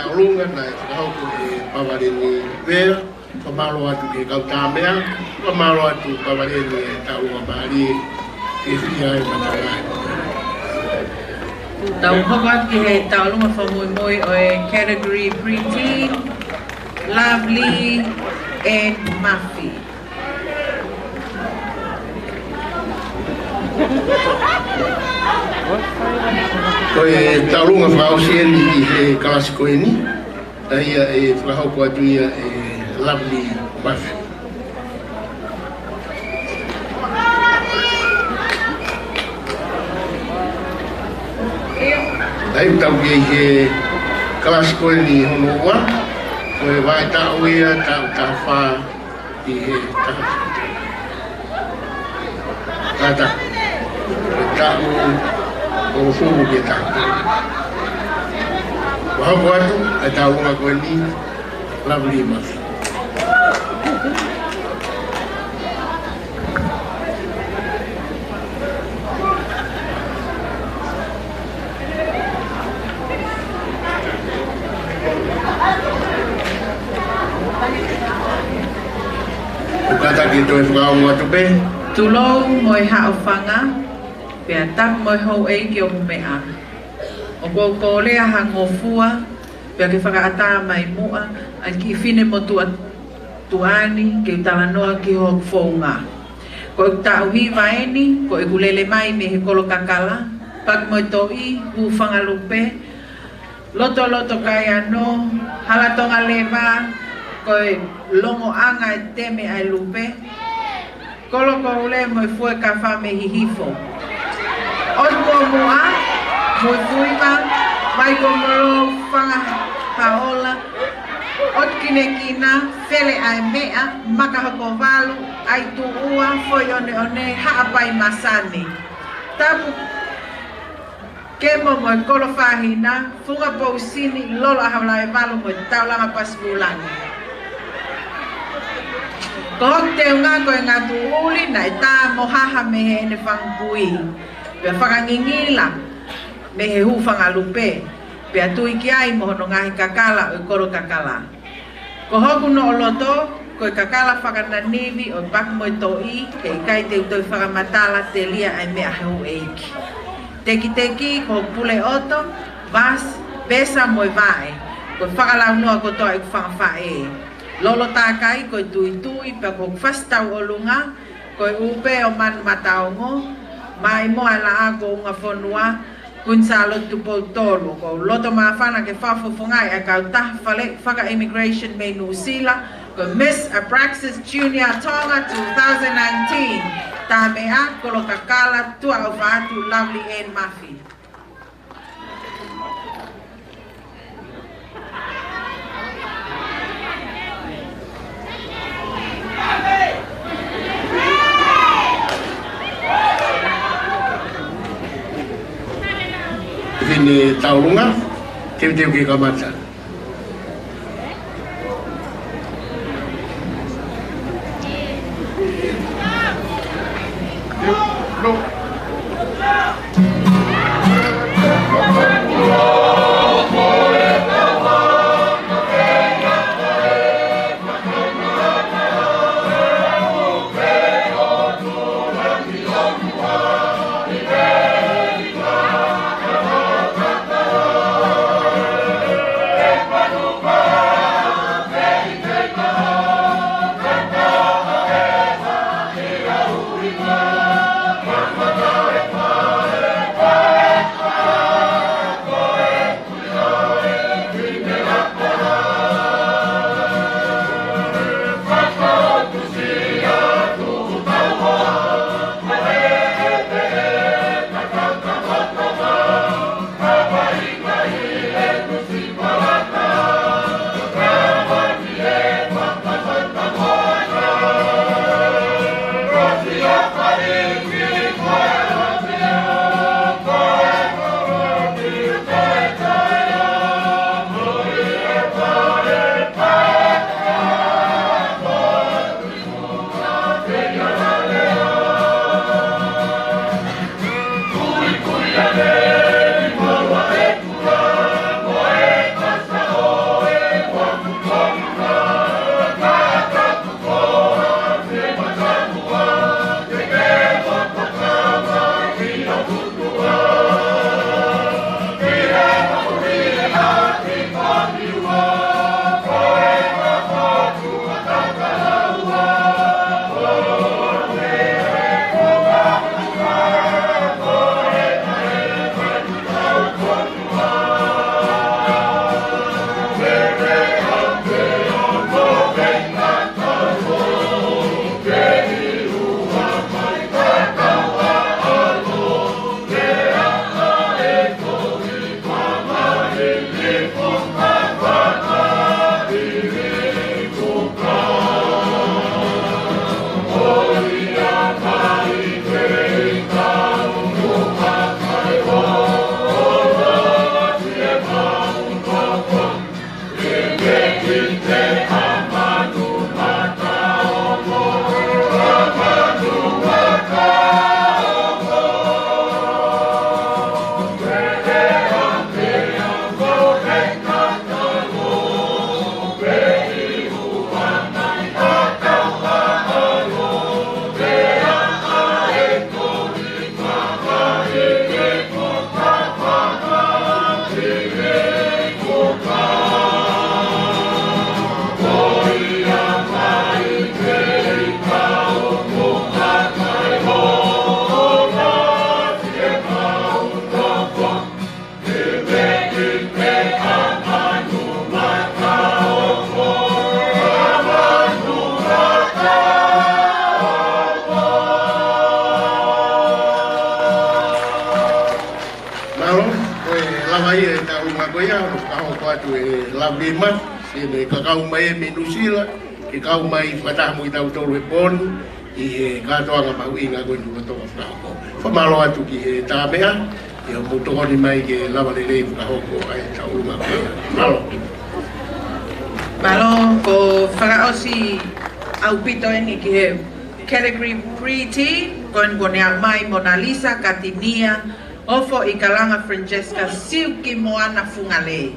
Taulunga naʻe fakahoko ʻe Pavaleni Vea, fakamālō atu ki he kau Tāmea, fakamālō atu Pavaleni e taulunga mālie ke fia e matala. Tau hoko atu ki he taulunga fakamuimui ʻo e category preteen, Lovely Ann Murphy. Ko e taulunga fakaʻosi eni ʻi he kalasi ko eni, ʻa ia ʻe fakahoko atu ia ʻe Lovely Murphy. ʻA ia ʻoku tau ʻi he kalasi ko eni hono ua, ko e vaʻe taʻu ia, taʻu taha fā, ʻi he taha. Tata. Taʻu hongofulu ki he taha. Fakahoko atu e taulunga ko eni, Lovely Murphy. ʻOku kātaki toe fakaongo atu pē. Tulou mo e haʻofanga, pea tapu mo e houʻeiki ʻo Humeʻa. ʻOku ou kole ha ngofua, pea ke fakaʻatā mai muʻa ʻa e kiʻi finemotuʻa tuʻa ni ke u talanoa ki hoku founga. Ko ʻeku taʻu hiva eni, ko ʻeku lele mai mei he Kolo Kakala, Paki mo e Toʻi, Hūfangalupe, Lotoloto Kaiano, Hala Tonga Leva, ko e longoʻanga e teme ʻa e lupe, Kolo Koule mo e Fuekafa mei Hihifo. ʻOtu Kuo Muʻa, Muifuiva, Vaikomalou, Fangahaola, ʻOtu Kinekina, Fele ʻa e Meʻa, Makahokovalu, ʻAi Tuʻua, Foʻi ʻOneʻone, Haʻapai Masani. Tapu Kemo mo e Kolo Fahina, Funga Pousini, Lolo ʻAhau Laevalu mo e Taulanga Pasipulani. Ko hoku teunga ko e Ngatuʻuli naʻe tā mo haha mei heʻene fanga kui, pea fakangingila mei he Hūfangalupe, pea tui ki ai mo hono ngaahi kakala ʻo e Kolo Kakala. Ko hoku noʻo loto, ko e kakala fakananivi ʻo e Paki mo e Toʻi, heʻikai te u toe fakamatala telia ʻa e meʻa houʻeiki. Tekiteki, ko hoku pule ʻoto, vas, pesa mo e vaʻe, ko e fakalaunoa kotoa ʻeku fanga faʻē. Lolo Takai, ko e tuitui, pea ko hoku fasi tauʻolunga, ko e ʻupe ʻo Manu Mataongo, Maʻimoa e Laʻā ko Ungafonua, Kuini Sālote Tupou Tolu. ʻOku ou loto māfana ke fakafofongaʻi ʻa e kautaha fale faka-immigration mei Nuʻusila, ko e Miss Abraxas Junior Tonga two thousand nineteen. Tāmea, Kolo Kakala, tuʻa ʻofa atu, Lovely Ann Murphy. Fine taulunga, teuteu ke kamata. Ko ia, ʻoku fakahoko atu e lave mai, siʻene kaungāmeʻa mei Nuʻusila, ke kau mai fakataha mo kitautolu he pō ni, ʻi he kātoanga mahuʻinga ko eni ʻoku tau fakahoko. Fakamālō atu ki he Tāmeʻa, ʻi hoʻomou tokoni mai ke lava lelei fakahoko ʻa e tauʻolunga ko ia. Mālō. Mālō, ko e fakaʻosi ʻaupito eni ki he category pre-T, ko eni kuo ne aʻu mai Mona Lisa Katinia, Ofo ʻi Kalanga Francesca Siu ki Moana Fungalei.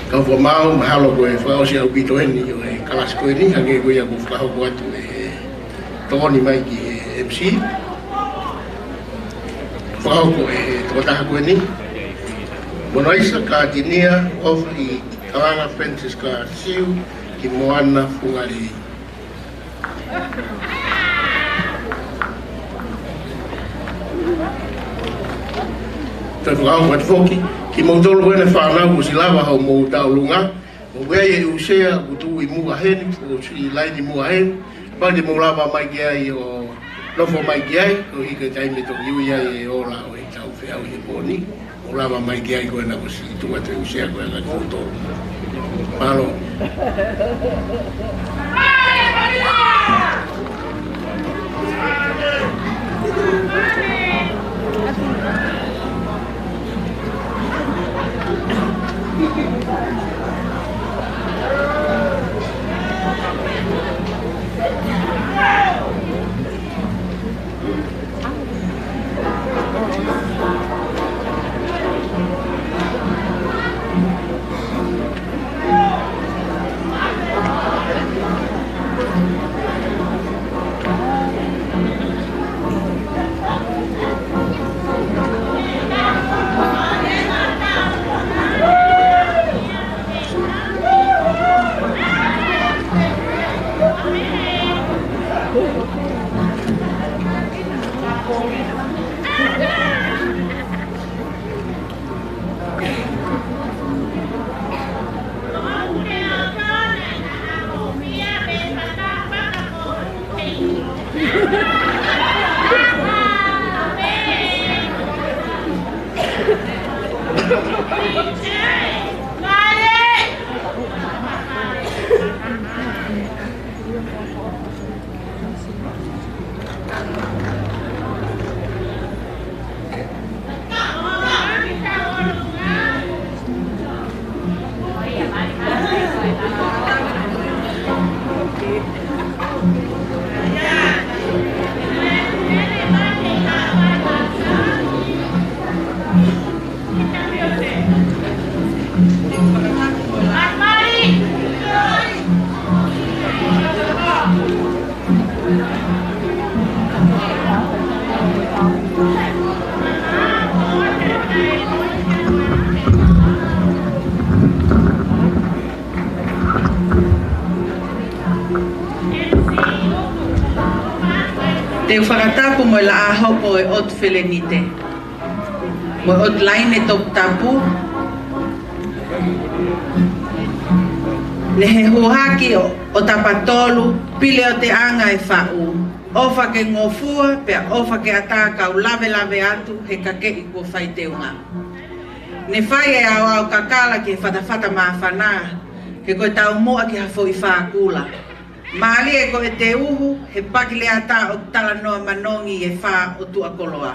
Kau fakamaau, mahalo ko e fakaʻosi ʻaupito eni ʻo e kalasi ko eni, hangē ko ia kuo fakahoko atu ʻe he tokoni mai ki he M C. Fakahoko ʻe he tokotaha ko eni. Mona Lisa Katinia, Ofo ʻi Kalanga Francesca Siu ki Moana Fungalei. Toe fakahoko atu foki, kimoutolu ko eni fānau kuo ʻosi lava hoʻomou tauʻolunga, ʻoku ʻi ai e ʻū sea ʻoku tuʻu ʻi muʻa heni, ʻoku ʻosi laini muʻa heni, pea te mou lava mai ki ai ʻo nofo mai ki ai, koeʻuhi ko e taimi ʻe toki ui ai e ola ʻo ʻetau feʻauhi he pō ni, mou lava mai ki ai ko ena kuo ʻosi tuʻu atu e ʻū sea ko ena ki he tolu. Mālō. Te u fakatapu mo e laʻā hopo ʻo e ʻOtu Felenite mo e ʻOtu Laine Toputapu. Ne he huhaki ʻo, ʻo Tapatolu, pili ʻo te anga e faʻu. ʻOfa ke ngofua, pea ʻofa ke ʻatā kau lavelave atu, he kakeʻi kuo fai teunga. Ne fai e aoao kakala ki he fatafata māfana, he ko e taumuʻa ki ha foʻi fākula. Mālie ko e te uhu, he paki lea tā ʻo talanoa manongi e fā ʻo Tuʻakoloa.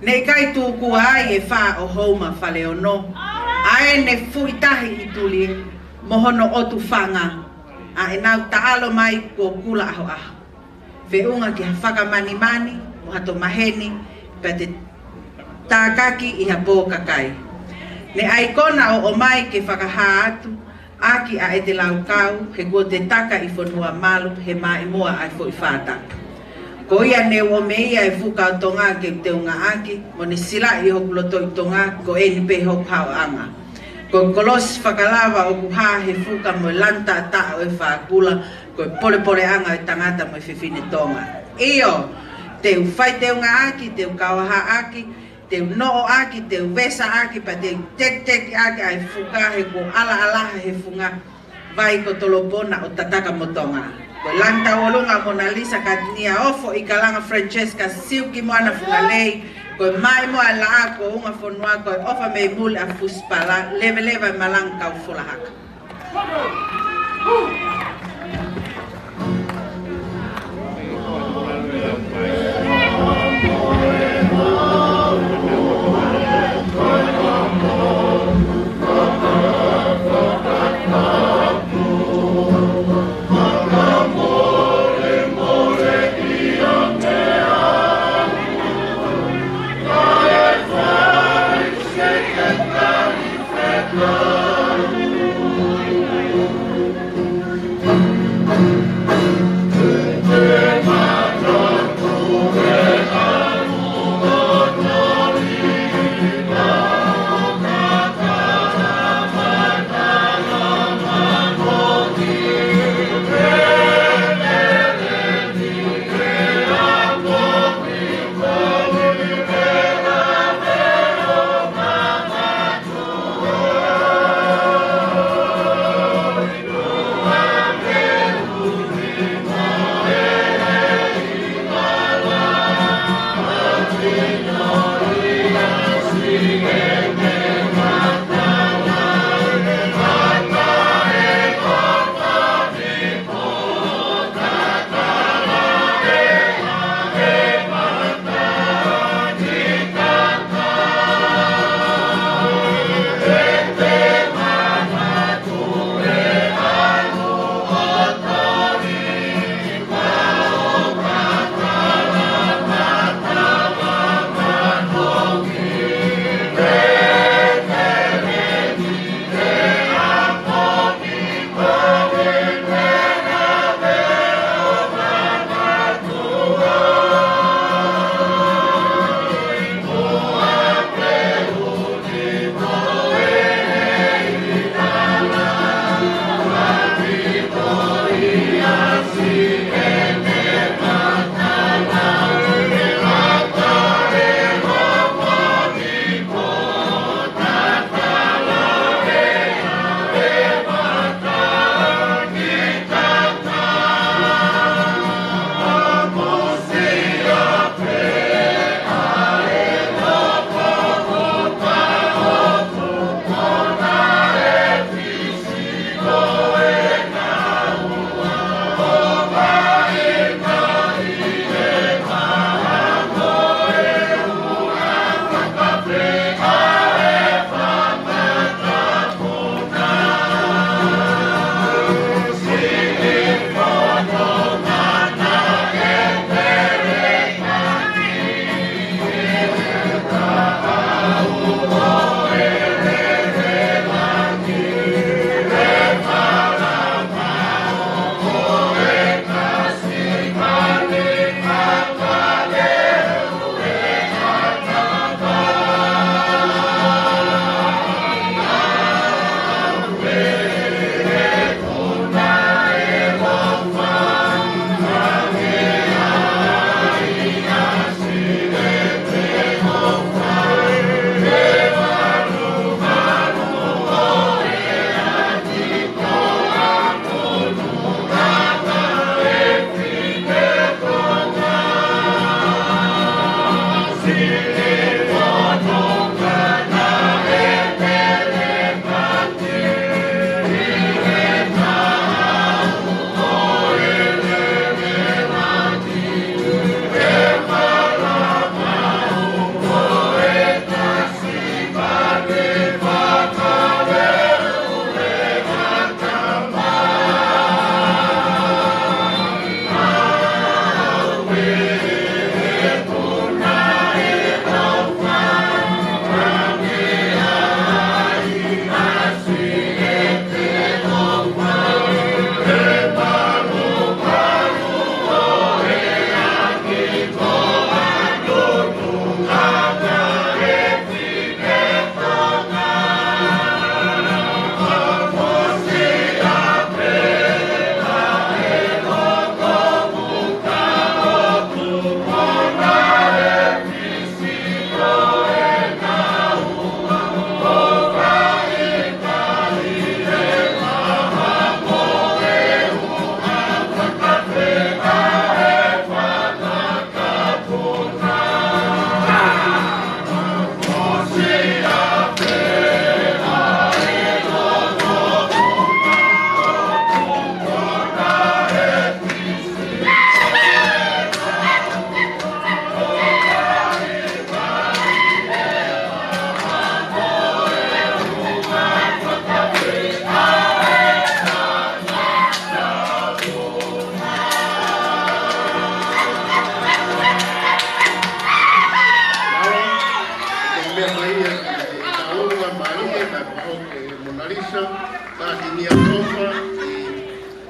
Ne ʻikai tūkua ai e fā ʻo Houma Faleono. ʻA ē ne fuʻi tahi ʻi Tulie, mo hono ʻotu fanga. ʻA ē nau taʻalo mai kuo kula ʻahoʻaho. Feʻunga ki ha fakamanimani, mo ha tō maheni, pea te tākaki ʻi ha pō kakai. Ne ʻai kona ʻo ʻomai ke fakahā atu, ʻaki ʻa e te laukau, he kuo te taka ʻi fonua malu, he maʻimoa ʻa e foʻi fātapu. Ko ia ne u ʻomi ia e fuka ʻo Tonga ke u teungaʻaki, mo ne silaʻi hoku loto ʻi Tonga, ko eni pē hoku haoʻanga. Ko e kolosi fakalava ʻoku hā he fuka mo e lanu taʻataʻa ʻo e fākula, ko e polepoleʻanga ʻo e tangata mo e fefine Tonga. ʻIo, te u fai teungaʻaki, te u kauahaʻaki, Te u noʻo ʻaki, te u vesa ʻaki, pea te u tekiteki ʻaki ʻa e fuka he kuo ʻalaʻala he funga vai ko Tolopona ʻo Tatakamotonga. Ko e langa tauʻolunga Mona Lisa Katinia, ʻOfo ʻi Kalanga Francesca Siuki Moana Fungalei, ko e Maʻimoa ʻa e Laʻā ko Unga Fonua, ko e ʻOfa mei Muli ʻa Fusipala, Leveleva ʻa e Malanga Kaufula Haka.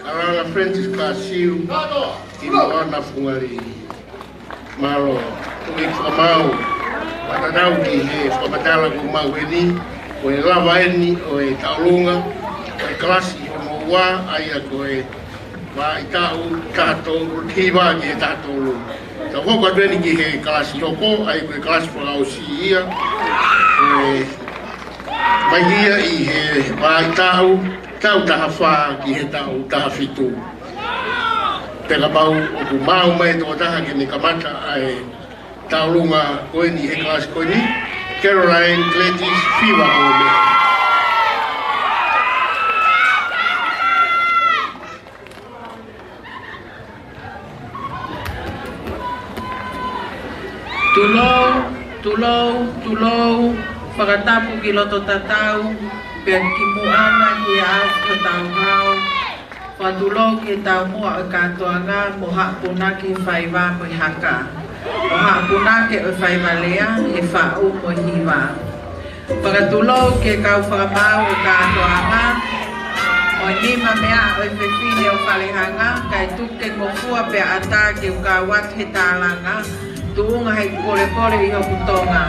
Alana Francis Kāsiu, ʻi Moana Fungali. Mālō, ʻoku ou fakamaau, fakatatau ki he fakamatala kuo maʻu eni, ko e lava eni ʻo e tauʻolunga ʻo e kalasi hono ua, ʻa ia ko e vahaʻa taʻu taha tolu, hiva ki he taha tolu. Tau hoko atu eni ki he kalasi hoko, ʻa ia ko e kalasi fakaʻosi ia. Ko e mai ia ʻi he vahaʻa taʻu, taʻu taha fā ki he taʻu taha fitu. Pea kapau ʻoku maʻu mai e tokotaha ke ne kamata ʻa e tauʻolunga ko eni he kalasi ko eni, Caroline Gladys Fiva Pome. Tulou, tulou, tulou, fakatapu ki loto tatau, pea kimuʻa na ki he ʻaho ko e tau hao. Fakatulou ki he taumuʻa ʻo e kātoanga mo haʻapunake he faiva mo e haka. Mo haʻapunake ʻo e faiva lea he faʻu mo e hiva. Fakatulou ki he kau fakamaau ʻo e kātoanga, ʻo e nima meʻa ʻo e fefine ʻo Falehanga, kae tuku ke ngofua pea ʻatā ke u kau atu he tālanga, tuʻunga he kolekole ʻi hoku Tonga.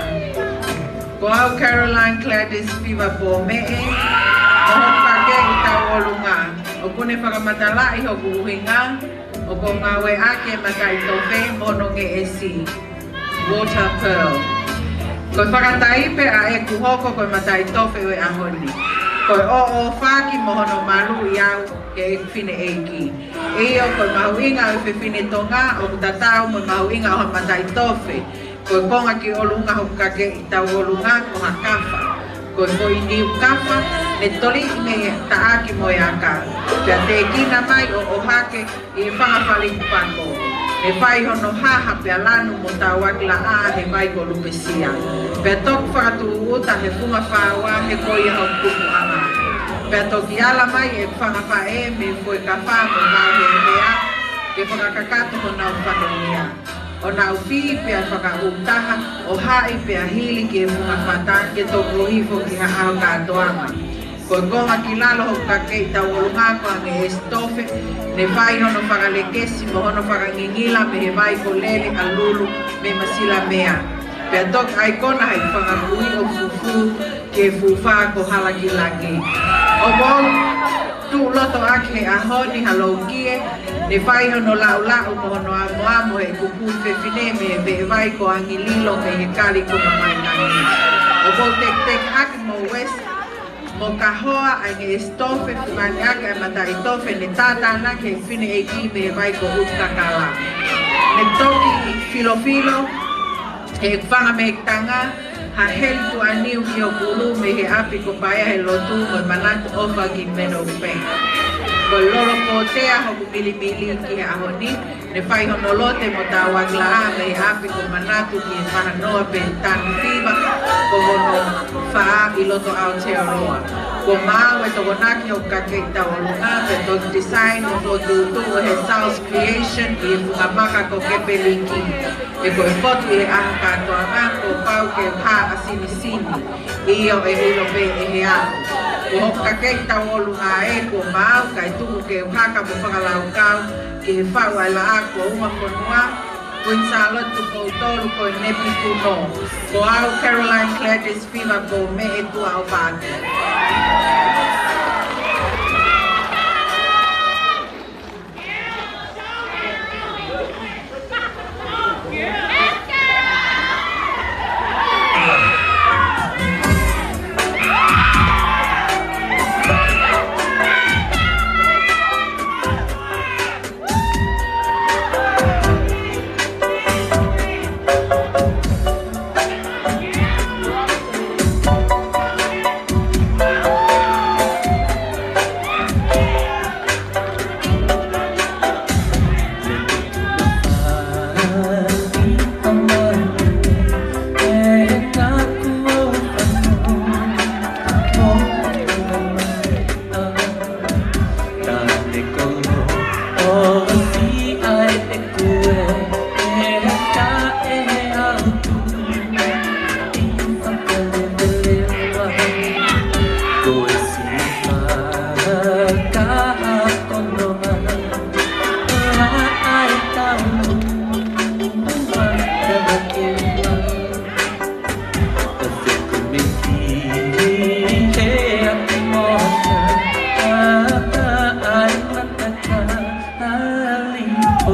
Ko au Caroline Gladys Fiva Pome, mo hoku kakeʻi tauʻolunga. ʻOku ne fakamatalaʻi hoku ʻuhinga, ʻoku ou ngāueʻaki e mataʻitofe mo hono ngeʻesi, water pearl. Ko e fakataipe ʻa ʻeku hoko ko e mataʻitofe ʻo e ʻaho ni. Ko e ʻōʻōfaki mo hono maluʻi au ʻe he fineʻeiki. ʻIo, ko e mahuʻinga ʻo e fefine Tonga, ʻoku tatau mo e mahuʻinga ʻo ha mataʻitofe. Ko e konga ki ʻolunga hoku kakeʻi tauʻolunga ko ha kafa. Ko e foʻi niu kafa, ne toli mei he taʻaki mo e aka. Pea tēkina mai ʻo ʻohake ʻi he fanga fale kupako. Ne fai hono haha pea lanu mo tauʻaki laʻā he vai ko Lupesia. Pea toki fakatūʻuta he funga fāua he ko ia hoku tupuʻanga. Pea toki ala mai e fanga faʻē mei Fuekafa mo Mauheahea ke fakakakato honau fanongia. ʻO nau fī pea fakaʻūtaha, ʻo haʻi pea hili ki he funga fata ke toki ʻohifo ki ha ʻaho kātoanga. Ko e konga ki lalo hoku kakeʻi tauʻolunga ko ha ngeʻesi tofe, ne fai hono fakalekesi mo hono fakangingila mei he vai ko Lele ʻa Lulu mei Masilamea. Pea toki ʻaikona ʻi he fanga kui ʻo fufū ki he fuʻu fā ko Halakilangi. ʻOku ou tuʻu loto ʻaki he ʻaho ni ha loukie, ne fai hono laʻulaʻu mo hono amoamo he kupu fefine mei he veʻe vai ko Angililo mei he kali ko Mamaengangi. ʻOku ou teketeke ʻaki mo Wes, mo Kahoa ʻa e ngeʻesi tofe, fungani ʻaki ʻa e mataʻitofe ne tātānaki ʻe he fineʻeiki mei he vai ko ʻUtukakala. Ne toki filofilo ʻe he fanga mekitanga ha heli tuʻaniu ki hoku ʻulu mei he ʻapi ko Paea he Lotu mo e manatu ʻofa ki Meadowbank. Ko e lolo pōtea hoku milimili ki he ʻaho ni, ne fai hono lote mo tauʻaki laʻā mei he ʻapi ko Manatu ki he mahanoa pe tanu fiva ko hono fā ʻi loto Aotearoa. Ko maau e tokonaki hoku kakeʻi tauʻolunga pea toki design mo fokotuʻutuʻu ʻe he South Creation ʻi he funga maka ko Kepeliki. He ko e fotu ʻi he ʻaho kātoanga kuo pau ke u hā ʻasinisini, ʻio ʻe ʻilo pē ʻe he ʻaho. Ko hoku kakeʻi tauʻolunga ē kuo maau kae tuku ke u haka mo fakalaukau ki he faʻu ʻa e laʻā kuo uma fonua, Queen Sālote Tupou Tolu ko e nepi kuno. Ko au Caroline Gladys Fiva Pome, tuʻa ʻo Paʻake.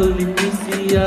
Polinisia.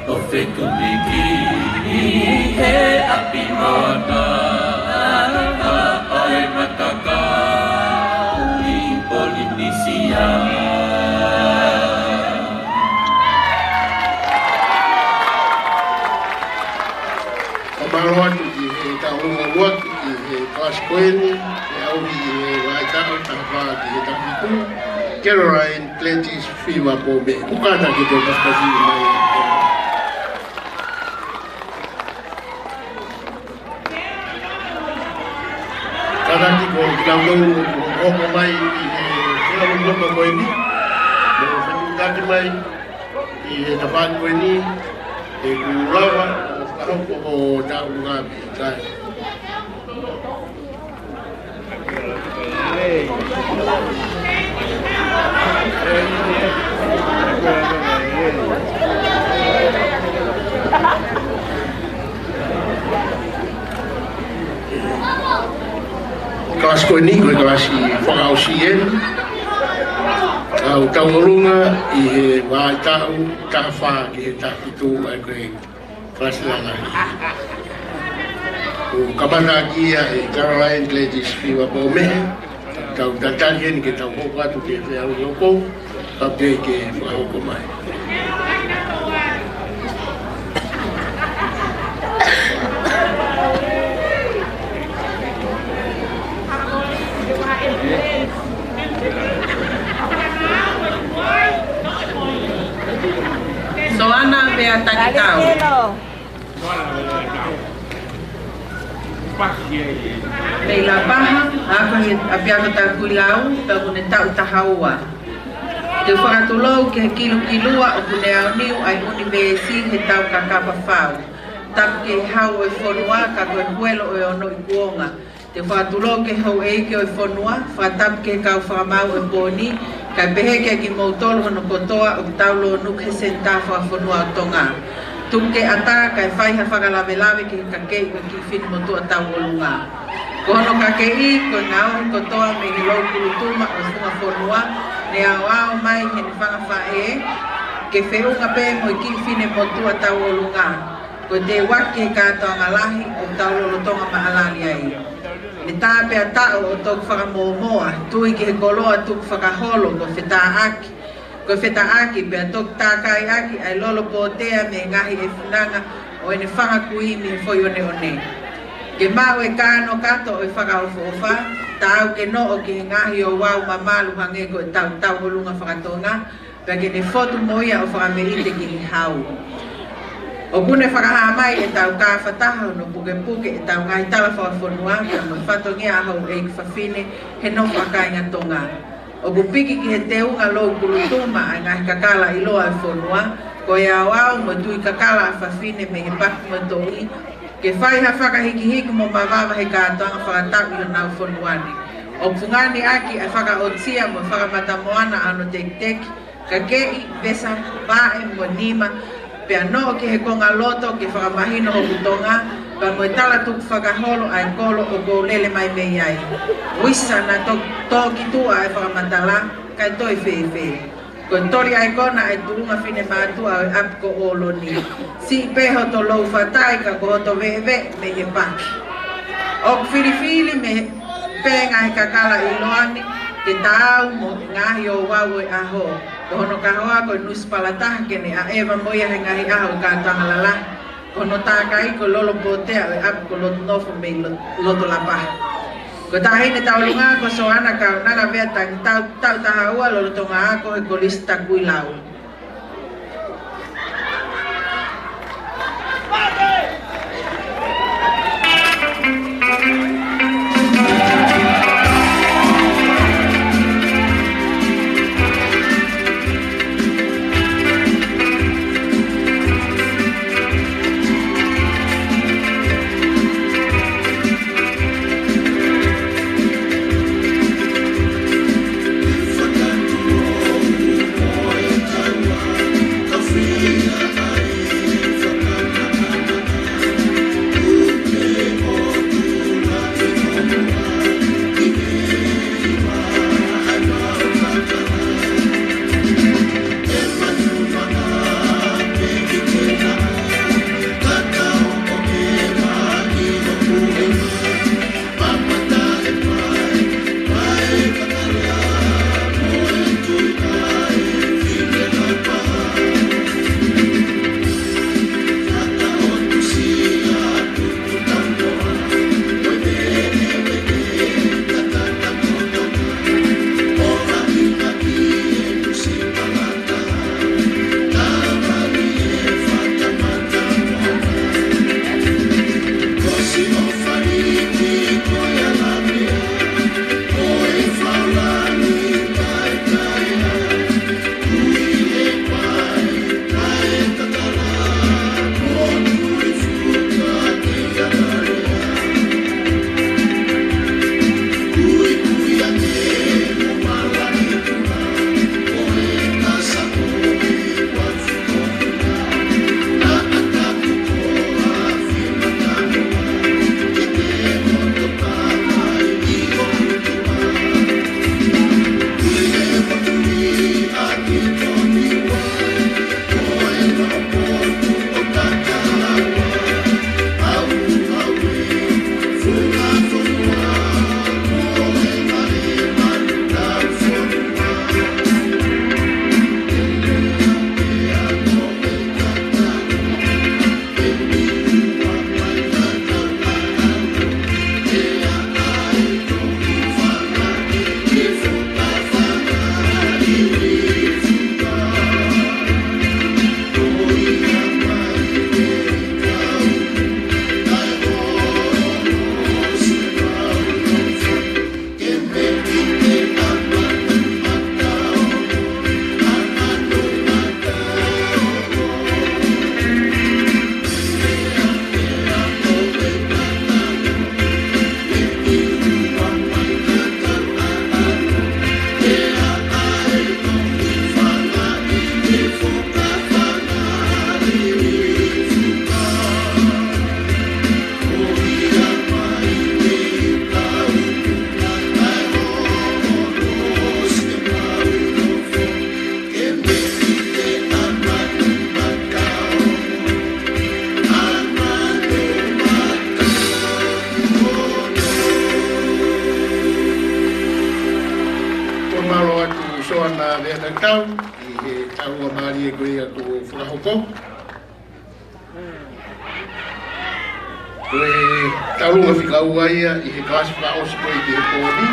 ʻO fekumiki ʻi he ʻapi moana ʻo e matakau ʻi Polinisia. Fakamālō atu ki he tauʻolunga ʻuluaki ʻi he kalasi ko eni, ʻe ʻauhi ʻi he vaitaʻu taha fā ki he taha fitu, Caroline Gladys Fiva Pome. Mou kātaki ke tau pasipasi mai. Kātaki ko kitautolu ʻoku hoko mai ʻi he feʻauloka ko eni. Mou kātaki mai ʻi he tafaʻaki ko eni, ʻe kuo lava ʻo fakahoko ʻo taʻu ngaahi kai. Kalasi ko eni, ko e kalasi fakaʻosi eni ʻa e tauʻolunga ʻi he vaitaʻu taha fā ki he taha fitu, ʻa ia ko e kalasi lalahi. Kuo kamata ʻaki ia ʻe Caroline Gladys Fiva Pome, tau tatali eni ke tau hoko atu ki he feʻauloka, kae pehē ke fakahoko mai. Soana Vea Takitau. Mei Lapaha, ako he ʻapiako Takuilau, pea ʻoku ne taʻu taha ua. Te u fakatulou ki he kilukilua ʻoku ne aoniu ʻa e ʻunivēsi he tau kakapa fau. Tapu ki he hau ʻo e fonua, ka ko e huelo ʻo e onoʻi kuonga. Te u fakatulou ki he houʻeiki ʻo e fonua, fakatapu ki he kau fakamaau ʻo e pō ni, kae pehē kiate kimoutolu hono kotoa ʻoku tau lōnuku he Senitā Fakafonua ʻo Tonga. Tuku ke ʻatā kae fai ha fakalavelave ki he kakeʻi ʻo e kiʻi finemotuʻa tauʻolunga. Ko hono kakeʻi, ko e ngaohi kotoa mei he Lou Kulutuma ʻo e Funga Fonua, ne aoao mai heʻene fanga faʻē, ke feʻunga pē mo e kiʻi finemotuʻa tauʻolunga. Ko e teuaki ki he kātoanga lahi ʻoku tau lolotonga maʻalali ai. Ne tā pea taʻo ʻo toki fakamōmoa, tui ki he koloa tukufakaholo, ko e fetāʻaki. Ko e fetāʻaki pea toki tākaiʻaki ʻa e lolo pōtea mei he ngaahi ʻefunanga ʻo ʻene fanga kui mei he foʻi oneʻone. Ke maʻu e kano kato ʻo e fakaʻofoʻofa, taau ke noʻo ki he ngaahi ouau mamalu hangē ko e tau tauʻolunga fakatonga, pea ke ne fotu mo ia ʻo fakameʻite ki he hau. ʻOku ne fakahā mai ʻetau kāfataha hono pukepuke ʻetau ngaahi tala fakafonua, pea mo e fatongia ʻa houʻeiki fafine he nofo ʻa kāinga Tonga. ʻOku piki ki he teunga Lou Kulutuma ʻa e ngaahi kakala ʻiloa ʻo e fonua, ko e aoao mo e tui kakala ʻa fafine mei he paki mo e toʻi, ke fai ha fakahikihiki mo mavava he kātoanga fakataʻu ʻi honau fonua ni. ʻOku fungani ʻaki ʻa e fakaʻotia mo e fakamatamoana ʻa hono tekiteki, kakeʻi, vesa, vaʻe mo nima, pea noʻo ki he konga loto ke fakamahino hoku Tonga, pea mo e tala tukufakaholo ʻa e kolo ʻoku ou lele mai mei ai. Uisa naʻa to-, tō ki tuʻa ʻa e fakamatala, kae toe fēfē. Ko e toli ʻaikona ʻa e tuʻunga finemātuʻa ʻo e ʻapi ko ʻOloni. Siʻi pē hoto lou fatai ka ko hoto veʻeveʻe mei he paki. ʻOku filifili mei pē ngaahi kakala ʻiloa ni ke taau mo e ngaahi ouau ʻo e ʻaho. Ko hono kahoa ko e nusipalataha ke ne ʻaʻeva mo ia he ngaahi ʻaho ʻo e kātoanga lalahi. Ko hono tākai ko e lolo pōtea ʻo e ʻapi ko Lotonofo mei Lo-, Lotolapaha. Ko e taʻahine tauʻolunga ko Soana Kaunanga Vea Tangitau, taʻu taha ua, lolotonga ako he Kolisi Takuilau. Tau, ʻi he taulunga mālie ko ia kuo fakahoko. Ko e taulunga fika ua ia ʻi he kalasi fakaʻosi ko ē ki he pō ni.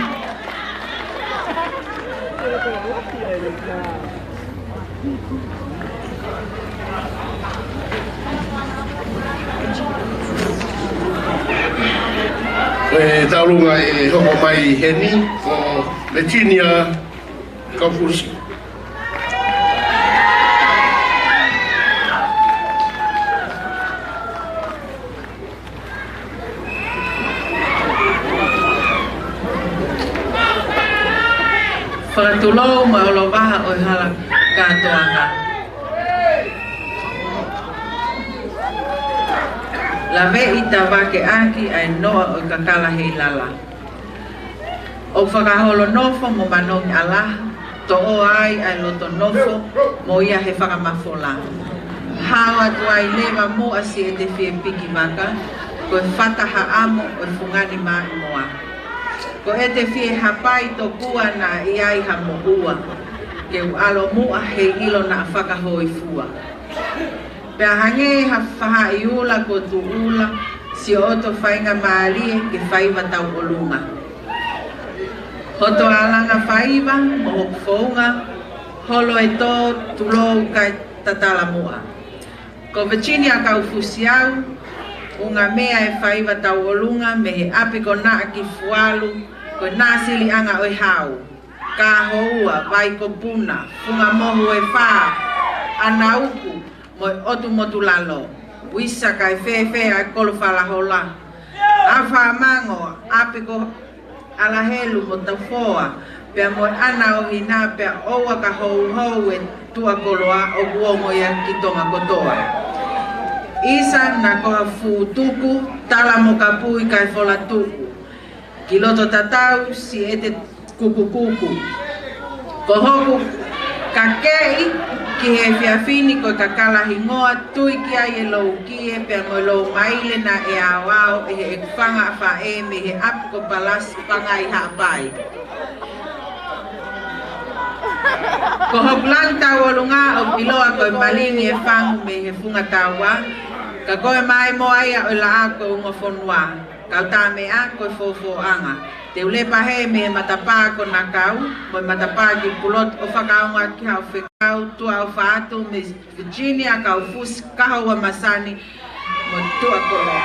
Ko e taulunga ʻe hoko mai heni ko Virginia Kaufusi. Fakatulou mo e ʻolovaha ʻo e hala kātoanga. Laveʻi tavakeʻaki ʻa e noa ʻo e kakala heilala. ʻOku fakaholo nofo mo manongi ʻalaha, toʻoa ai ʻa e loto nofo mo ia he fakamafola. Hao atu ai leva muʻa siʻete fie piki vaka, ko e fata haʻamo ʻo e fungani maʻimoa. Ko ʻete fie hapai tokua naʻa ʻi ai ha moʻua, ke u ʻalu muʻa he ʻilo naʻa fakahōifua. Pea hangē ha fahaʻi ula kuo tuʻula, siʻoto faingamālie ke faiva tauʻolunga. Hoto alanga faiva mo hoku founga, holo e tō, tulou kae tatala muʻa. Ko Virginia Kaufusi au, ʻunga meʻa e faiva tauʻolunga mei he ʻapi ko Naʻa ki Fualu, ko e nāsiliʻanga ʻo e hau, Kahoua, Vaikopuna, Funga Mohu e Fā, ʻAna Uku, mo e ʻOtu Motu Lalo, Uisa kae fēfē ʻa e Kolo Falahola, ʻAfamango, ʻapi ko ʻAlahelu mo Tafoa, pea mo e ʻAna ʻo Hina, pea ʻoua ka houhou e tuʻa koloa ʻoku ongo ia ki Tonga kotoa. ʻIsa naʻa ko ha fuʻu tuku, tala mo kapui kae fola tuku, ki loto tatau siʻete kukukuku. Ko hoku kakeʻi ki he efiafi ni ko e kakala hingoa, tui ki ai e loukie pea mo e loumaile naʻe aoao ʻe heʻeku fanga ʻafaʻē mei he ʻapi ko Palasi, Pangai, Haʻapai. Ko hoku langi tauʻolunga ʻoku ʻiloa ko e Malingi e Fangu mei he Funga Taua, ka ko e maʻimoa ia ʻo e laʻā ko e Ungafonua, kau tā meʻa ko e Fōfōʻanga. Te u lepa hē mei he matapā ko Nakau, mo e matapā ki Pulotu ʻo fakaongo ki haʻo fekau, tuʻa ʻofa atu mei Virginia Kaufusi, Kahoua Masani, mo e tuʻa koloa.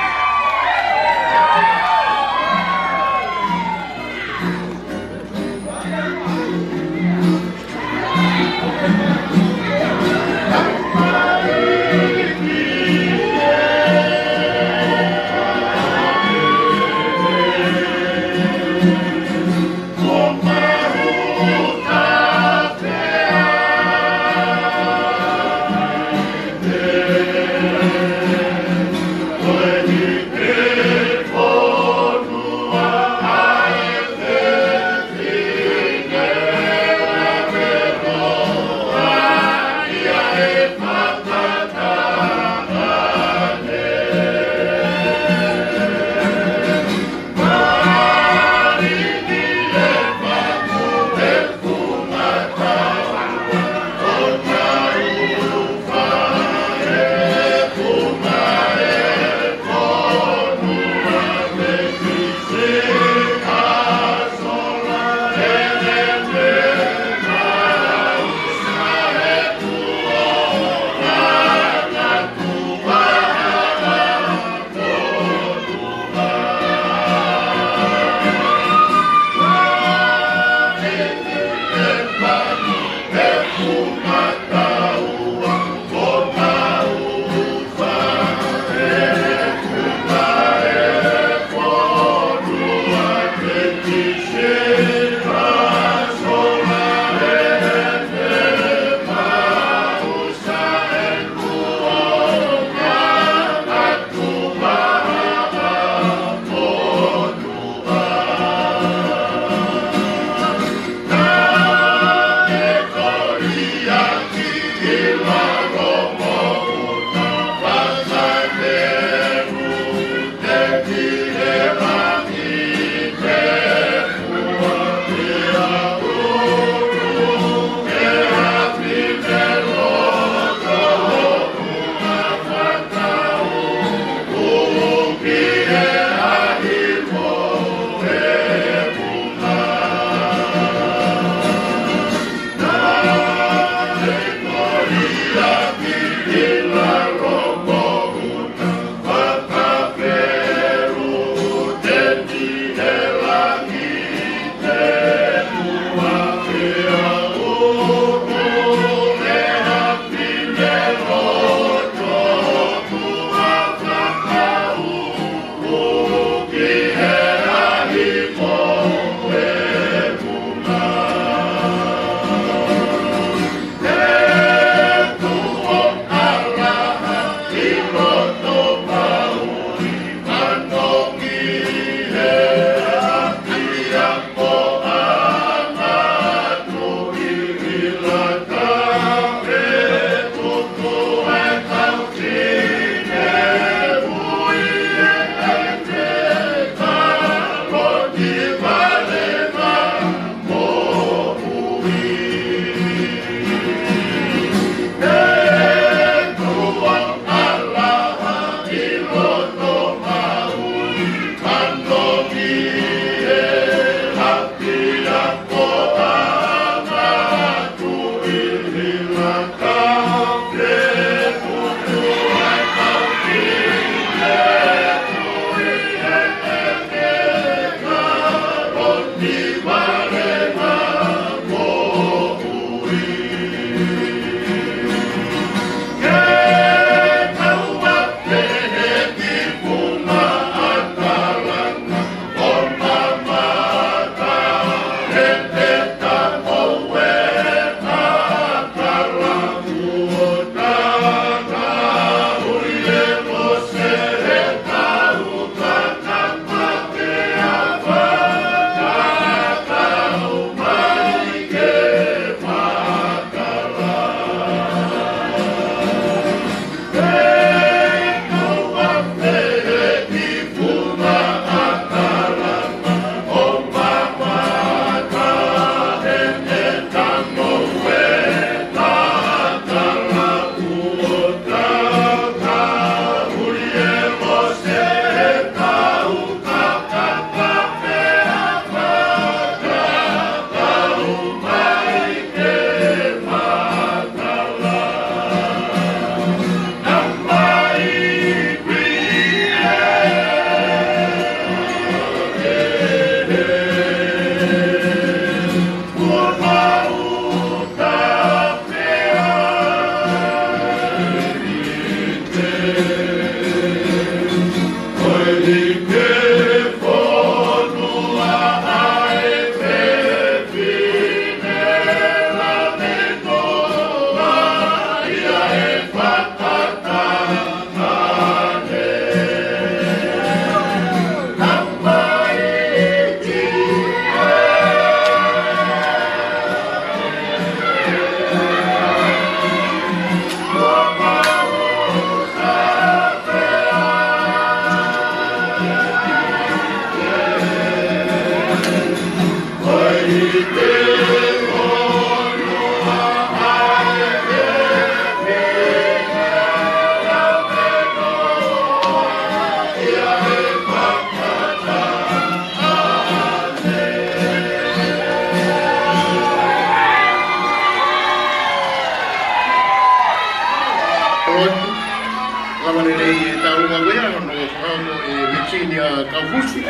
Ko e Virginia Kaufusi,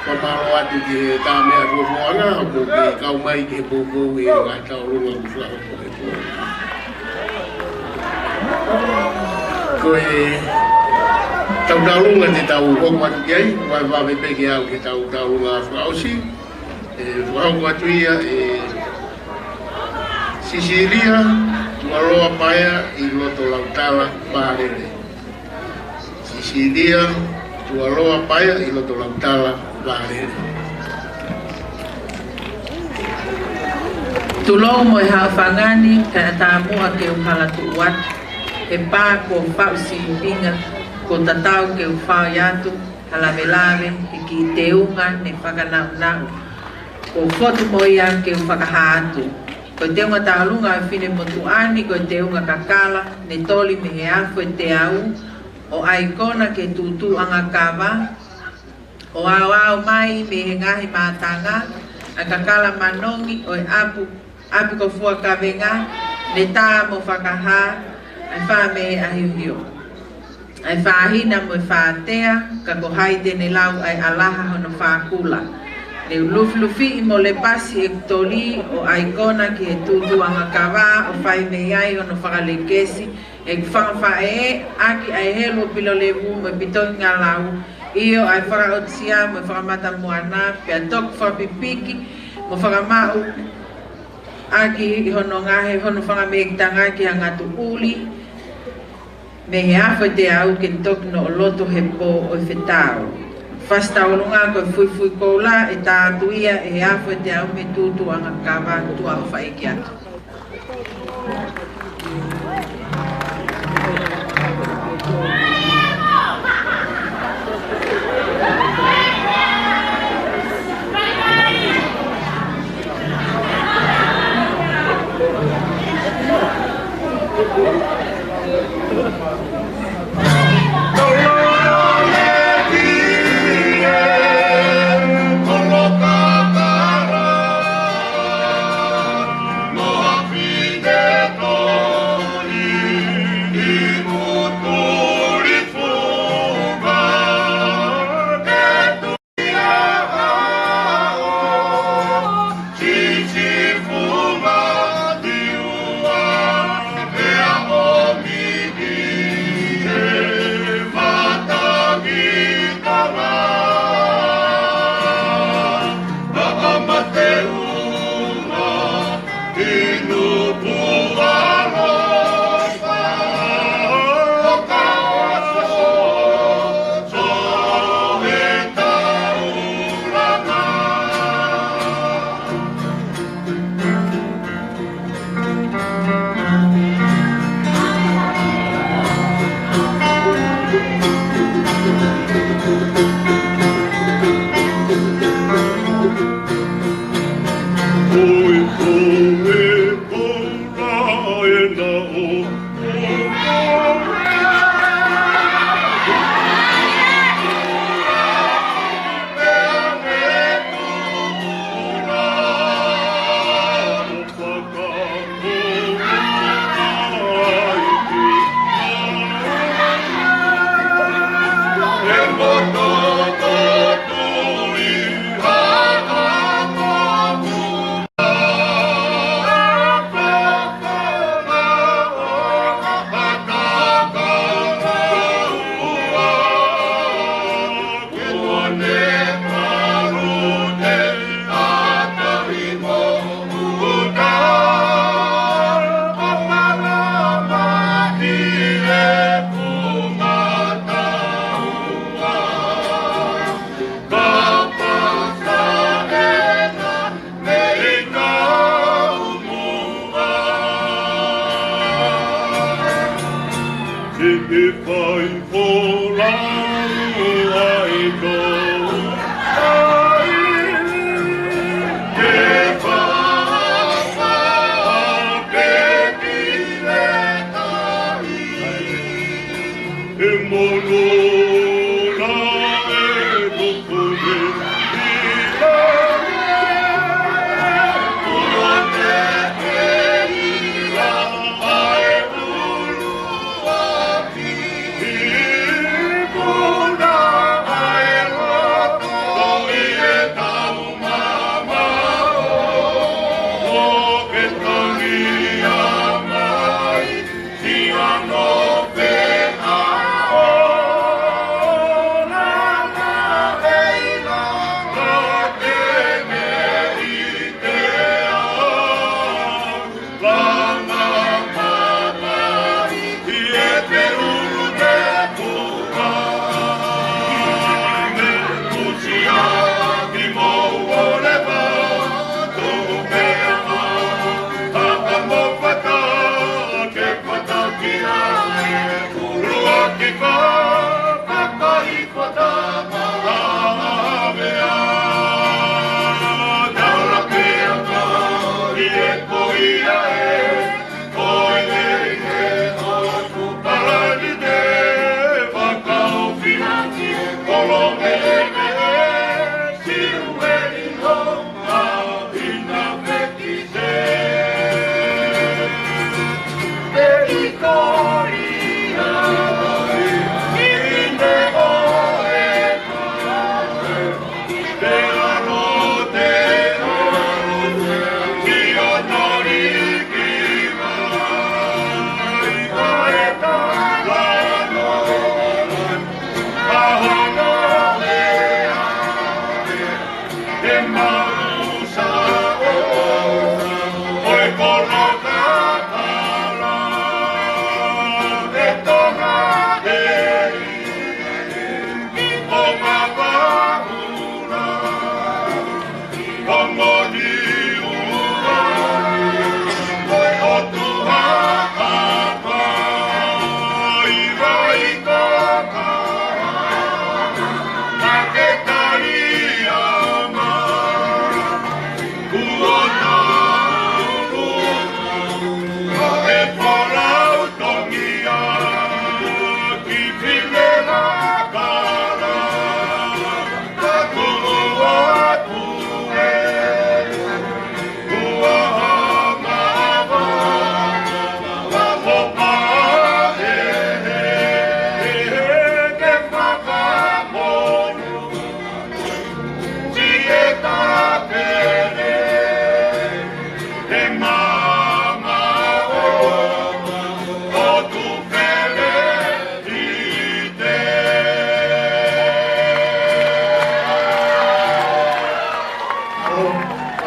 fakamālō atu ki he Tāmea Fuafuaʻanga, ʻoku kei kau mai ki he poupou ʻi he ngaahi tauʻolunga kuo fakahoko he pō. Ko e tauʻolunga te tau hoko atu ki ai, vave pē ke aʻu ki he tauʻolunga fakaʻosi, ʻe fakahoko atu ia ʻe Sisilia Tualoa Paea ʻi loto Lautala Vālele. Sisilia Tualoa Paea ʻi loto Lautala Vālele. Tulou mo e haʻofanga ni, kae ʻatā muʻa ke u hala tuʻu atu he pā kuo faʻu sīpinga, kuo tatau ke u fai atu ha lavelave he kiʻi teunga ne fakanaunau kuo fotu mo ia ke u fakahā atu. Ko e teunga tauʻolunga ʻa e finemotuʻa ni ko e teunga kakala ne toli mei he Afu ʻe Teau ʻo ʻaikona ki he tūtuʻanga kava, ʻo aoao mai mei he ngaahi mātanga ʻa e kakala manongi ʻo e ʻapi, ʻapi ko Fuakavenga, ne tā mo fakahā ʻa e fā mei he ʻahiohio, ʻa e fā hina mo e fā tea, ka ko hai te ne lau ʻa e ʻalaha hono fā kula. Ne u lufilufiʻi mo lepasi ʻeku toli ʻo ʻaikona ki he tūtuʻanga kava ʻo fai mei ai hono fakalekesi ʻeku fanga faʻē, ʻaki ʻa e helu ʻo Pilolevu mo e Pitongingalau, ʻio ʻa e fakaʻotia mo e fakamatamoana, pea toki fakapipiki mo fakamaʻu ʻaki ʻi hono ngaohi hono fanga mekitanga ki ha ngatu ʻuli mei he Afu ʻe Teau ke toki noʻo loto he pō ʻo e fetao. Fasi tauʻolunga ko e Fuifui Koula, ʻe tā atu ia ʻe he Afu ʻe Teau mei he tūtuʻanga kava. Tuʻa ʻofa ʻeiki atu.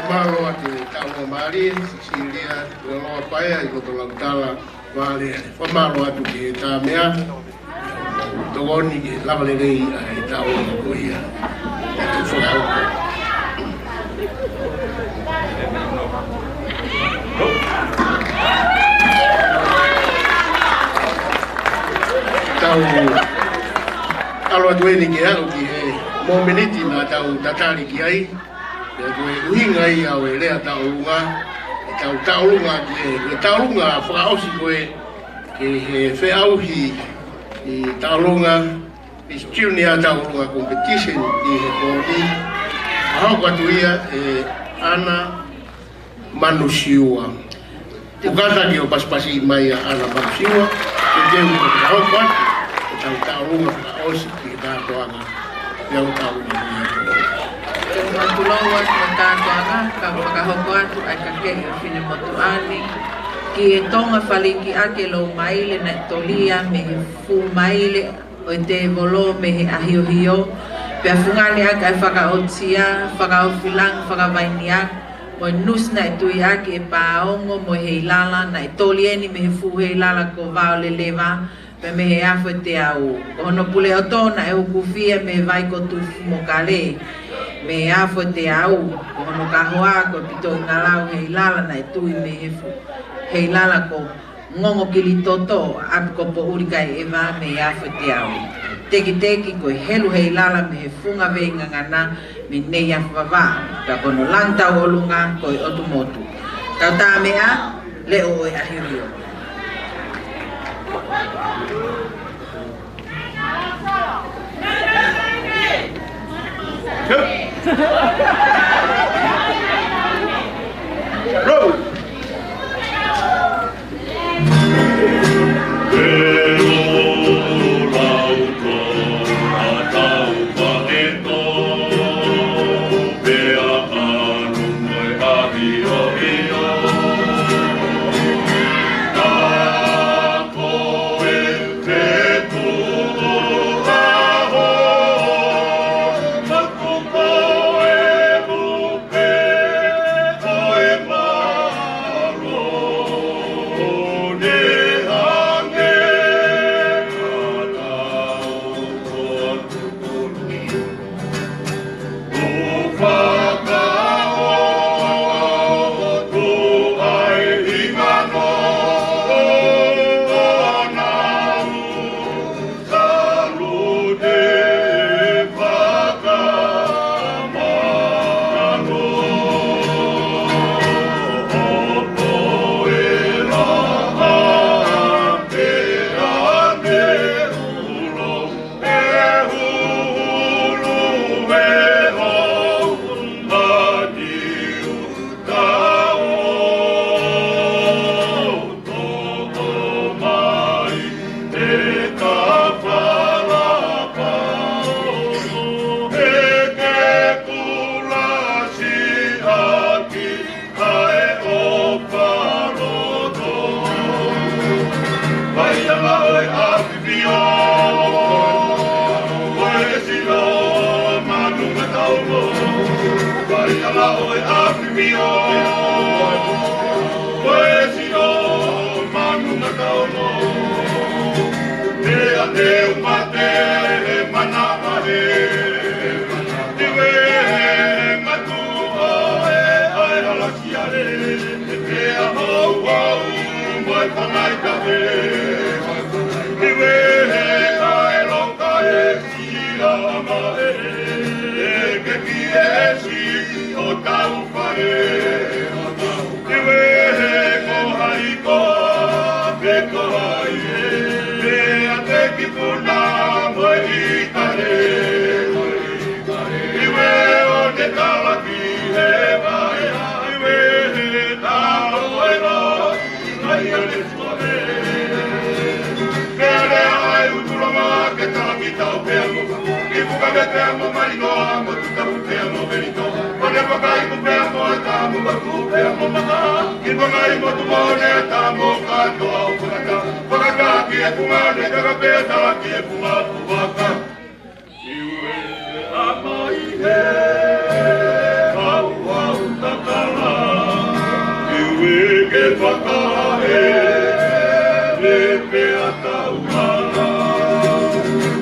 Fakamālō atu e taʻu ua mālie, Sisilia Tuʻiloa Paea ʻi loto Lautala, Vale. Fakamālō atu ki he Tāmea, tokoni ke lava lelei ʻa e taʻu ko ia. Tau fakahoko. Tau ʻalu atu eni ke aʻu ki he mōmeniti naʻa tau tatali ki ai. Pea ko e ʻuhinga ia ʻo e lea taʻolunga, ʻetau taʻolunga ki he, ko e taʻolunga fakaʻosi ko ē ki he feʻauhi ʻi taʻolunga, ʻi Junior Taʻolunga Competition ʻi he pō ni. Fakahoko atu ia ʻe ʻAna Manusiua. Tuku atu ke u pasipasi mai ʻa ʻAna Manusiua, ke ke u fakahoko atu ʻetau taʻolunga fakaʻosi ki he kātoanga. Ia ʻo taʻolunga. Ke u mātulau atu mo e kātoanga, ka u fakahoko atu ʻa e kakeʻi ʻo Finemotuʻa ni ki he Tonga Faliki ʻa e Lou Maile naʻe tolia mei he fuʻu maile ʻo e tēvolo mei he ʻahiohio, pea fungani ʻaki ʻa e fakaʻotia, fakaʻofilangi, fakavainiaki, mo e nusi naʻe tuiaki ʻe Paongo mo e heilala, naʻe toli eni mei he fuʻu heilala ko Vaoleleva, pea mei he Afo ʻo e Teau. Ko hono puleʻoto naʻe hukufia mei he vai ko Tufumokale, mei he Afo ʻo e Teau. Ko hono kahoa ko e Pitoʻingalau heilala naʻe tui mei he fuʻu heilala ko Ngongokilitoto, ʻapi ko Poʻuli Kaeʻeva mei he Afo ʻo e Teau. Tekiteki ko e helu heilala mei he funga Veingangana mei Neiafu Vavaʻu. Pea ko hono langi tauʻolunga ko e ʻOtu Motu. Tau tā meʻa, leʻo ʻo e ʻahiohio. Fai ala ʻo e ʻAfio, ko e sio manu mataono. Pea te u mate he manava he, ʻi he ngatu ʻo e ʻai ala siale. Pea hou hou mai pangai kawe, ʻi he ʻai loka e sila ma e, e ke ki e si o tau fare. Iwe he ko hai ko, pe ko hai e, pe a te ki puna mo i kare. Iwe o ne kala ki he vaea, iwe he talo e lo, i mai a le Pea lea ai ʻUtulava ke tala ki tau pea mo, i puka me pea mo Malinoa mo Tutapu pea mo Melito. Ko ne vakai ku pea mo ata mo vaku pea mo maka. I vakai mo tu mo ne ata mo katoa ʻo fakata. Fakata ki e kunga ne kaka pea tala ki e kunga puvaka. Iwe ke amai he, kau au takala. Iwe ke fakahe, ne pea tau mala.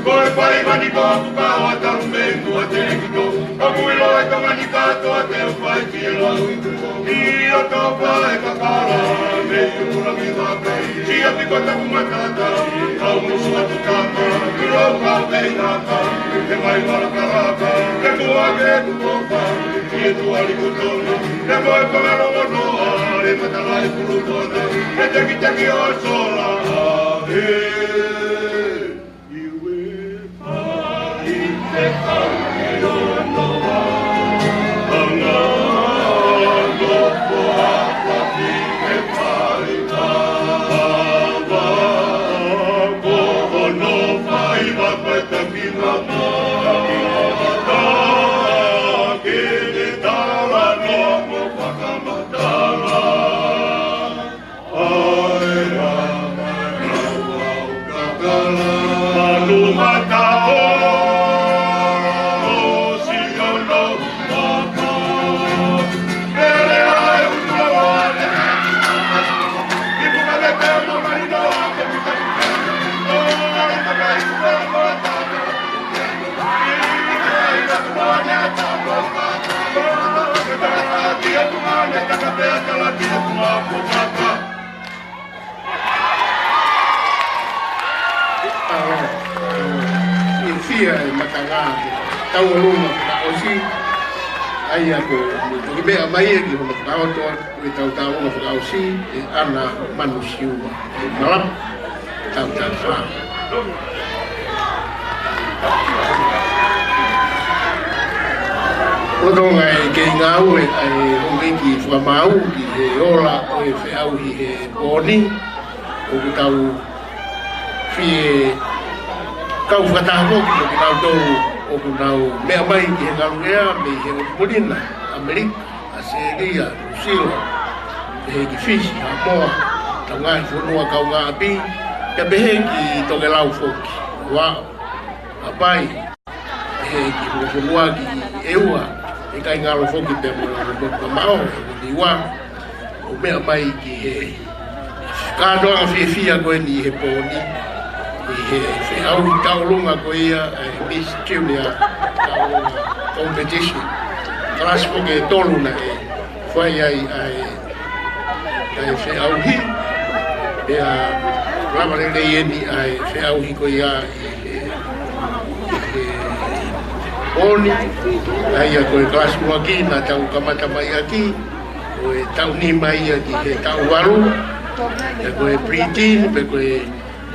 Ko e fai mani ko aku kau a talu mei mua te ki to. Ka mui loa e tamani katoa te u fai ki e lau. ʻI o tau pae kakala, mei ula mi vakai. Sia piko taku matata, au musu atu tama, ʻi lo kau mei naka, he mai malakalaka, he tua ke tu kofa, he tua liku tona, he moe pangalongo noa, he matalai kulu tona, he teki teki o sola, he. Fiefia e matanga ke tau ʻolunga fakaʻosi. ʻA ia ko e toki meʻa mai ia ki hono fakaʻoto atu e tau tau ʻolunga fakaʻosi e ana manu siua e malapu tau tau fa. Lotonga e kei ngāue ʻa e houʻeiki fakamaau ki he ola ʻo e feʻauhi he pō ni. ʻOku tau fie kau fakataha foki mo kinautolu ʻoku nau meʻa mai ki he ngaluʻea mei he ʻotu muli na, ʻAmelika, ʻAositelēlia, Nuʻusila, pehē ki Fisi, Haʻamoa, tau ngaahi fonua kaungāʻapi, pea pehē ki Tokelau foki, Vavaʻu, Haʻapai, pehē ki he fonua ki ʻEua, ʻikai ngalo foki pea mo e fonua mamaʻo, ʻe Niua, ʻo meʻa mai ki he kātoanga fiefia ko eni he pō ni, ʻi he feʻauhi tauʻolunga ko ia, ʻa e Miss Junior tauʻolunga competition. Kalasi foki ʻe tolu naʻe fai ai ʻa e, ʻa e feʻauhi, pea lava lelei eni ʻa e feʻauhi ko ia ʻi he, ʻi he pō ni, ʻa ia ko e kalasi ua ki naʻa tau kamata mai ʻaki, ko e taʻu nima ia ki he taʻu valu, pea ko e pre-teen, pea ko e,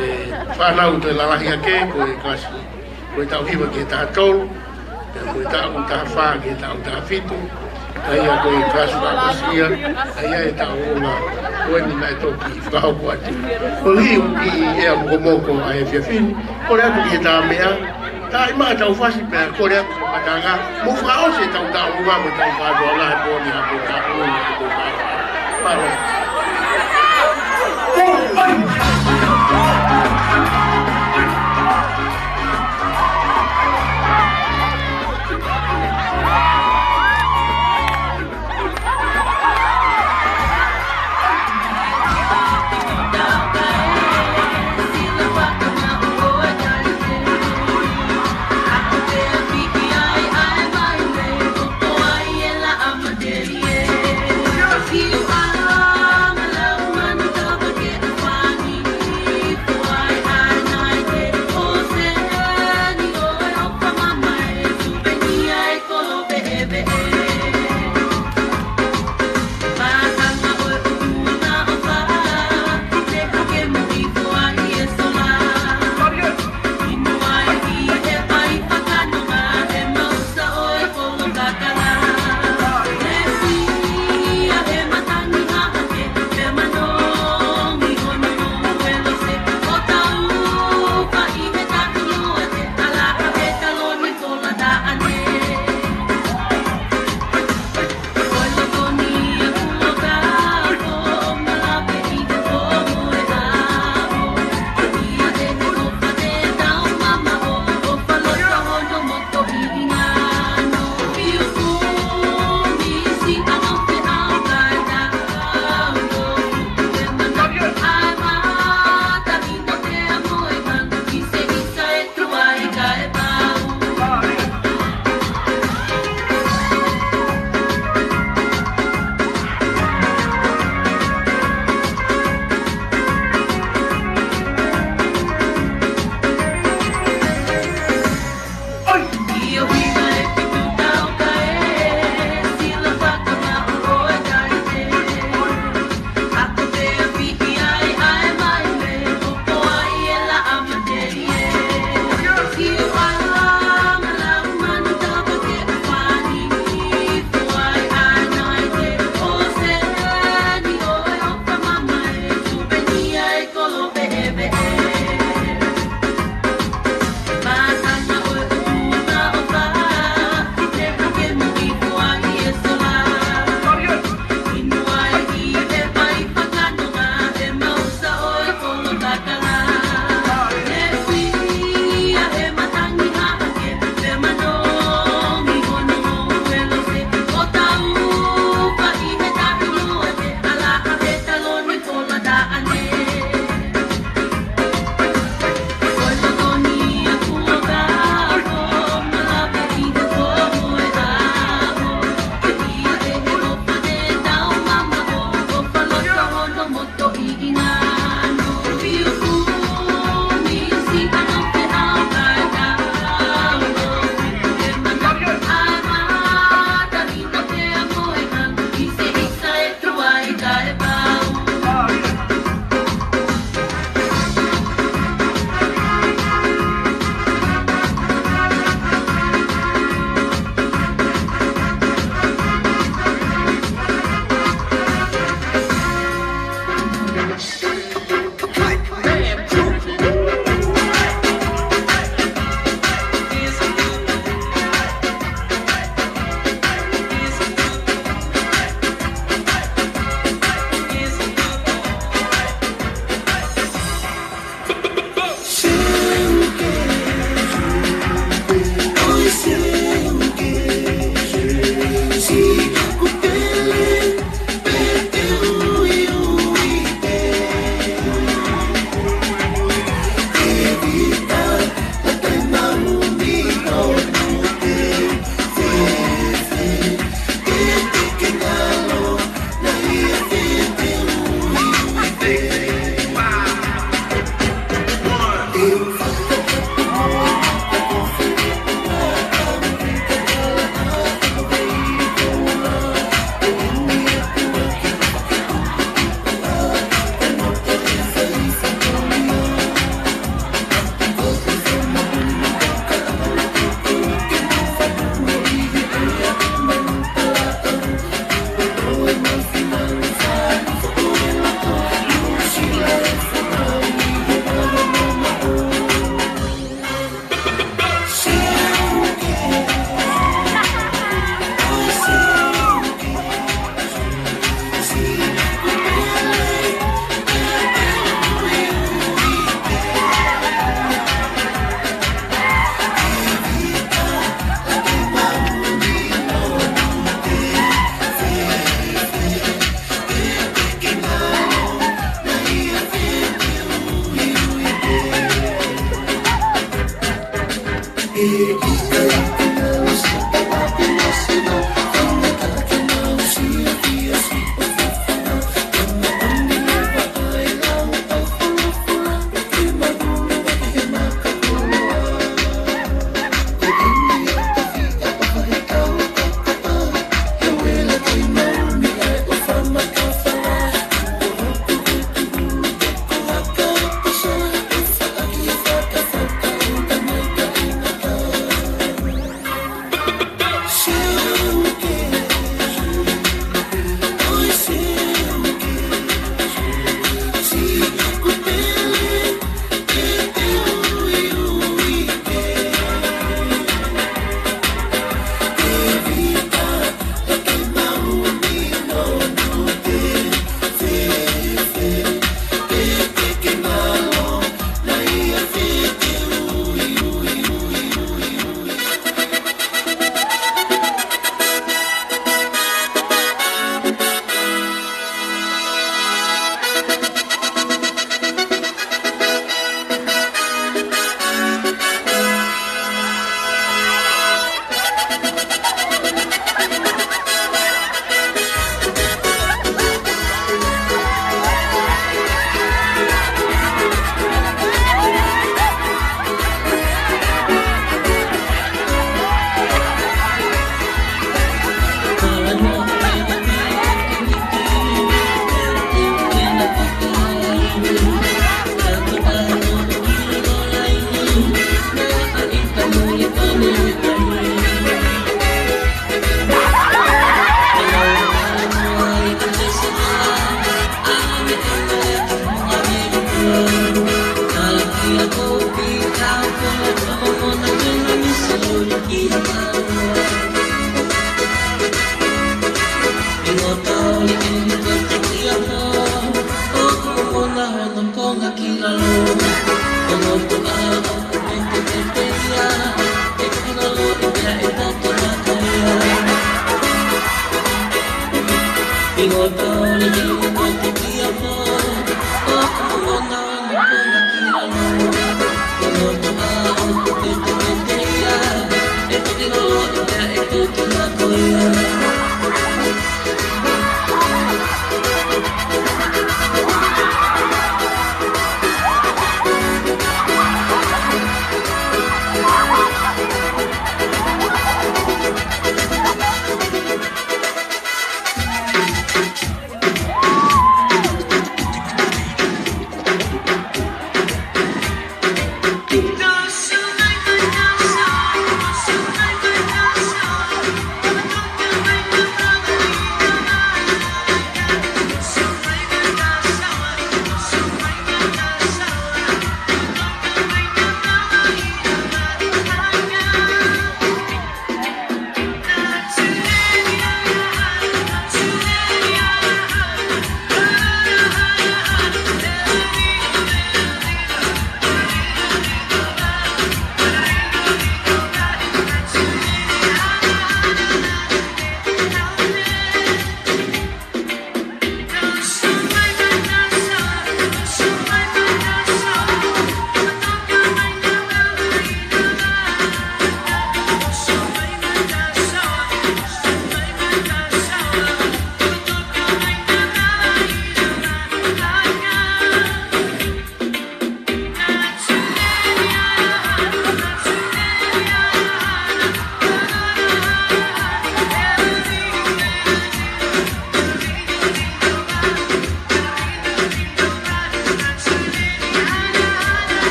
e, fānau toe lalahi ake, ko e kalasi, ko e taʻu hiva ki he taha tolu, pea ko e taʻu taha fā ki he taʻu taha fitu, ʻa ia ko e kalasi fakaʻosi ia, ʻa ia e tauʻolunga ko eni naʻe toki fakahoko atu. Ko e hiu ki he ʻea mokomoko ʻa e efiafi ni, kole atu ki he tā meʻa, tā i maʻa tau fasi pea kole atu ki he matanga, mo fakaʻosi e tau tauʻolunga mo e tau kātoanga he pō ni ha pō tauʻolunga he pō tauʻolunga. Mālō.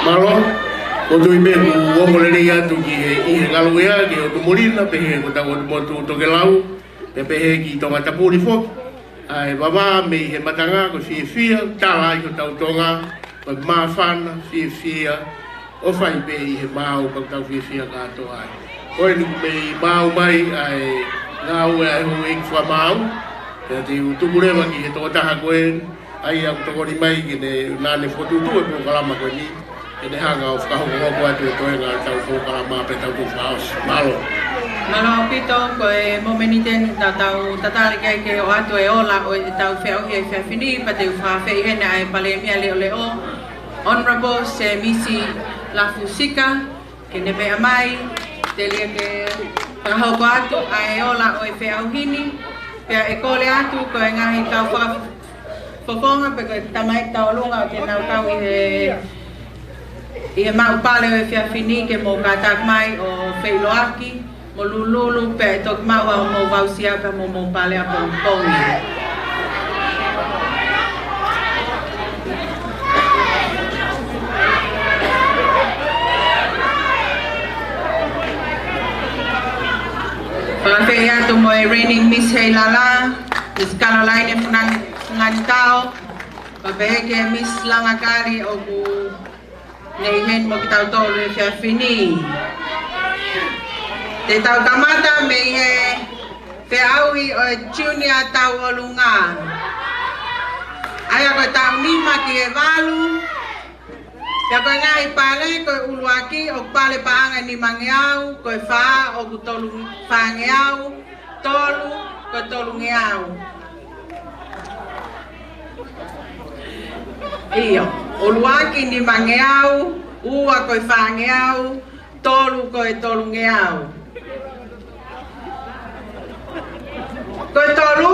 Mālō, ʻoku ou tui pē kuo ongo lelei atu ki he, ʻi he ngaluʻea, ki he ʻotu Molina, pehē ko hotau ʻotu motu Tokelau, pea pehē ki Tongatapu ni foki. ʻA e vavā mei he matanga ko e fiefia, tala ai hotau Tonga, ko e māfana, fiefia, ʻo fai pē ʻi he maau ka tau fiefia kātoa ai. Ko eni ʻoku mei maau mai ʻa e ngāue ʻa e houʻeiki fakamaau, pea te u tuku leva ki he tokotaha ko ē, ʻa ia ʻoku tokoni mai ke ne, naʻa ne fokotuʻutuʻu e polokalama ko eni, ke ne hanga ʻo fakahokohoko atu e toenga ʻetau polokalama pea tau toe fakaʻosi. Mālō. Mālō ʻaupito, ko e momeniti eni naʻa tau tatali ki ai ke ʻoatu e ola ʻo ʻetau feʻauhi ʻa e efiafi ni, pea te u fakaafeʻi heni ʻa e Palēmia Leʻoleʻo, Honourable Sēmisi Lafusika, ke ne meʻa mai, telia ke fakahoko atu ʻa e ola ʻo e feʻauhi ni, pea ʻe kole atu ko e ngaahi kau fakafofonga pe ko e tamai tauʻolunga ʻoku nau kau ʻi he, ʻi he maʻu pale ʻo e efiafi ni ke mou kātaki mai ʻo feʻiloaki, mo lulululu pea ʻe toki maʻu ʻa hoʻomou voucher pea mo hoʻomou pale ʻapongipongi. Fakaafeʻi atu mo e Reigning Miss Heilala, Miss Caroline Funang-, Funganitao, pea pehē ki he Miss Langakali ʻoku ne ʻi heni mo kitautolu he efiafi ni. Te tau kamata mei he feʻauhi ʻo e Junior Tauʻolunga. ʻA ia ko e taʻu nima ki he valu. Pea ko e ngaahi pale, ko e ʻuluaki ʻoku pale paʻanga ʻe nimangeau, ko e fā ʻoku tolu, fāngeau, tolu ko e tolungeau. ʻIo, ʻuluaki nimangeau, ua ko e fāngeau, tolu ko e tolungeau. Ko e tolu,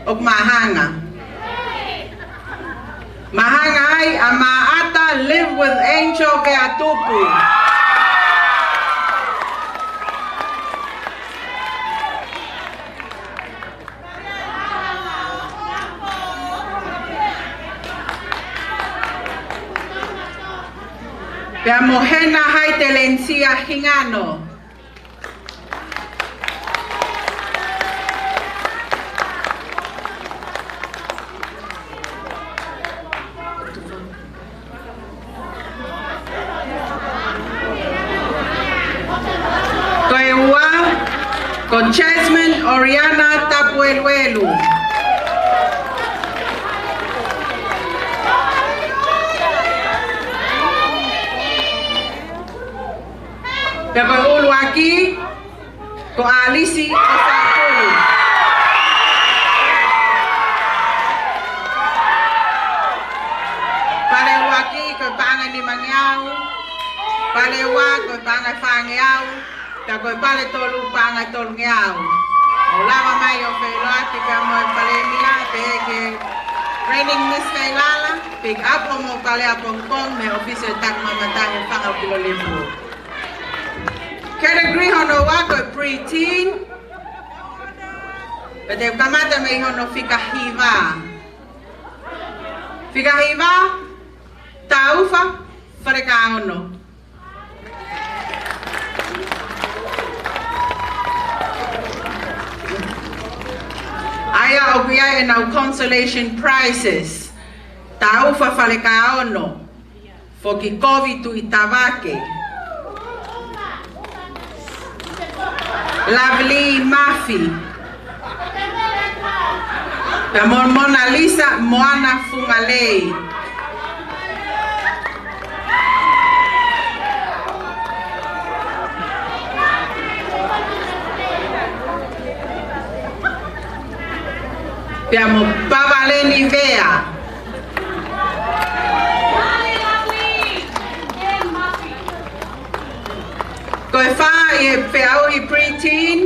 ʻoku mahanga. Mahanga ai ʻa Maʻata Live with Angel Veatupu. Pea mo Hena Haitelensia Hingano. Ko e ua, ko Jasmine Oriana Tapueluelu. Pea ko e ʻuluaki, ko ʻAlisi ʻOsapulu. Pale ʻuluaki, ko e paʻanga ʻe nimangeau. Pale ua, ko e paʻanga ʻe fāngeau. Pea ko e pale tolu, paʻanga ʻe tolungeau. ʻO lava mai ʻo feʻiloaki pea mo e Palēmia, pehē ki he Reigning Miss Heilala, pick up hoʻomou pale ʻapongipongi mei he ʻōfisi ʻo e Taki Mamata he Fanga ʻo Pilolevu. Category hono ua ko e preteen. Pea te u kamata mei hono fika hiva. Fika hiva, Taufa Falekaono. ʻA ia ʻoku ʻi ai ʻenau consolation prizes. Taufa Falekaono, Foki Kovi Tuʻitavake. Lovely Mafi. Pea mo Mona Lisa Moana Fungalei. Pea mo Pavaleni Vea. Ko e fā ʻi he feʻauhi preteen.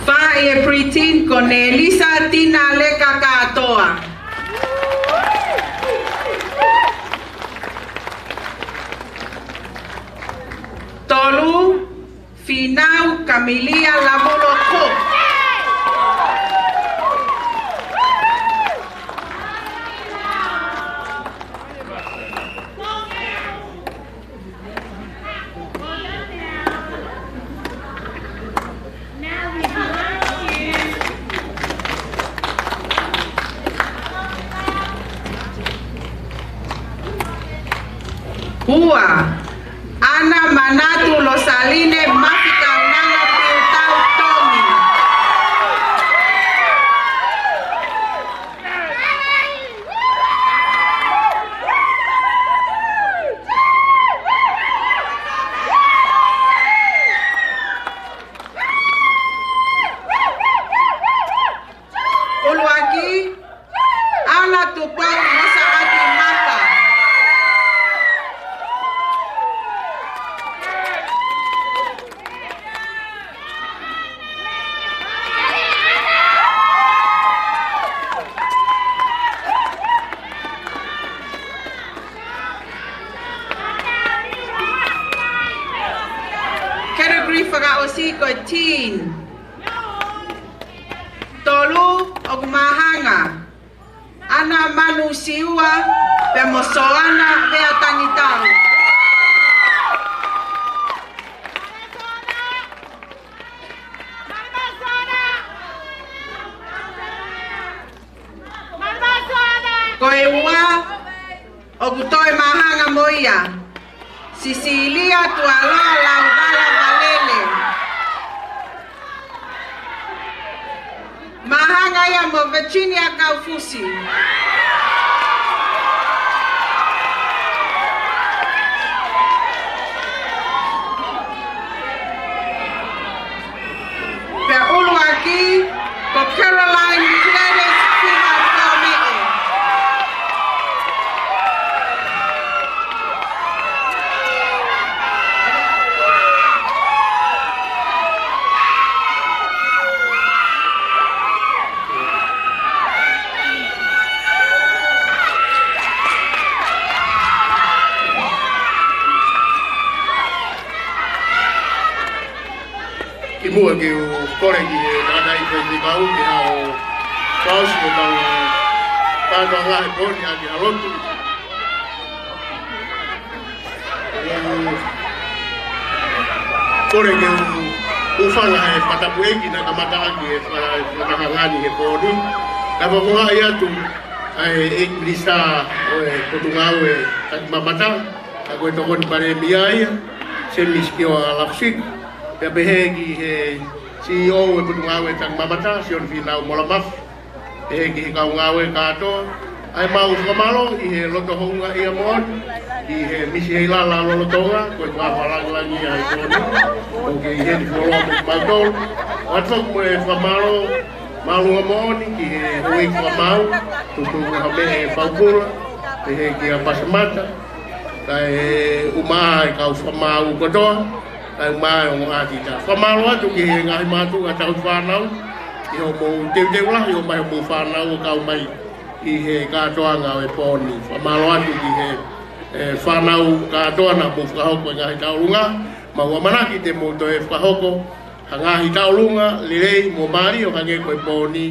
Fā ʻi he preteen ko Nelisa Tina Leka Katoa. Kamilia Lamolo Cook. Ua, Ana Manatu Losaline Mafikaunanga Piutau Tongi. ʻUluaki, Ana Tupou Mosaʻaki Mata. Category fakaʻosi ko e teen. Tolu, ʻoku māhanga, Ana Manu Siua, pea mo Soana Vea Tangitau. Ko e ua, ʻoku toe māhanga mo ia, Sisilia Tualoa Lauvala Valele. Māhanga ia mo Virginia Kaufusi. Pea ʻuluaki, ko Caroline Gladys Fima Faumeʻe. Kimuʻa ke u kole ki he tangataʻeiki faifekau ke haʻu ʻo fakaʻosi ʻetau kātoanga he pooni ʻaki ha lotu. ʻOku ou kole ke u hūfanga he fakatapu ʻeiki naʻe kamata ʻaki e fa-, fakahanga ni he pooni. Kae fakafofongaʻi atu ʻa e ʻEiki Minisitā ʻo e Potungāue Takimamata, ʻa ia ko e Tokoni Palēmia ia, Semi Sikioa Lafusika. Pea pehē ki he C E O ʻo e Potungāue Takimamata, Sione Fīnau Mola Mafi. Pehē ki he kau ngāue kātoa, ʻa ia mau fakamālō ʻi he loto houngaʻia moʻoni, ʻi he misi heilala lolotonga, ko e fakafalangilangia ʻa e pooni, ʻoku kei heni fuoloa mo kimautolu. ʻOatu foki mo e fakamālō māʻolunga moʻoni ki he houʻeiki fakamaau, Tupuʻu Hameʻe Faupula, pehē kia Pasemata, kae ʻumaʻā e kau fakamaau kotoa, kae ʻumaʻā e ongo ʻātita. Fakamālō atu ki he ngaahi mātuʻa tauhi fānau, ʻi hoʻomou teuteu lahi ʻo ʻomai hoʻomou fānau ʻo kau mai ʻi he kātoanga ʻo e pooni. Fakamālō atu ki he, e, fānau kātoa naʻa mou fakahoko e ngaahi tauʻolunga, mau ʻamanaki te mou toe fakahoko ha ngaahi tauʻolunga lelei mo mālie ʻo hangē ko e pooni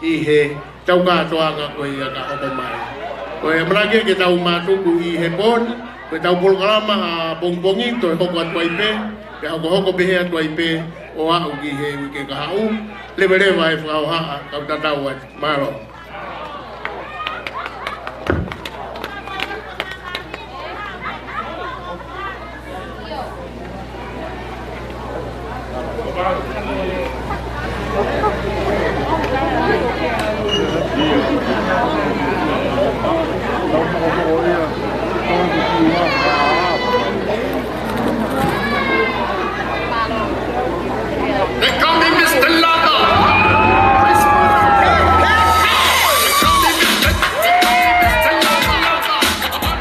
ʻi he tau kātoanga ko ia ka hoko mai. Ko e ʻamanaki ke tau mātuku ʻi he pooni, ko e tau polokalama ʻapongipongi, toe hoko atu ai pē, pea hokohoko pehē atu ai pē, ʻo aʻu ki he uike kahaʻu, leveleva e fakahohaʻa, kau tatau atu. Mālō.